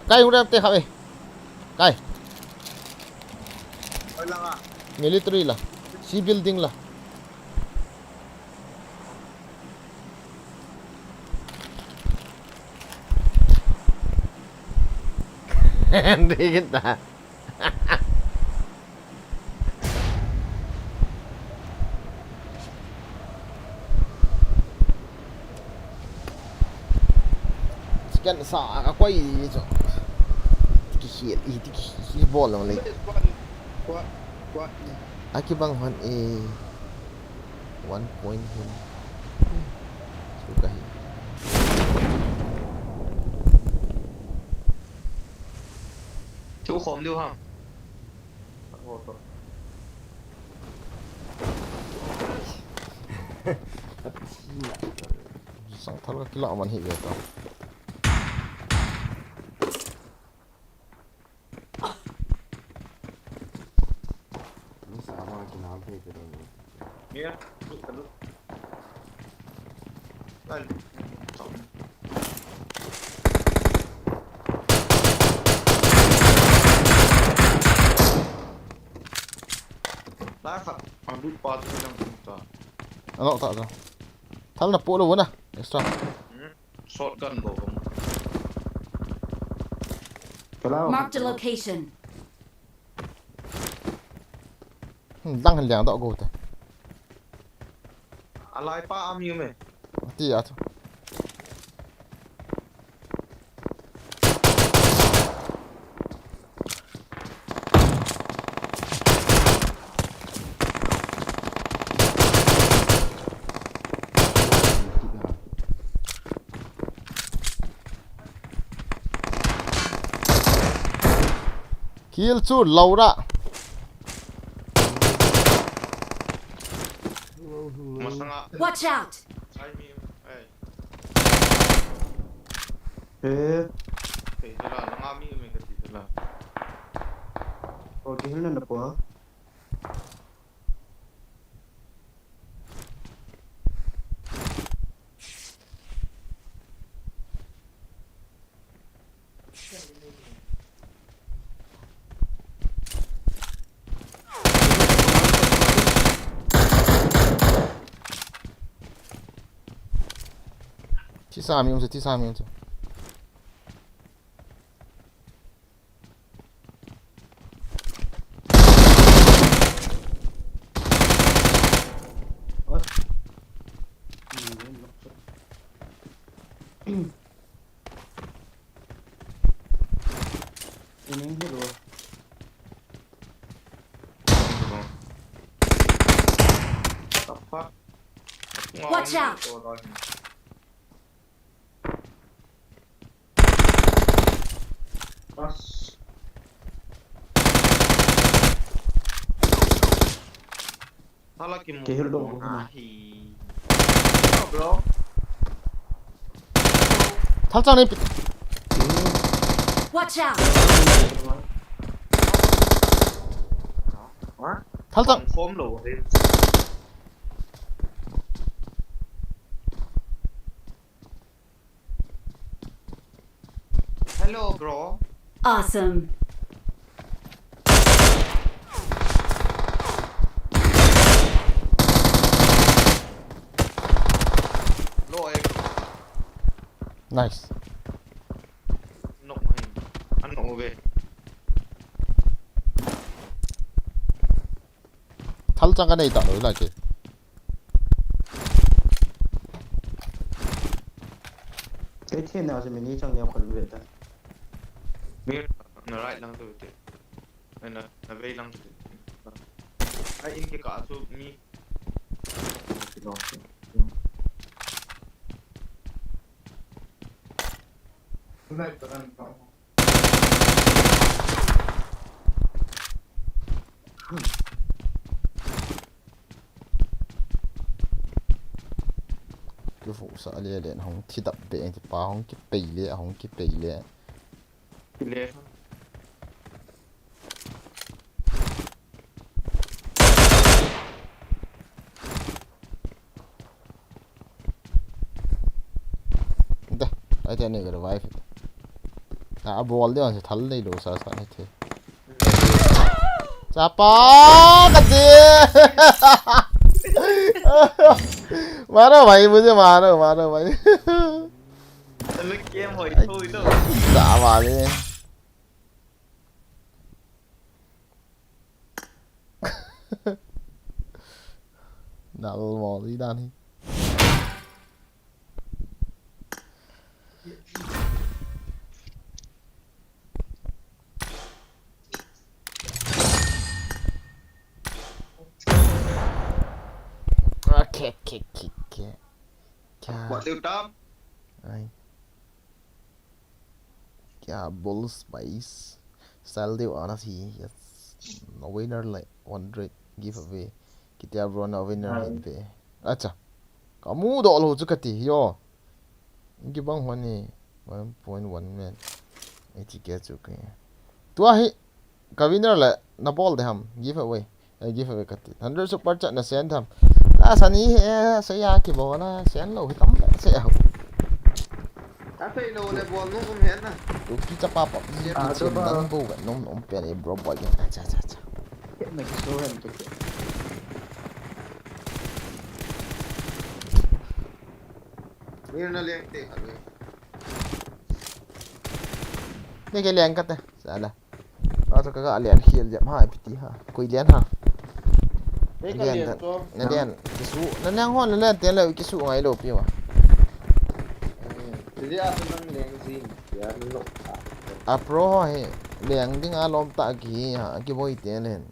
Kai hu rem te kha ve. Kai. Oi langa. Military la. C building la. Dikit ta. Scan sa a ka koi chu. Tiki hial, i tiki hial bol lang le. Kua, kua. Aki bang hon e one point hon. Chu ka hi. Chu khom liu ham. Sang thal ka kila man hi ve ta. Ni sa ma kina ve te lo. Mira, look, look. Dale. Lai khat, a lut pa chu lang ta. Ano ta ta. Thal na po lo na, extra. Hmm. Shotgun go bang. Marked a location. Hmm, dang han liang doh go te. A lai pa am yu me. Ti a chu. Kill chu lo ra. Masanga. Watch out! Ai mi, ai. Eh. Thei jela, langa mi me kati jela. Okay, hil na na po. Thisa mi um se, thisa mi um se. Ini hero. Apa? Watch out! Pas. Hala ki mo. Kihil do. Ahi. Oh, bro. Thal chang ni pi. Watch out! Thal chang. Confirm lo, eh. Hello, bro. Awesome. Lo, eh. Nice. Knock mai. An knock ve. Thal chang ka nei ta lo la ke. Te the na se mini chang ya khol ve ta. Mi na right lang tu te. Na, na vei lang tu te. Ai in ke ka chu mi. Right, but I'm Kivuhsah le le, hung thi dap be, ti pa hung kipei le, hung kipei le. Kile. Dah, ai te ni ka revive. Ta a bol de on se thal nei lo sa sa ni the. Chapa ka de. मारो भाई, मुझे मारो, मारो भाई. Game hoi thoi to. Sa ma le. Nal mo di dan hi. Okay, okay, okay, okay. Kya? What do you top? Ai. Kya bulls bhai? Sell deu ana si, yes. No winner le hundred giveaway. Kitia bro na winner hin pe. Acha. Ka mu doh lou chu kati yo. Kibang hon ni one point one man. Eighty K chu ke. Tua hi ka winner le na bol de ham giveaway. Ai, giveaway kati. Hundred super chat na send tham. La sani he, se ya ki bo na, send lo hi tam se ho. A pe lo le bol nu um he na. Tu ki cha pa pa. Ki chin nan bo ga nom nom pe ni bro boy. Acha, acha, acha. Ke na ki so hem tu ke. Ni na leng te ka le. Ni ke leng ka te. Sala. Acha ka ga lian khial jep ha, ipiti ha. Koi lian ha. Lian ta. Na lian. Kisu. Na lian hon, na lian ten la kisu ngai lo pi wa. Ti a sa nang lian zin. Ya lo. A pro ho he. Lian ding a lom ta ki ha. Ki boi ten len.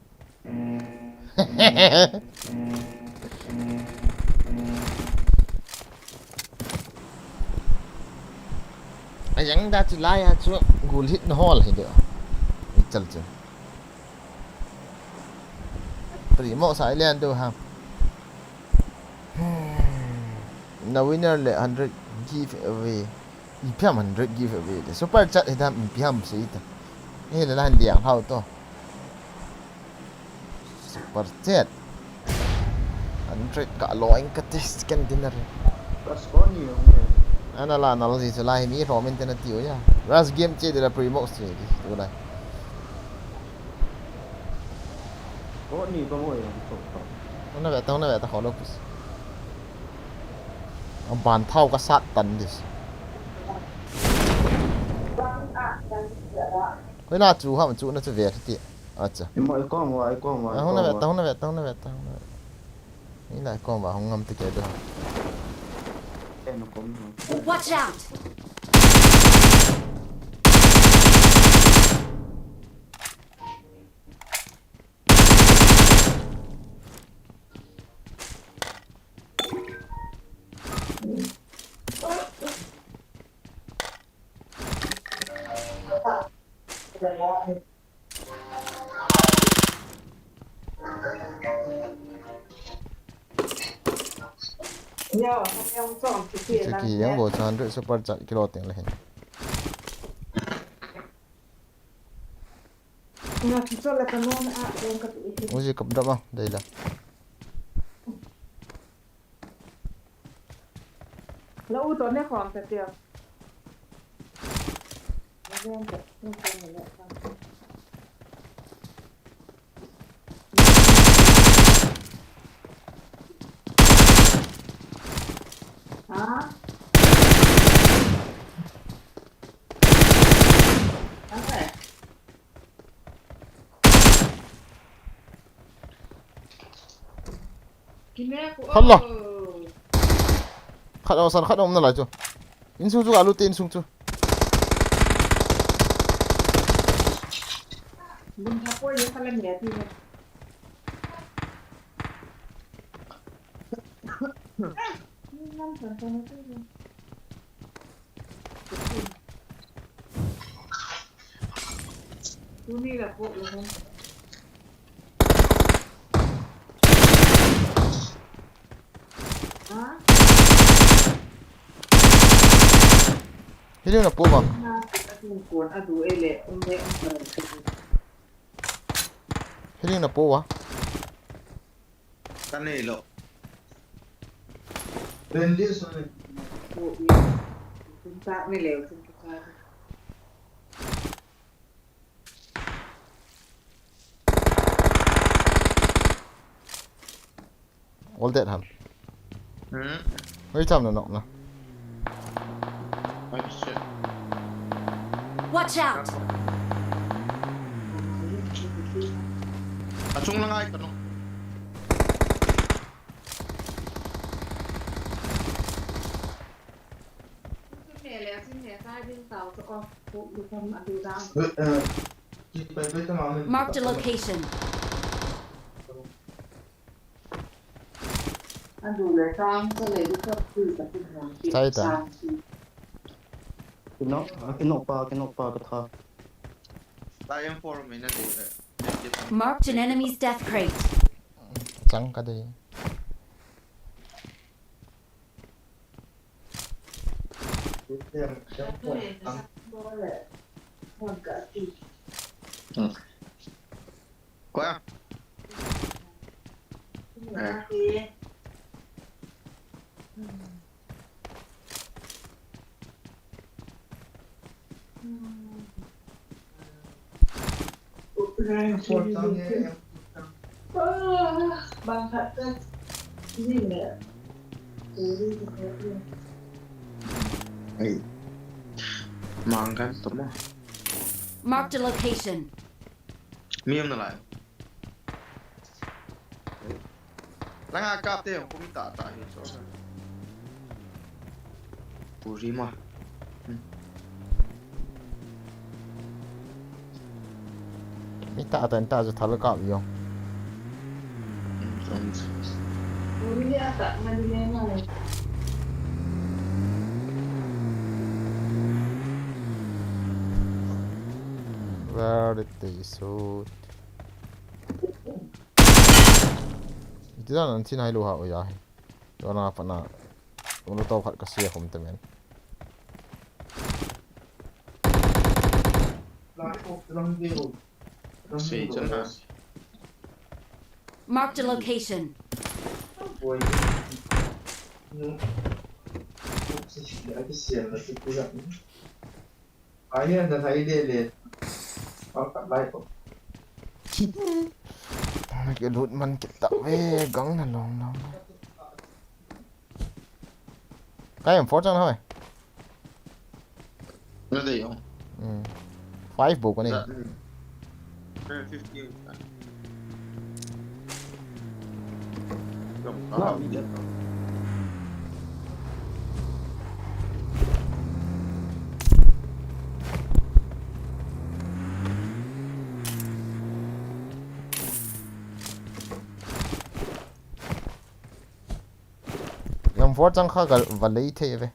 Ajang da chu lai a chu gul hit na hol hi de. Ichal chu. Primo sa ilian do ha. Na winner le hundred giveaway. Ipi ham hundred giveaway le. Super chat hi dam ipi ham sei ta. He le lan diang hau to. Super chat. Hundred ka lo in ka test kan dinner. Plus ko ni yong ye. Ana la nal ji chu lai mi rom in tena tiu ya. Rush game che de la primo che di tu lai. Ko ni ko mo yong ko ko. Una ve ta, una ve ta, hollow pus. Ban thau ka sat tan dis. Koi la chu ham chu na chu ve ti. Acha. Mo ko mo, ko mo. Hung na ve ta, hung na ve ta, hung na ve ta, hung na ve. Ni lai kom va hung ngam te ke do. Watch out! Ki yang bo chan re super chat kilo teng le hin. Nga kichol la ka nom a, dong ka ti. Uzi kap drop a, dai la. La u to ne khom ta tia. Hala. Khat a san, khat a um nalai chu. Insung chu, alu te insung chu. Bun tha poi le khala me ati ne. Ni nam san san ati ne. Tuni la po lo. Ha? Hiding na po ma. Na, atung kon adu ele, um le, um le. Hiding na po wa. Ka nei lo. Rendi so ne. Po i. Tum ta ne le, tum ta. All dead ham. Hmm. Hoi cham na nok na. Ai, shit. Watch out! Achung lang ai ka nok. Marked a location. Sai ta. Kino, kino pa, kino pa ka tha. Marked an enemy's death crate. Chang ka dei. Koi a? Eh. Ai. Mang kan tomo. Marked a location. Mi um nalai. Langa kap te, kumi ta ta hi so. Puri ma. Hmm. Mi ta ta ta jo thal kap yo. Hmm, so. Puri ya ta ma di le ma le. Where did they shoot? Iti dan an chin hai lu ha o ya. Yo na pa na. Ulu to khat ka sia khum te men. Sei chun ha. Marked a location. Ai, na thai de le. Pal pat lai ko. Ke lut man kit ta ve, gang na long long. Kai em four chang hoi. Na de yo. Hmm. Five bu ko ni. Fifteen. Yang four chang kha ka va lei thei ve.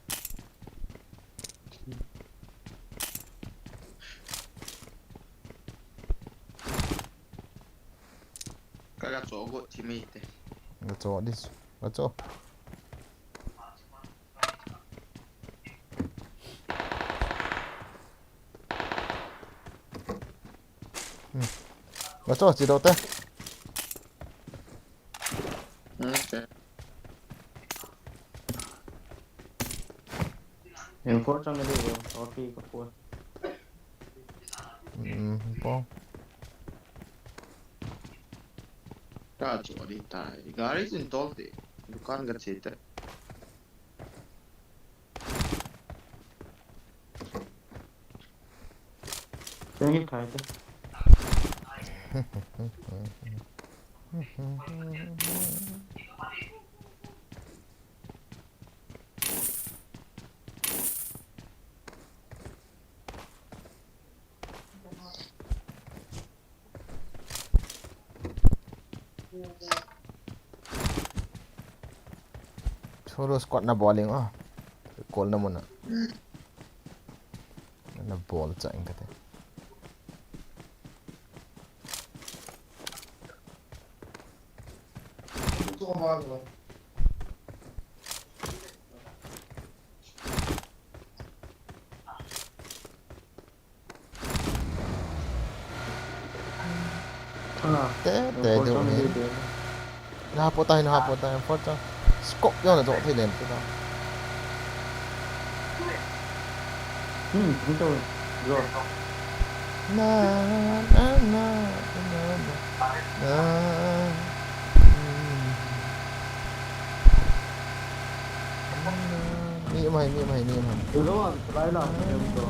Ka ga cho go thi mei te. Ga cho dis. Ga cho. Hmm. Nacho chi do te. Okay. Info chang ni bo, okay, ka phone. Hmm, po. Ka cho di tai. Gari sin tol te. Dukan ka che te. Thank you, Kaiser. Choro squad na bowling ah. Call na muna. Na ball cha ing kate. Te, te, de, ne. Na pota hin, ha pota hin, pota. Scope yo na jo thei len, pota. Hmm, ito. Zo. Na, na, na, na, na. Na. Hmm. Mi mai, mi mai, mi mai. Zo, lai la, zo.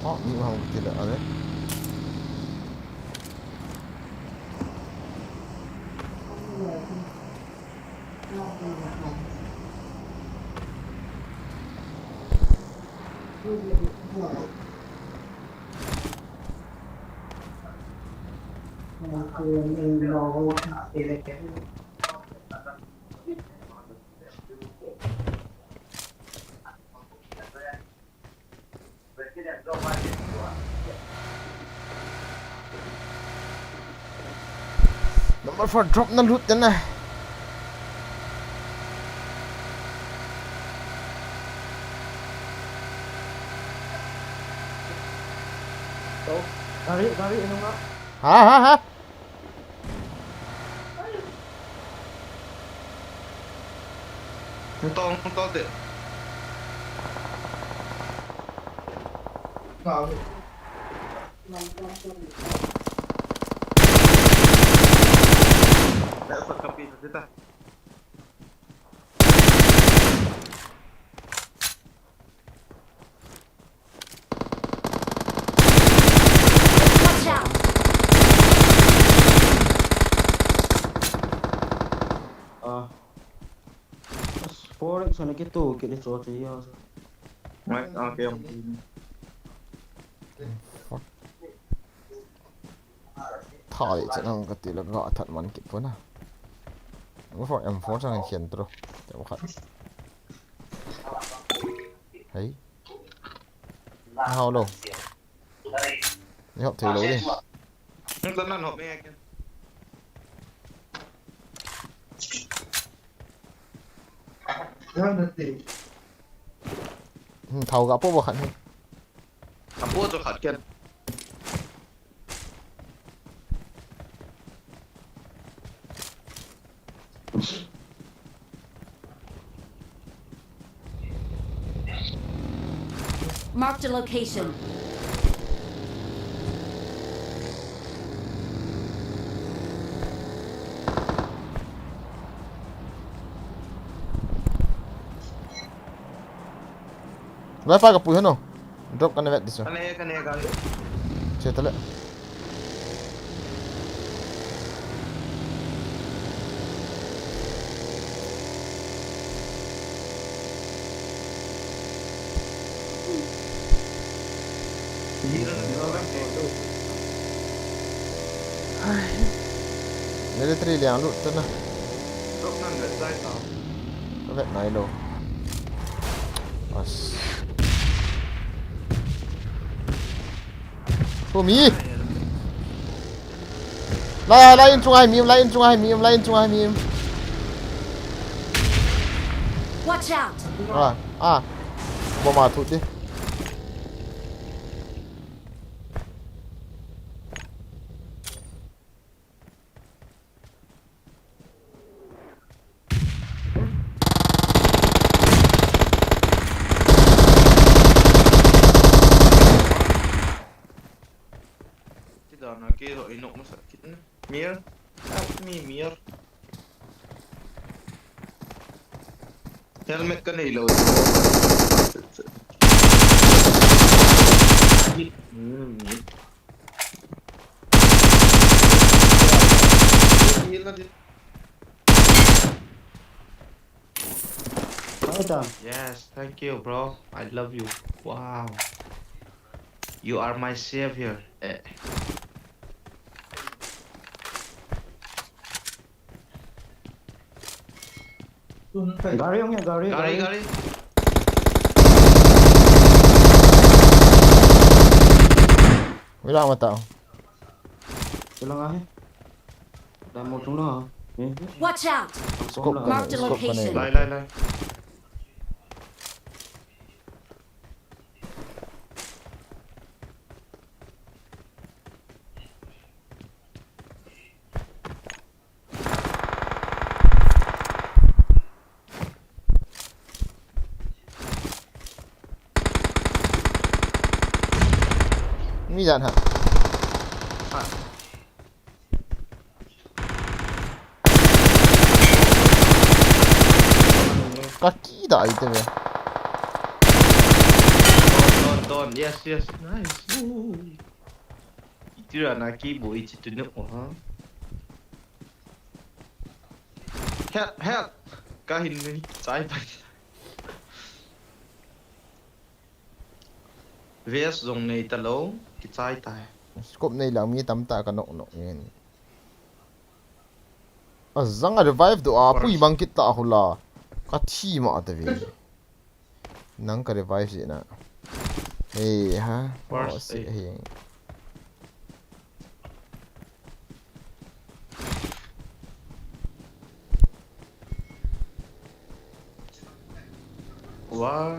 Oh, ni mau tidak ada. Number four drop na lut na. Gari, gari, ano nga? Ha, ha, ha? Hung tol, hung tol te. Let's go, copy, copy ta. Watch out! Ah. Four X na kito, kili cho che ya. Right, okay, okay. Fuck. Thai, chan ang kati la ga that man kit pon a. Mo fo M four chang khen tro. Te mo khat. Hei. Hao lo. Ni hop thei lo ni. Nan hop me ken. Hmm, thao ga po bo khat ni. Apo cho khat ken. Marked a location. Vai pa ka pui hano. Drop ka na vet ding chu. Ka ne, ka ne, ka ne. Che ta le. Military liang lut ta na. Ka vet nai lo. As. Tumi. Lai, lai in chunga hi mi um, lai in chunga hi mi um, lai in chunga hi mi um. Watch out! Ah, ah. Bomb a thut di. Ti dan a kei ho i nok masa kit na. Mir. Help me, Mir. Helmet ka nei lou. Hmm. Heal na di. Yes, thank you, bro. I love you. Wow. You are my savior. Eh. Gari hung e, gari, gari, gari. Wala mata. Wala nga he. Damo chung na. Watch out! Scope ka nei, scope ka nei. Mark the location. Lai, lai, lai. Mi jan ha. Ha. Ka ki da ai te ve. Don, don, don. Yes, yes. Nice. Ooh. Itira na ki bo ichi tu ne o ha. Help, help. Ka hin ni chai pai. Vest jong nei ta lou, kichai tai. Scope nei lang mi tamtah ka nok nok ngen. Ajang a revive doh a, pui bang kit ta hula. Ka thi ma ta ve. Nang ka revive si na. Ei ha. First aid. Wow.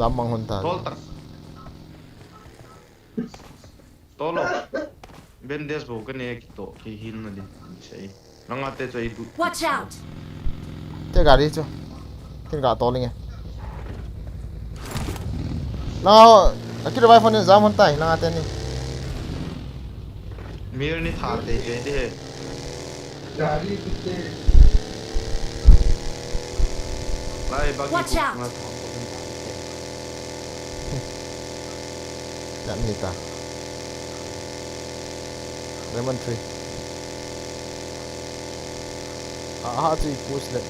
Lam mang hon ta. Tol tak. Tolo. Bandage bo ka ne kito, ki heal na di. Sei. Langa te choi bu. Watch out! Te gari chu. Kin ga toling e. Langa ho, aki revive hon jam hon tai, langa te ni. Mir ni tha te te de. Gari kite. Lai, bagi. Watch out! Lemon tree. Ha, ha, tu i push le.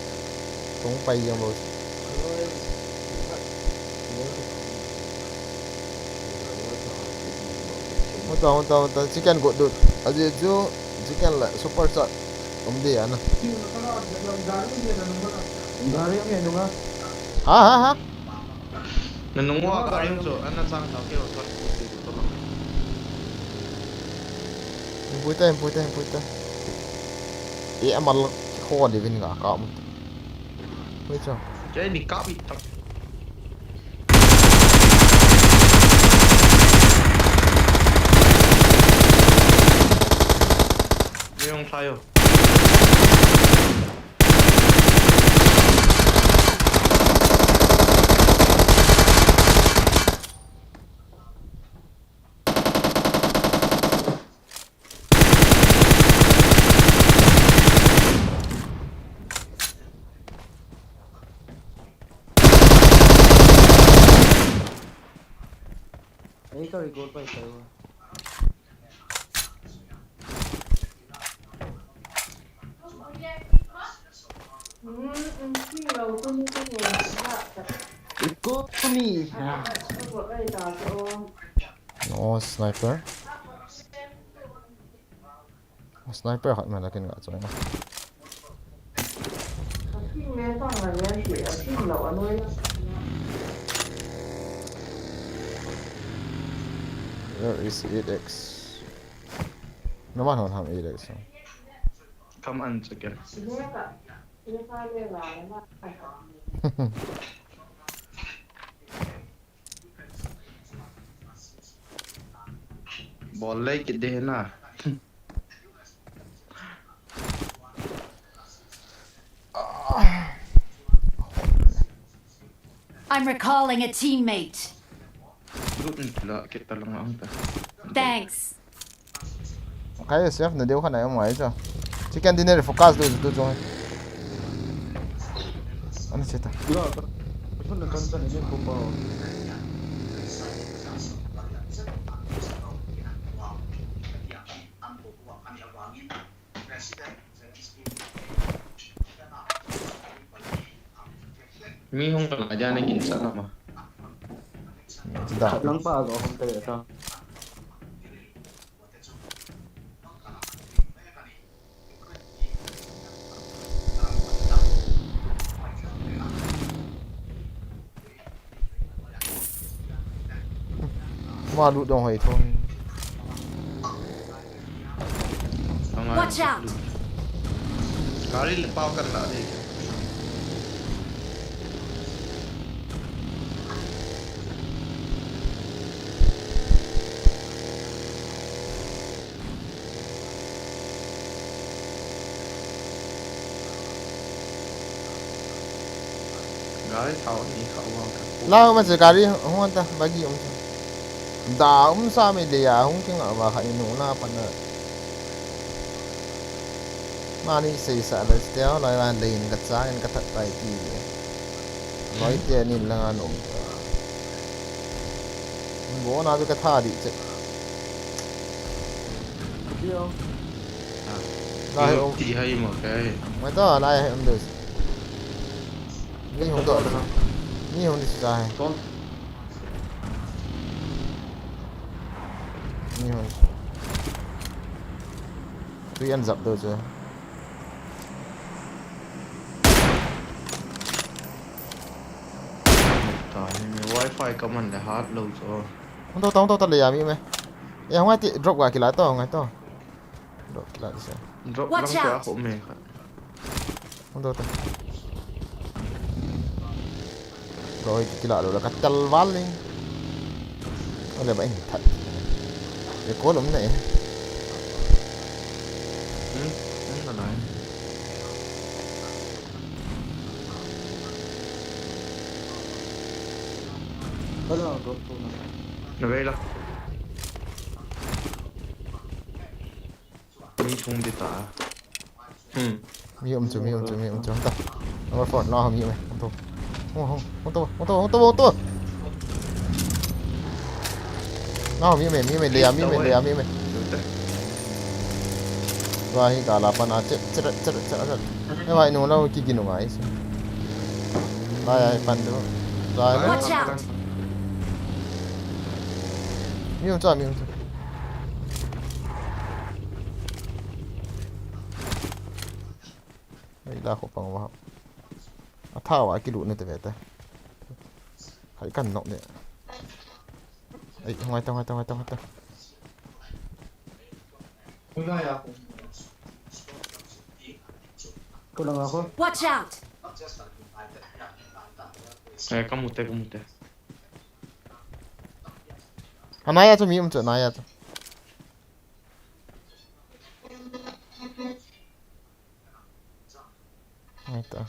Tung pai yang lo. Hota, hota, hota. Chicken got dut. Aji ju chicken le super chat. Om de ana. Gari ang nunga. Ha, ha, ha. Na nunga gari ang chu, ana chang tau ke wa. Puita, puita, puita. E amal ko de vin ga ka mu. Puita. Jai ni ka bi tak. Yung tayo. Ei ka record pa ito. Ikumi. Oh, sniper. Sniper khat man akin ga choi na. Where is eight X? No man hon ham eight X. Come on, chicken. Bol lei kit de na. I'm recalling a teammate. Lut in kila kita lang ang ta. Thanks. Okay, safe na deu kha na yung mai cha. Chicken dinner focus do do jong. Ano sita? Ila ta. Ito na kan kan ini ko pa. Mi hung la ja ne kin sa na ma. Sita. Lang pa go hung te ta. Ma lut dong hoi thon. Watch out! Gari le pao kan la de. Gari thao ni kha wa ka. Lao ma se gari hung ta bagi um. Da um sa me le ya hung king wa kha ni nu na pa na. Mani sei sa le stel lai wan le in ka cha in ka that tai ti. Loi te nin la nga nom. Bo na be ka tha di che. Dio. Lai um. Ti hai mo kai. Mai to lai um dus. Mi hung to. Mi hung dis lai. Ton. Mi hung. Tui an zap do che. Ta ni mi wifi ka man le hat lo cho. Hung to, hung to, ta le ya mi me. Ya hung ai ti drop ga kila to, hung ai to. Drop kila di se. Drop lang ka ko me ka. Hung to, to. Drop kila lo la ka tal val ni. Ole ba in that. Ye ko lom na e. Hmm, hmm na na. Wala, drop to na. Na vela. Mi thung di ta. Hmm. Mi um chu, mi um chu, mi um chu. Ta. Number four, na mi um. Um to. Um to, um to, um to, um to, um to. Na mi um, mi um, le ya mi um, le ya mi um. Wa hi ka la pa na che che che che. Ni wa nu la ki ginu ngai. Lai ai pan du. Lai. Watch out! Mi um cha, mi um cha. Ai la ko pang wa. A tha wa ki lu ne te ve te. Hai kan nok ne. Ai, ngai ta, ngai ta, ngai ta, ngai ta. Watch out! Eh, ka mu te, ka mu te. Anaya chu mi um chu, anaya chu. Ngai ta.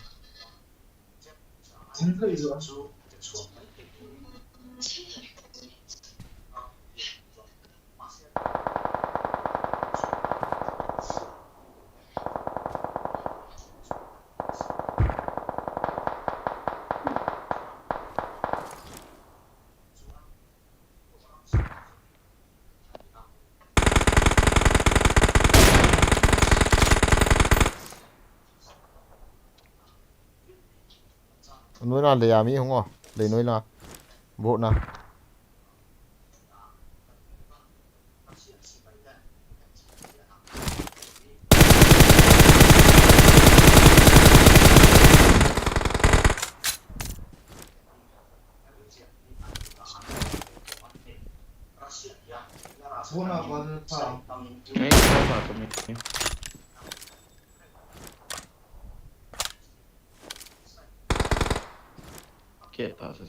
Noi la le ya mi hung o. Le noi la. Bo na. Nei, ko ba to mi. Ke ta sa.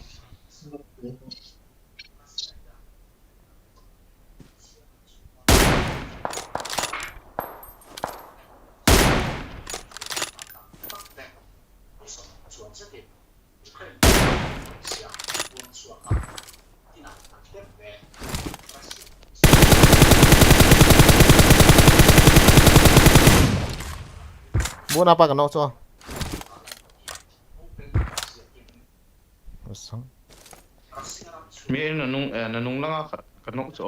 Buna pa ka nok chu. Sang. Mi na nung, eh, na nung langa ka, ka nok chu.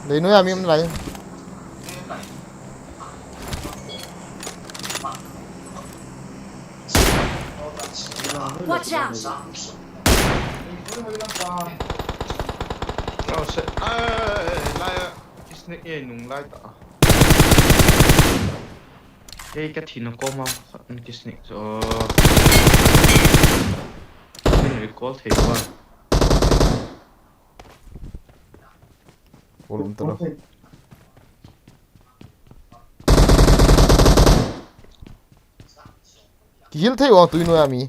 Lei noi a mi um lai. Watch out! Oh shit. Ai, lai a. Kisnek e nung lai ta. Kei ka thina koma, an kisnek chu. Min recall thei ba. Volume ta lo. Kihil thei vang tui noi a mi.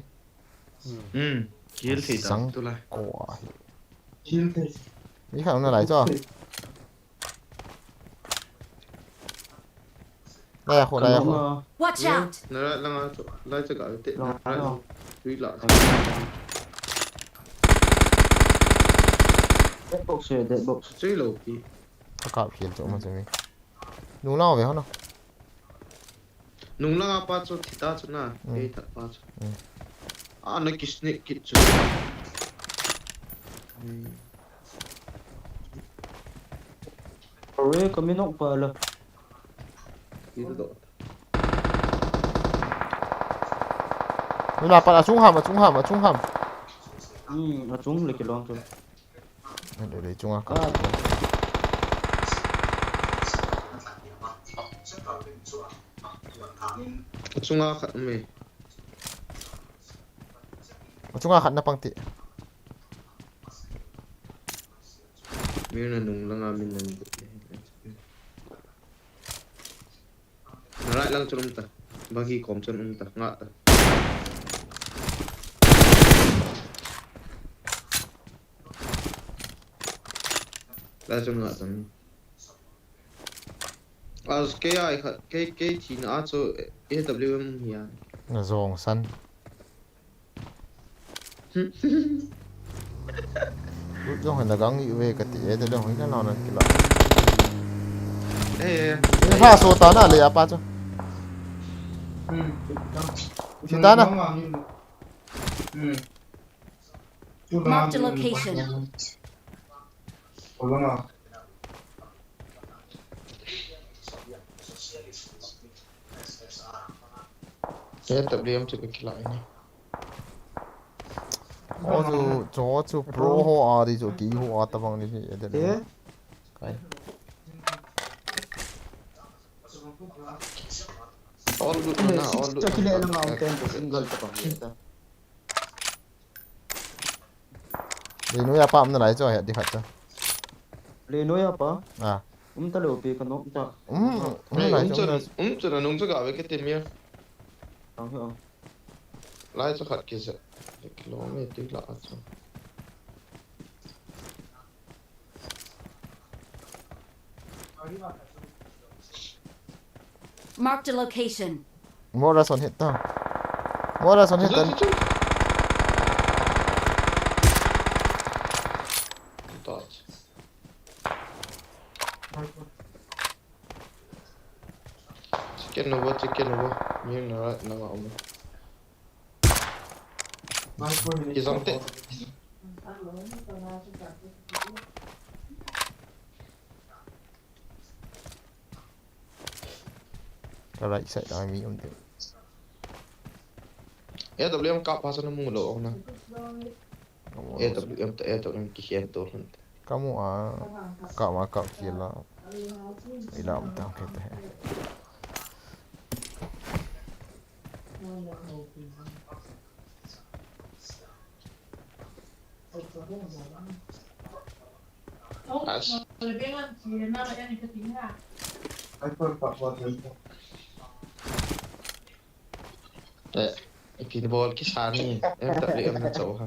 Hmm, kihil thei ta, sang tu lai. Ko a hi. Mi khat na lai chu. Lai a kho, lai a kho. Watch out! Na lai langa chu, lai chu ga te. Lai lang. Tui la. Dead box e, dead box. Chui lo pi. Ka kap khel chu ma chu mi. Nung lang ve ho na. Nung langa pa chu thi ta chu na. Hmm. Ei that pa chu. Hmm. A na kisnek kit chu. Ore, ka mi nok pa la. Kit lo. Nuna pa, achung ham, achung ham, achung ham. Hmm, achung le kilong chu. Lei, lei chunga khat. Ah. Achunga khat um e. Achunga khat na pang ti. Mir na nung langa min nan. Right lang chun um ta. Bagi kom chun um ta. Nga ta. Lai chun nga ta. As kei ai kha, kei, kei thina a chu A W M hi a. Na jong san. Lut jong hoi na gang i ve ka ti e, te jong hoi na lo na kila. Eh, eh. Eh, ha so ta na le apa chu. Hmm. Si ta na. Hmm. Marked a location. Eh, W M chu ka kila ini. O chu, cho chu pro ho a di chu ki ho a tabang ni hi, eh, de. Eh? Kai. All good na, all good. Chakile na ngam ten single tabang ni ta. Leinoi a pa um nalai chu, he di khat chu. Leinoi a pa? Ah. Um ta lou pi ka nok ta. Um, um nalai chu. Um chu na nung chu ga ve ke ti mi. Ang he ang. Lai chu khat ke se. Kilometer la chu. Marked a location. Mora son hit ta. Mora son hit ta. Chicken over, chicken over. Ni na right na ma um. Ki jong te. He's on it. Ka right side a mi um ding. A W M kap pa chu namu lou na. Kamu, A W M ta, A W M kikhen to hun. Kamu a, kap ma kap kila. Ila um tang kete he. As. Eh, ipi bol kisa ni, em ta li em na chau ha.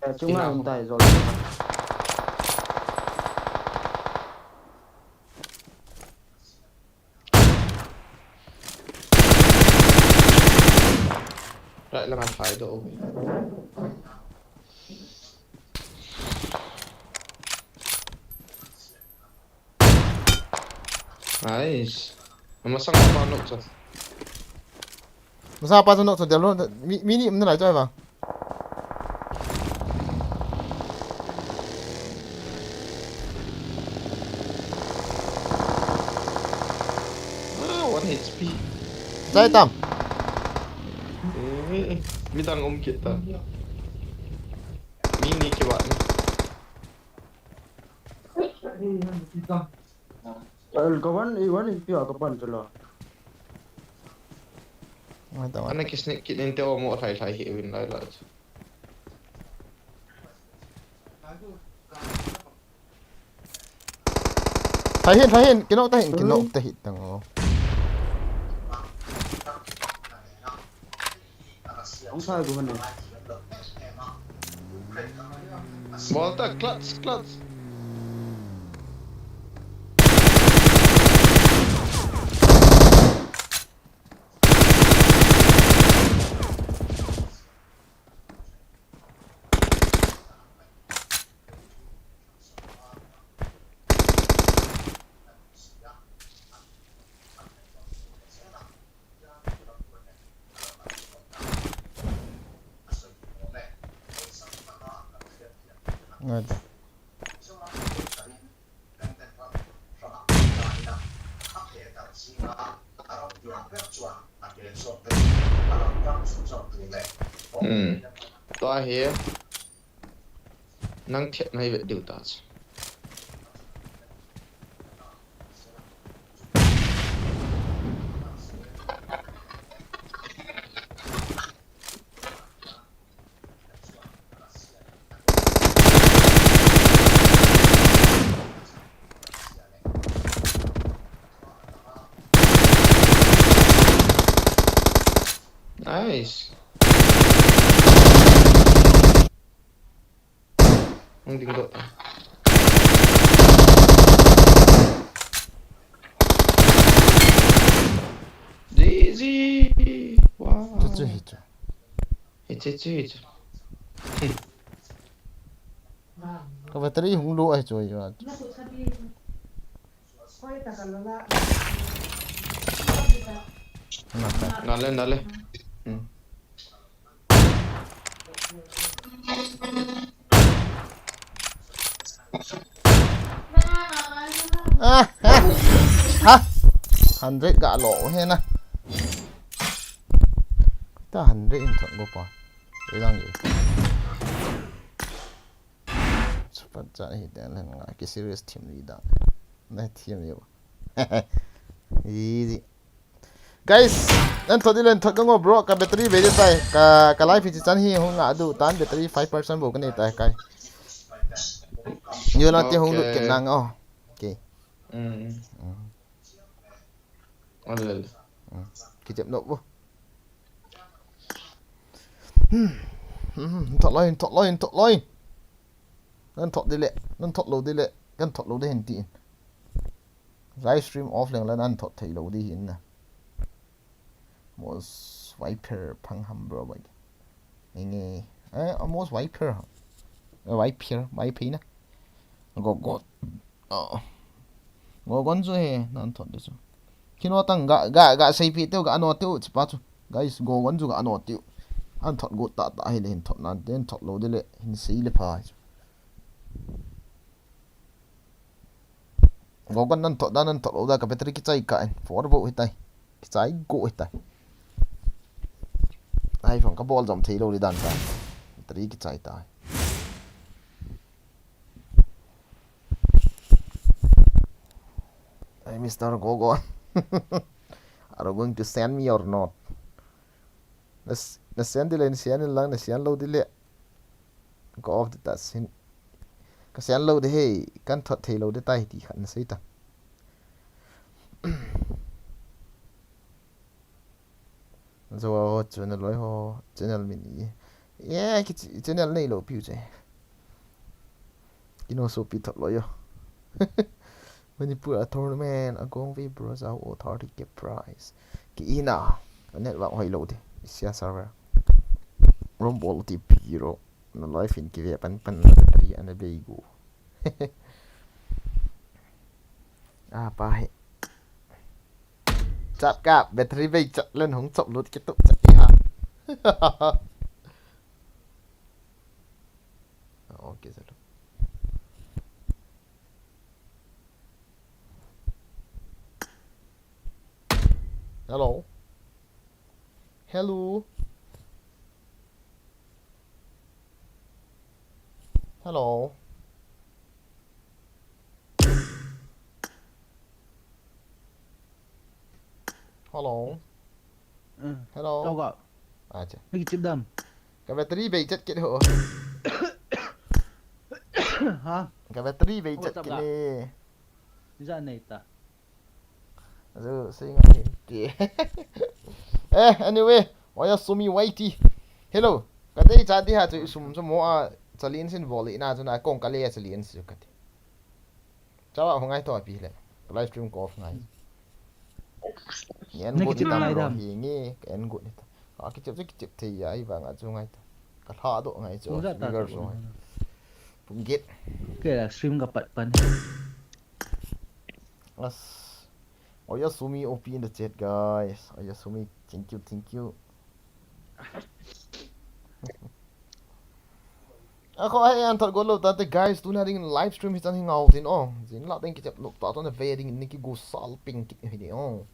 Eh, chunga um tai, zol. Right langa phai doh. Nice. Masang apa nok chu. Masang apa chu nok chu, del lo, mi, mi ni um nalai chu ai vang. Ah, one H P. Jai tam. Eh, midang um kit ta. Mi ni kivat ni. Well, ka one, eh, one H P a ka pan chu la. Ngai ta, ngai ta. Ana kisneak kit nin te o mo lhai lhai hi win lai la chu. Lhai hin, lhai hin, kinok ta hin, kinok ta hin tang o. Hung sa gu ne. Bol ta, clutch, clutch. Ngai ta. Hmm. Tua hi. Nang thiat nai vet diu ta chu. Nice. Hung ding doh ta. G G. Wow. Chu chu hi chu. Hi chu chu hi chu. Ka battery hung low ahi chu ahi chu. Nale, nale. Hmm. Ah, ha. Ha. Hundred ga lo he na. Ta hundred in thot go pa. Ilang ge. Super chat hi te len nga ki serious team leader. Na team yo. Easy. Guys, nan thot di len thot dong o bro, ka battery ve di tai, ka, ka life hi chan hi hung nga du tan battery five percent bou ka nei tai kai. Yo na ti hung lut ken nang o. Okay. Mm. Mm. Ole, ole. Mm. Ki jep no bo. Hmm. Hmm. Thot loi, thot loi, thot loi. Nan thot di le, nan thot lou di le, kan thot lou di hin ti in. Live stream off leng la nan thot thei lou di hin na. Most Viper phang ham bro bai. Nge nge. Eh, most Viper. Eh, Viper, Viper na. Go go. Oh. Go gon chu he, nan thot di chu. Kino tang ga, ga, ga sei pi teu ga ano teu chi pa chu. Guys, go gon chu ga ano teu. An thot got tah tah hile hin thot nan, den thot lou dile hin sei le pha chu. Gogon nan thot dan, nan thot lou da ka battery kichai kah in. Four volt hitai. Kichai go hitai. Ai phang ka bol jom thei lou di dan ta. Battery kichai ta. Hey, Mister Gogon. Are you going to send me or not? Na s-, na send dile, na send in lang, na send lou dile. Go off di ta sin. Ka send lou di hei, kan thot thei lou di tai ti khat na sei ta. Zo ho chu na loi ho, channel min i. Yeah, ki ch-, channel nei lou piu che. Kino so pi thot loi yo. Manipur a tournament, a gong ve bro, za o thirty K prize. Ki ina, a network hoi lou di. Isia server. Rom bol ti pi ro. Na live in ki ve pan pan na battery ana bei gu. A pa he. Chap ka battery bei chat len hung chop lut ki tu chat ti ha. Okay, sir. Hello. Hello. Hello. Hello. Hello. Tau ka. Acha. Ni chip dam. Ka battery bei chat kit ho. Ha? Ka battery bei chat kit ni. Ni ja nei ta. Azu, sei ngam hin ti. Eh, anyway, Oyasumi Y T. Hello. Ka dei cha di ha chu sum chu mo a chalin sin bol i na chu na kong ka le a chalin su ka ti. Chawa ho ngai to a pi le. Live stream ko off ngai. Ni an got ni tam ro hi nge, ka an got ni ta. A ki chep chu ki chep thei ya i vang a chu ngai ta. Ka hla do ngai chu. Pung ja ta viewers chu. Pung get. Ke la stream ka pat pan. As. Oyasumi O P in the chat, guys. Oyasumi, thank you, thank you. A kho ai an thot go lo ta te, guys, tuna ding live stream hi chan hi ngau tin o. Jin la ding ki chep luk ta ton ve ding ni ki go sal ping ki hi ni o.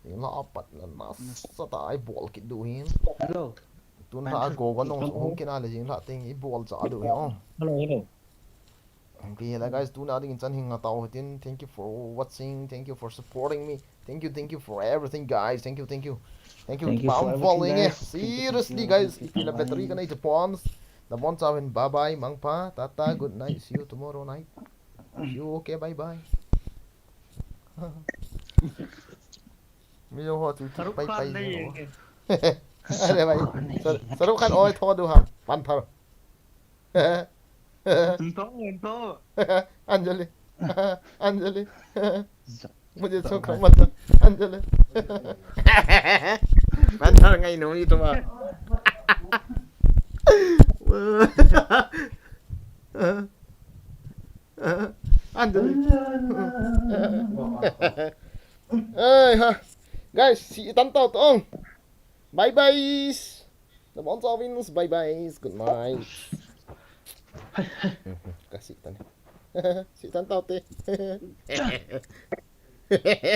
Jin la apat la na sa ta ai bol ki du hin. Hello. Tun ha go go nong hung ki na le jin la ting i bol cha du hi o. Hello, hello. Okay, la guys, tuna ding chan hi ngau ta o tin. Thank you for watching. Thank you for supporting me. Thank you, thank you for everything, guys. Thank you, thank you. Thank you, thank you for everything, guys. Seriously, guys, if you love battery, gonna eat the prawns. The prawns are in. Bye bye, Mangpa. Tata, good night. See you tomorrow night. See you, okay, bye bye. Mi lo ho chu pai pai ni ho. Are bhai. Shahrukh Khan oi tho du ham. Pan thar. Tho, tho. Anjali. Anjali. Mujhe chhokha mat. Anjali. Ban thar ngai nu ni tuma. Anjali. Ai ha. Guys, si tan tau tong. Bye bye. The Mount Alvins, bye bye. Good night. Kasi tan. Si tan tau te.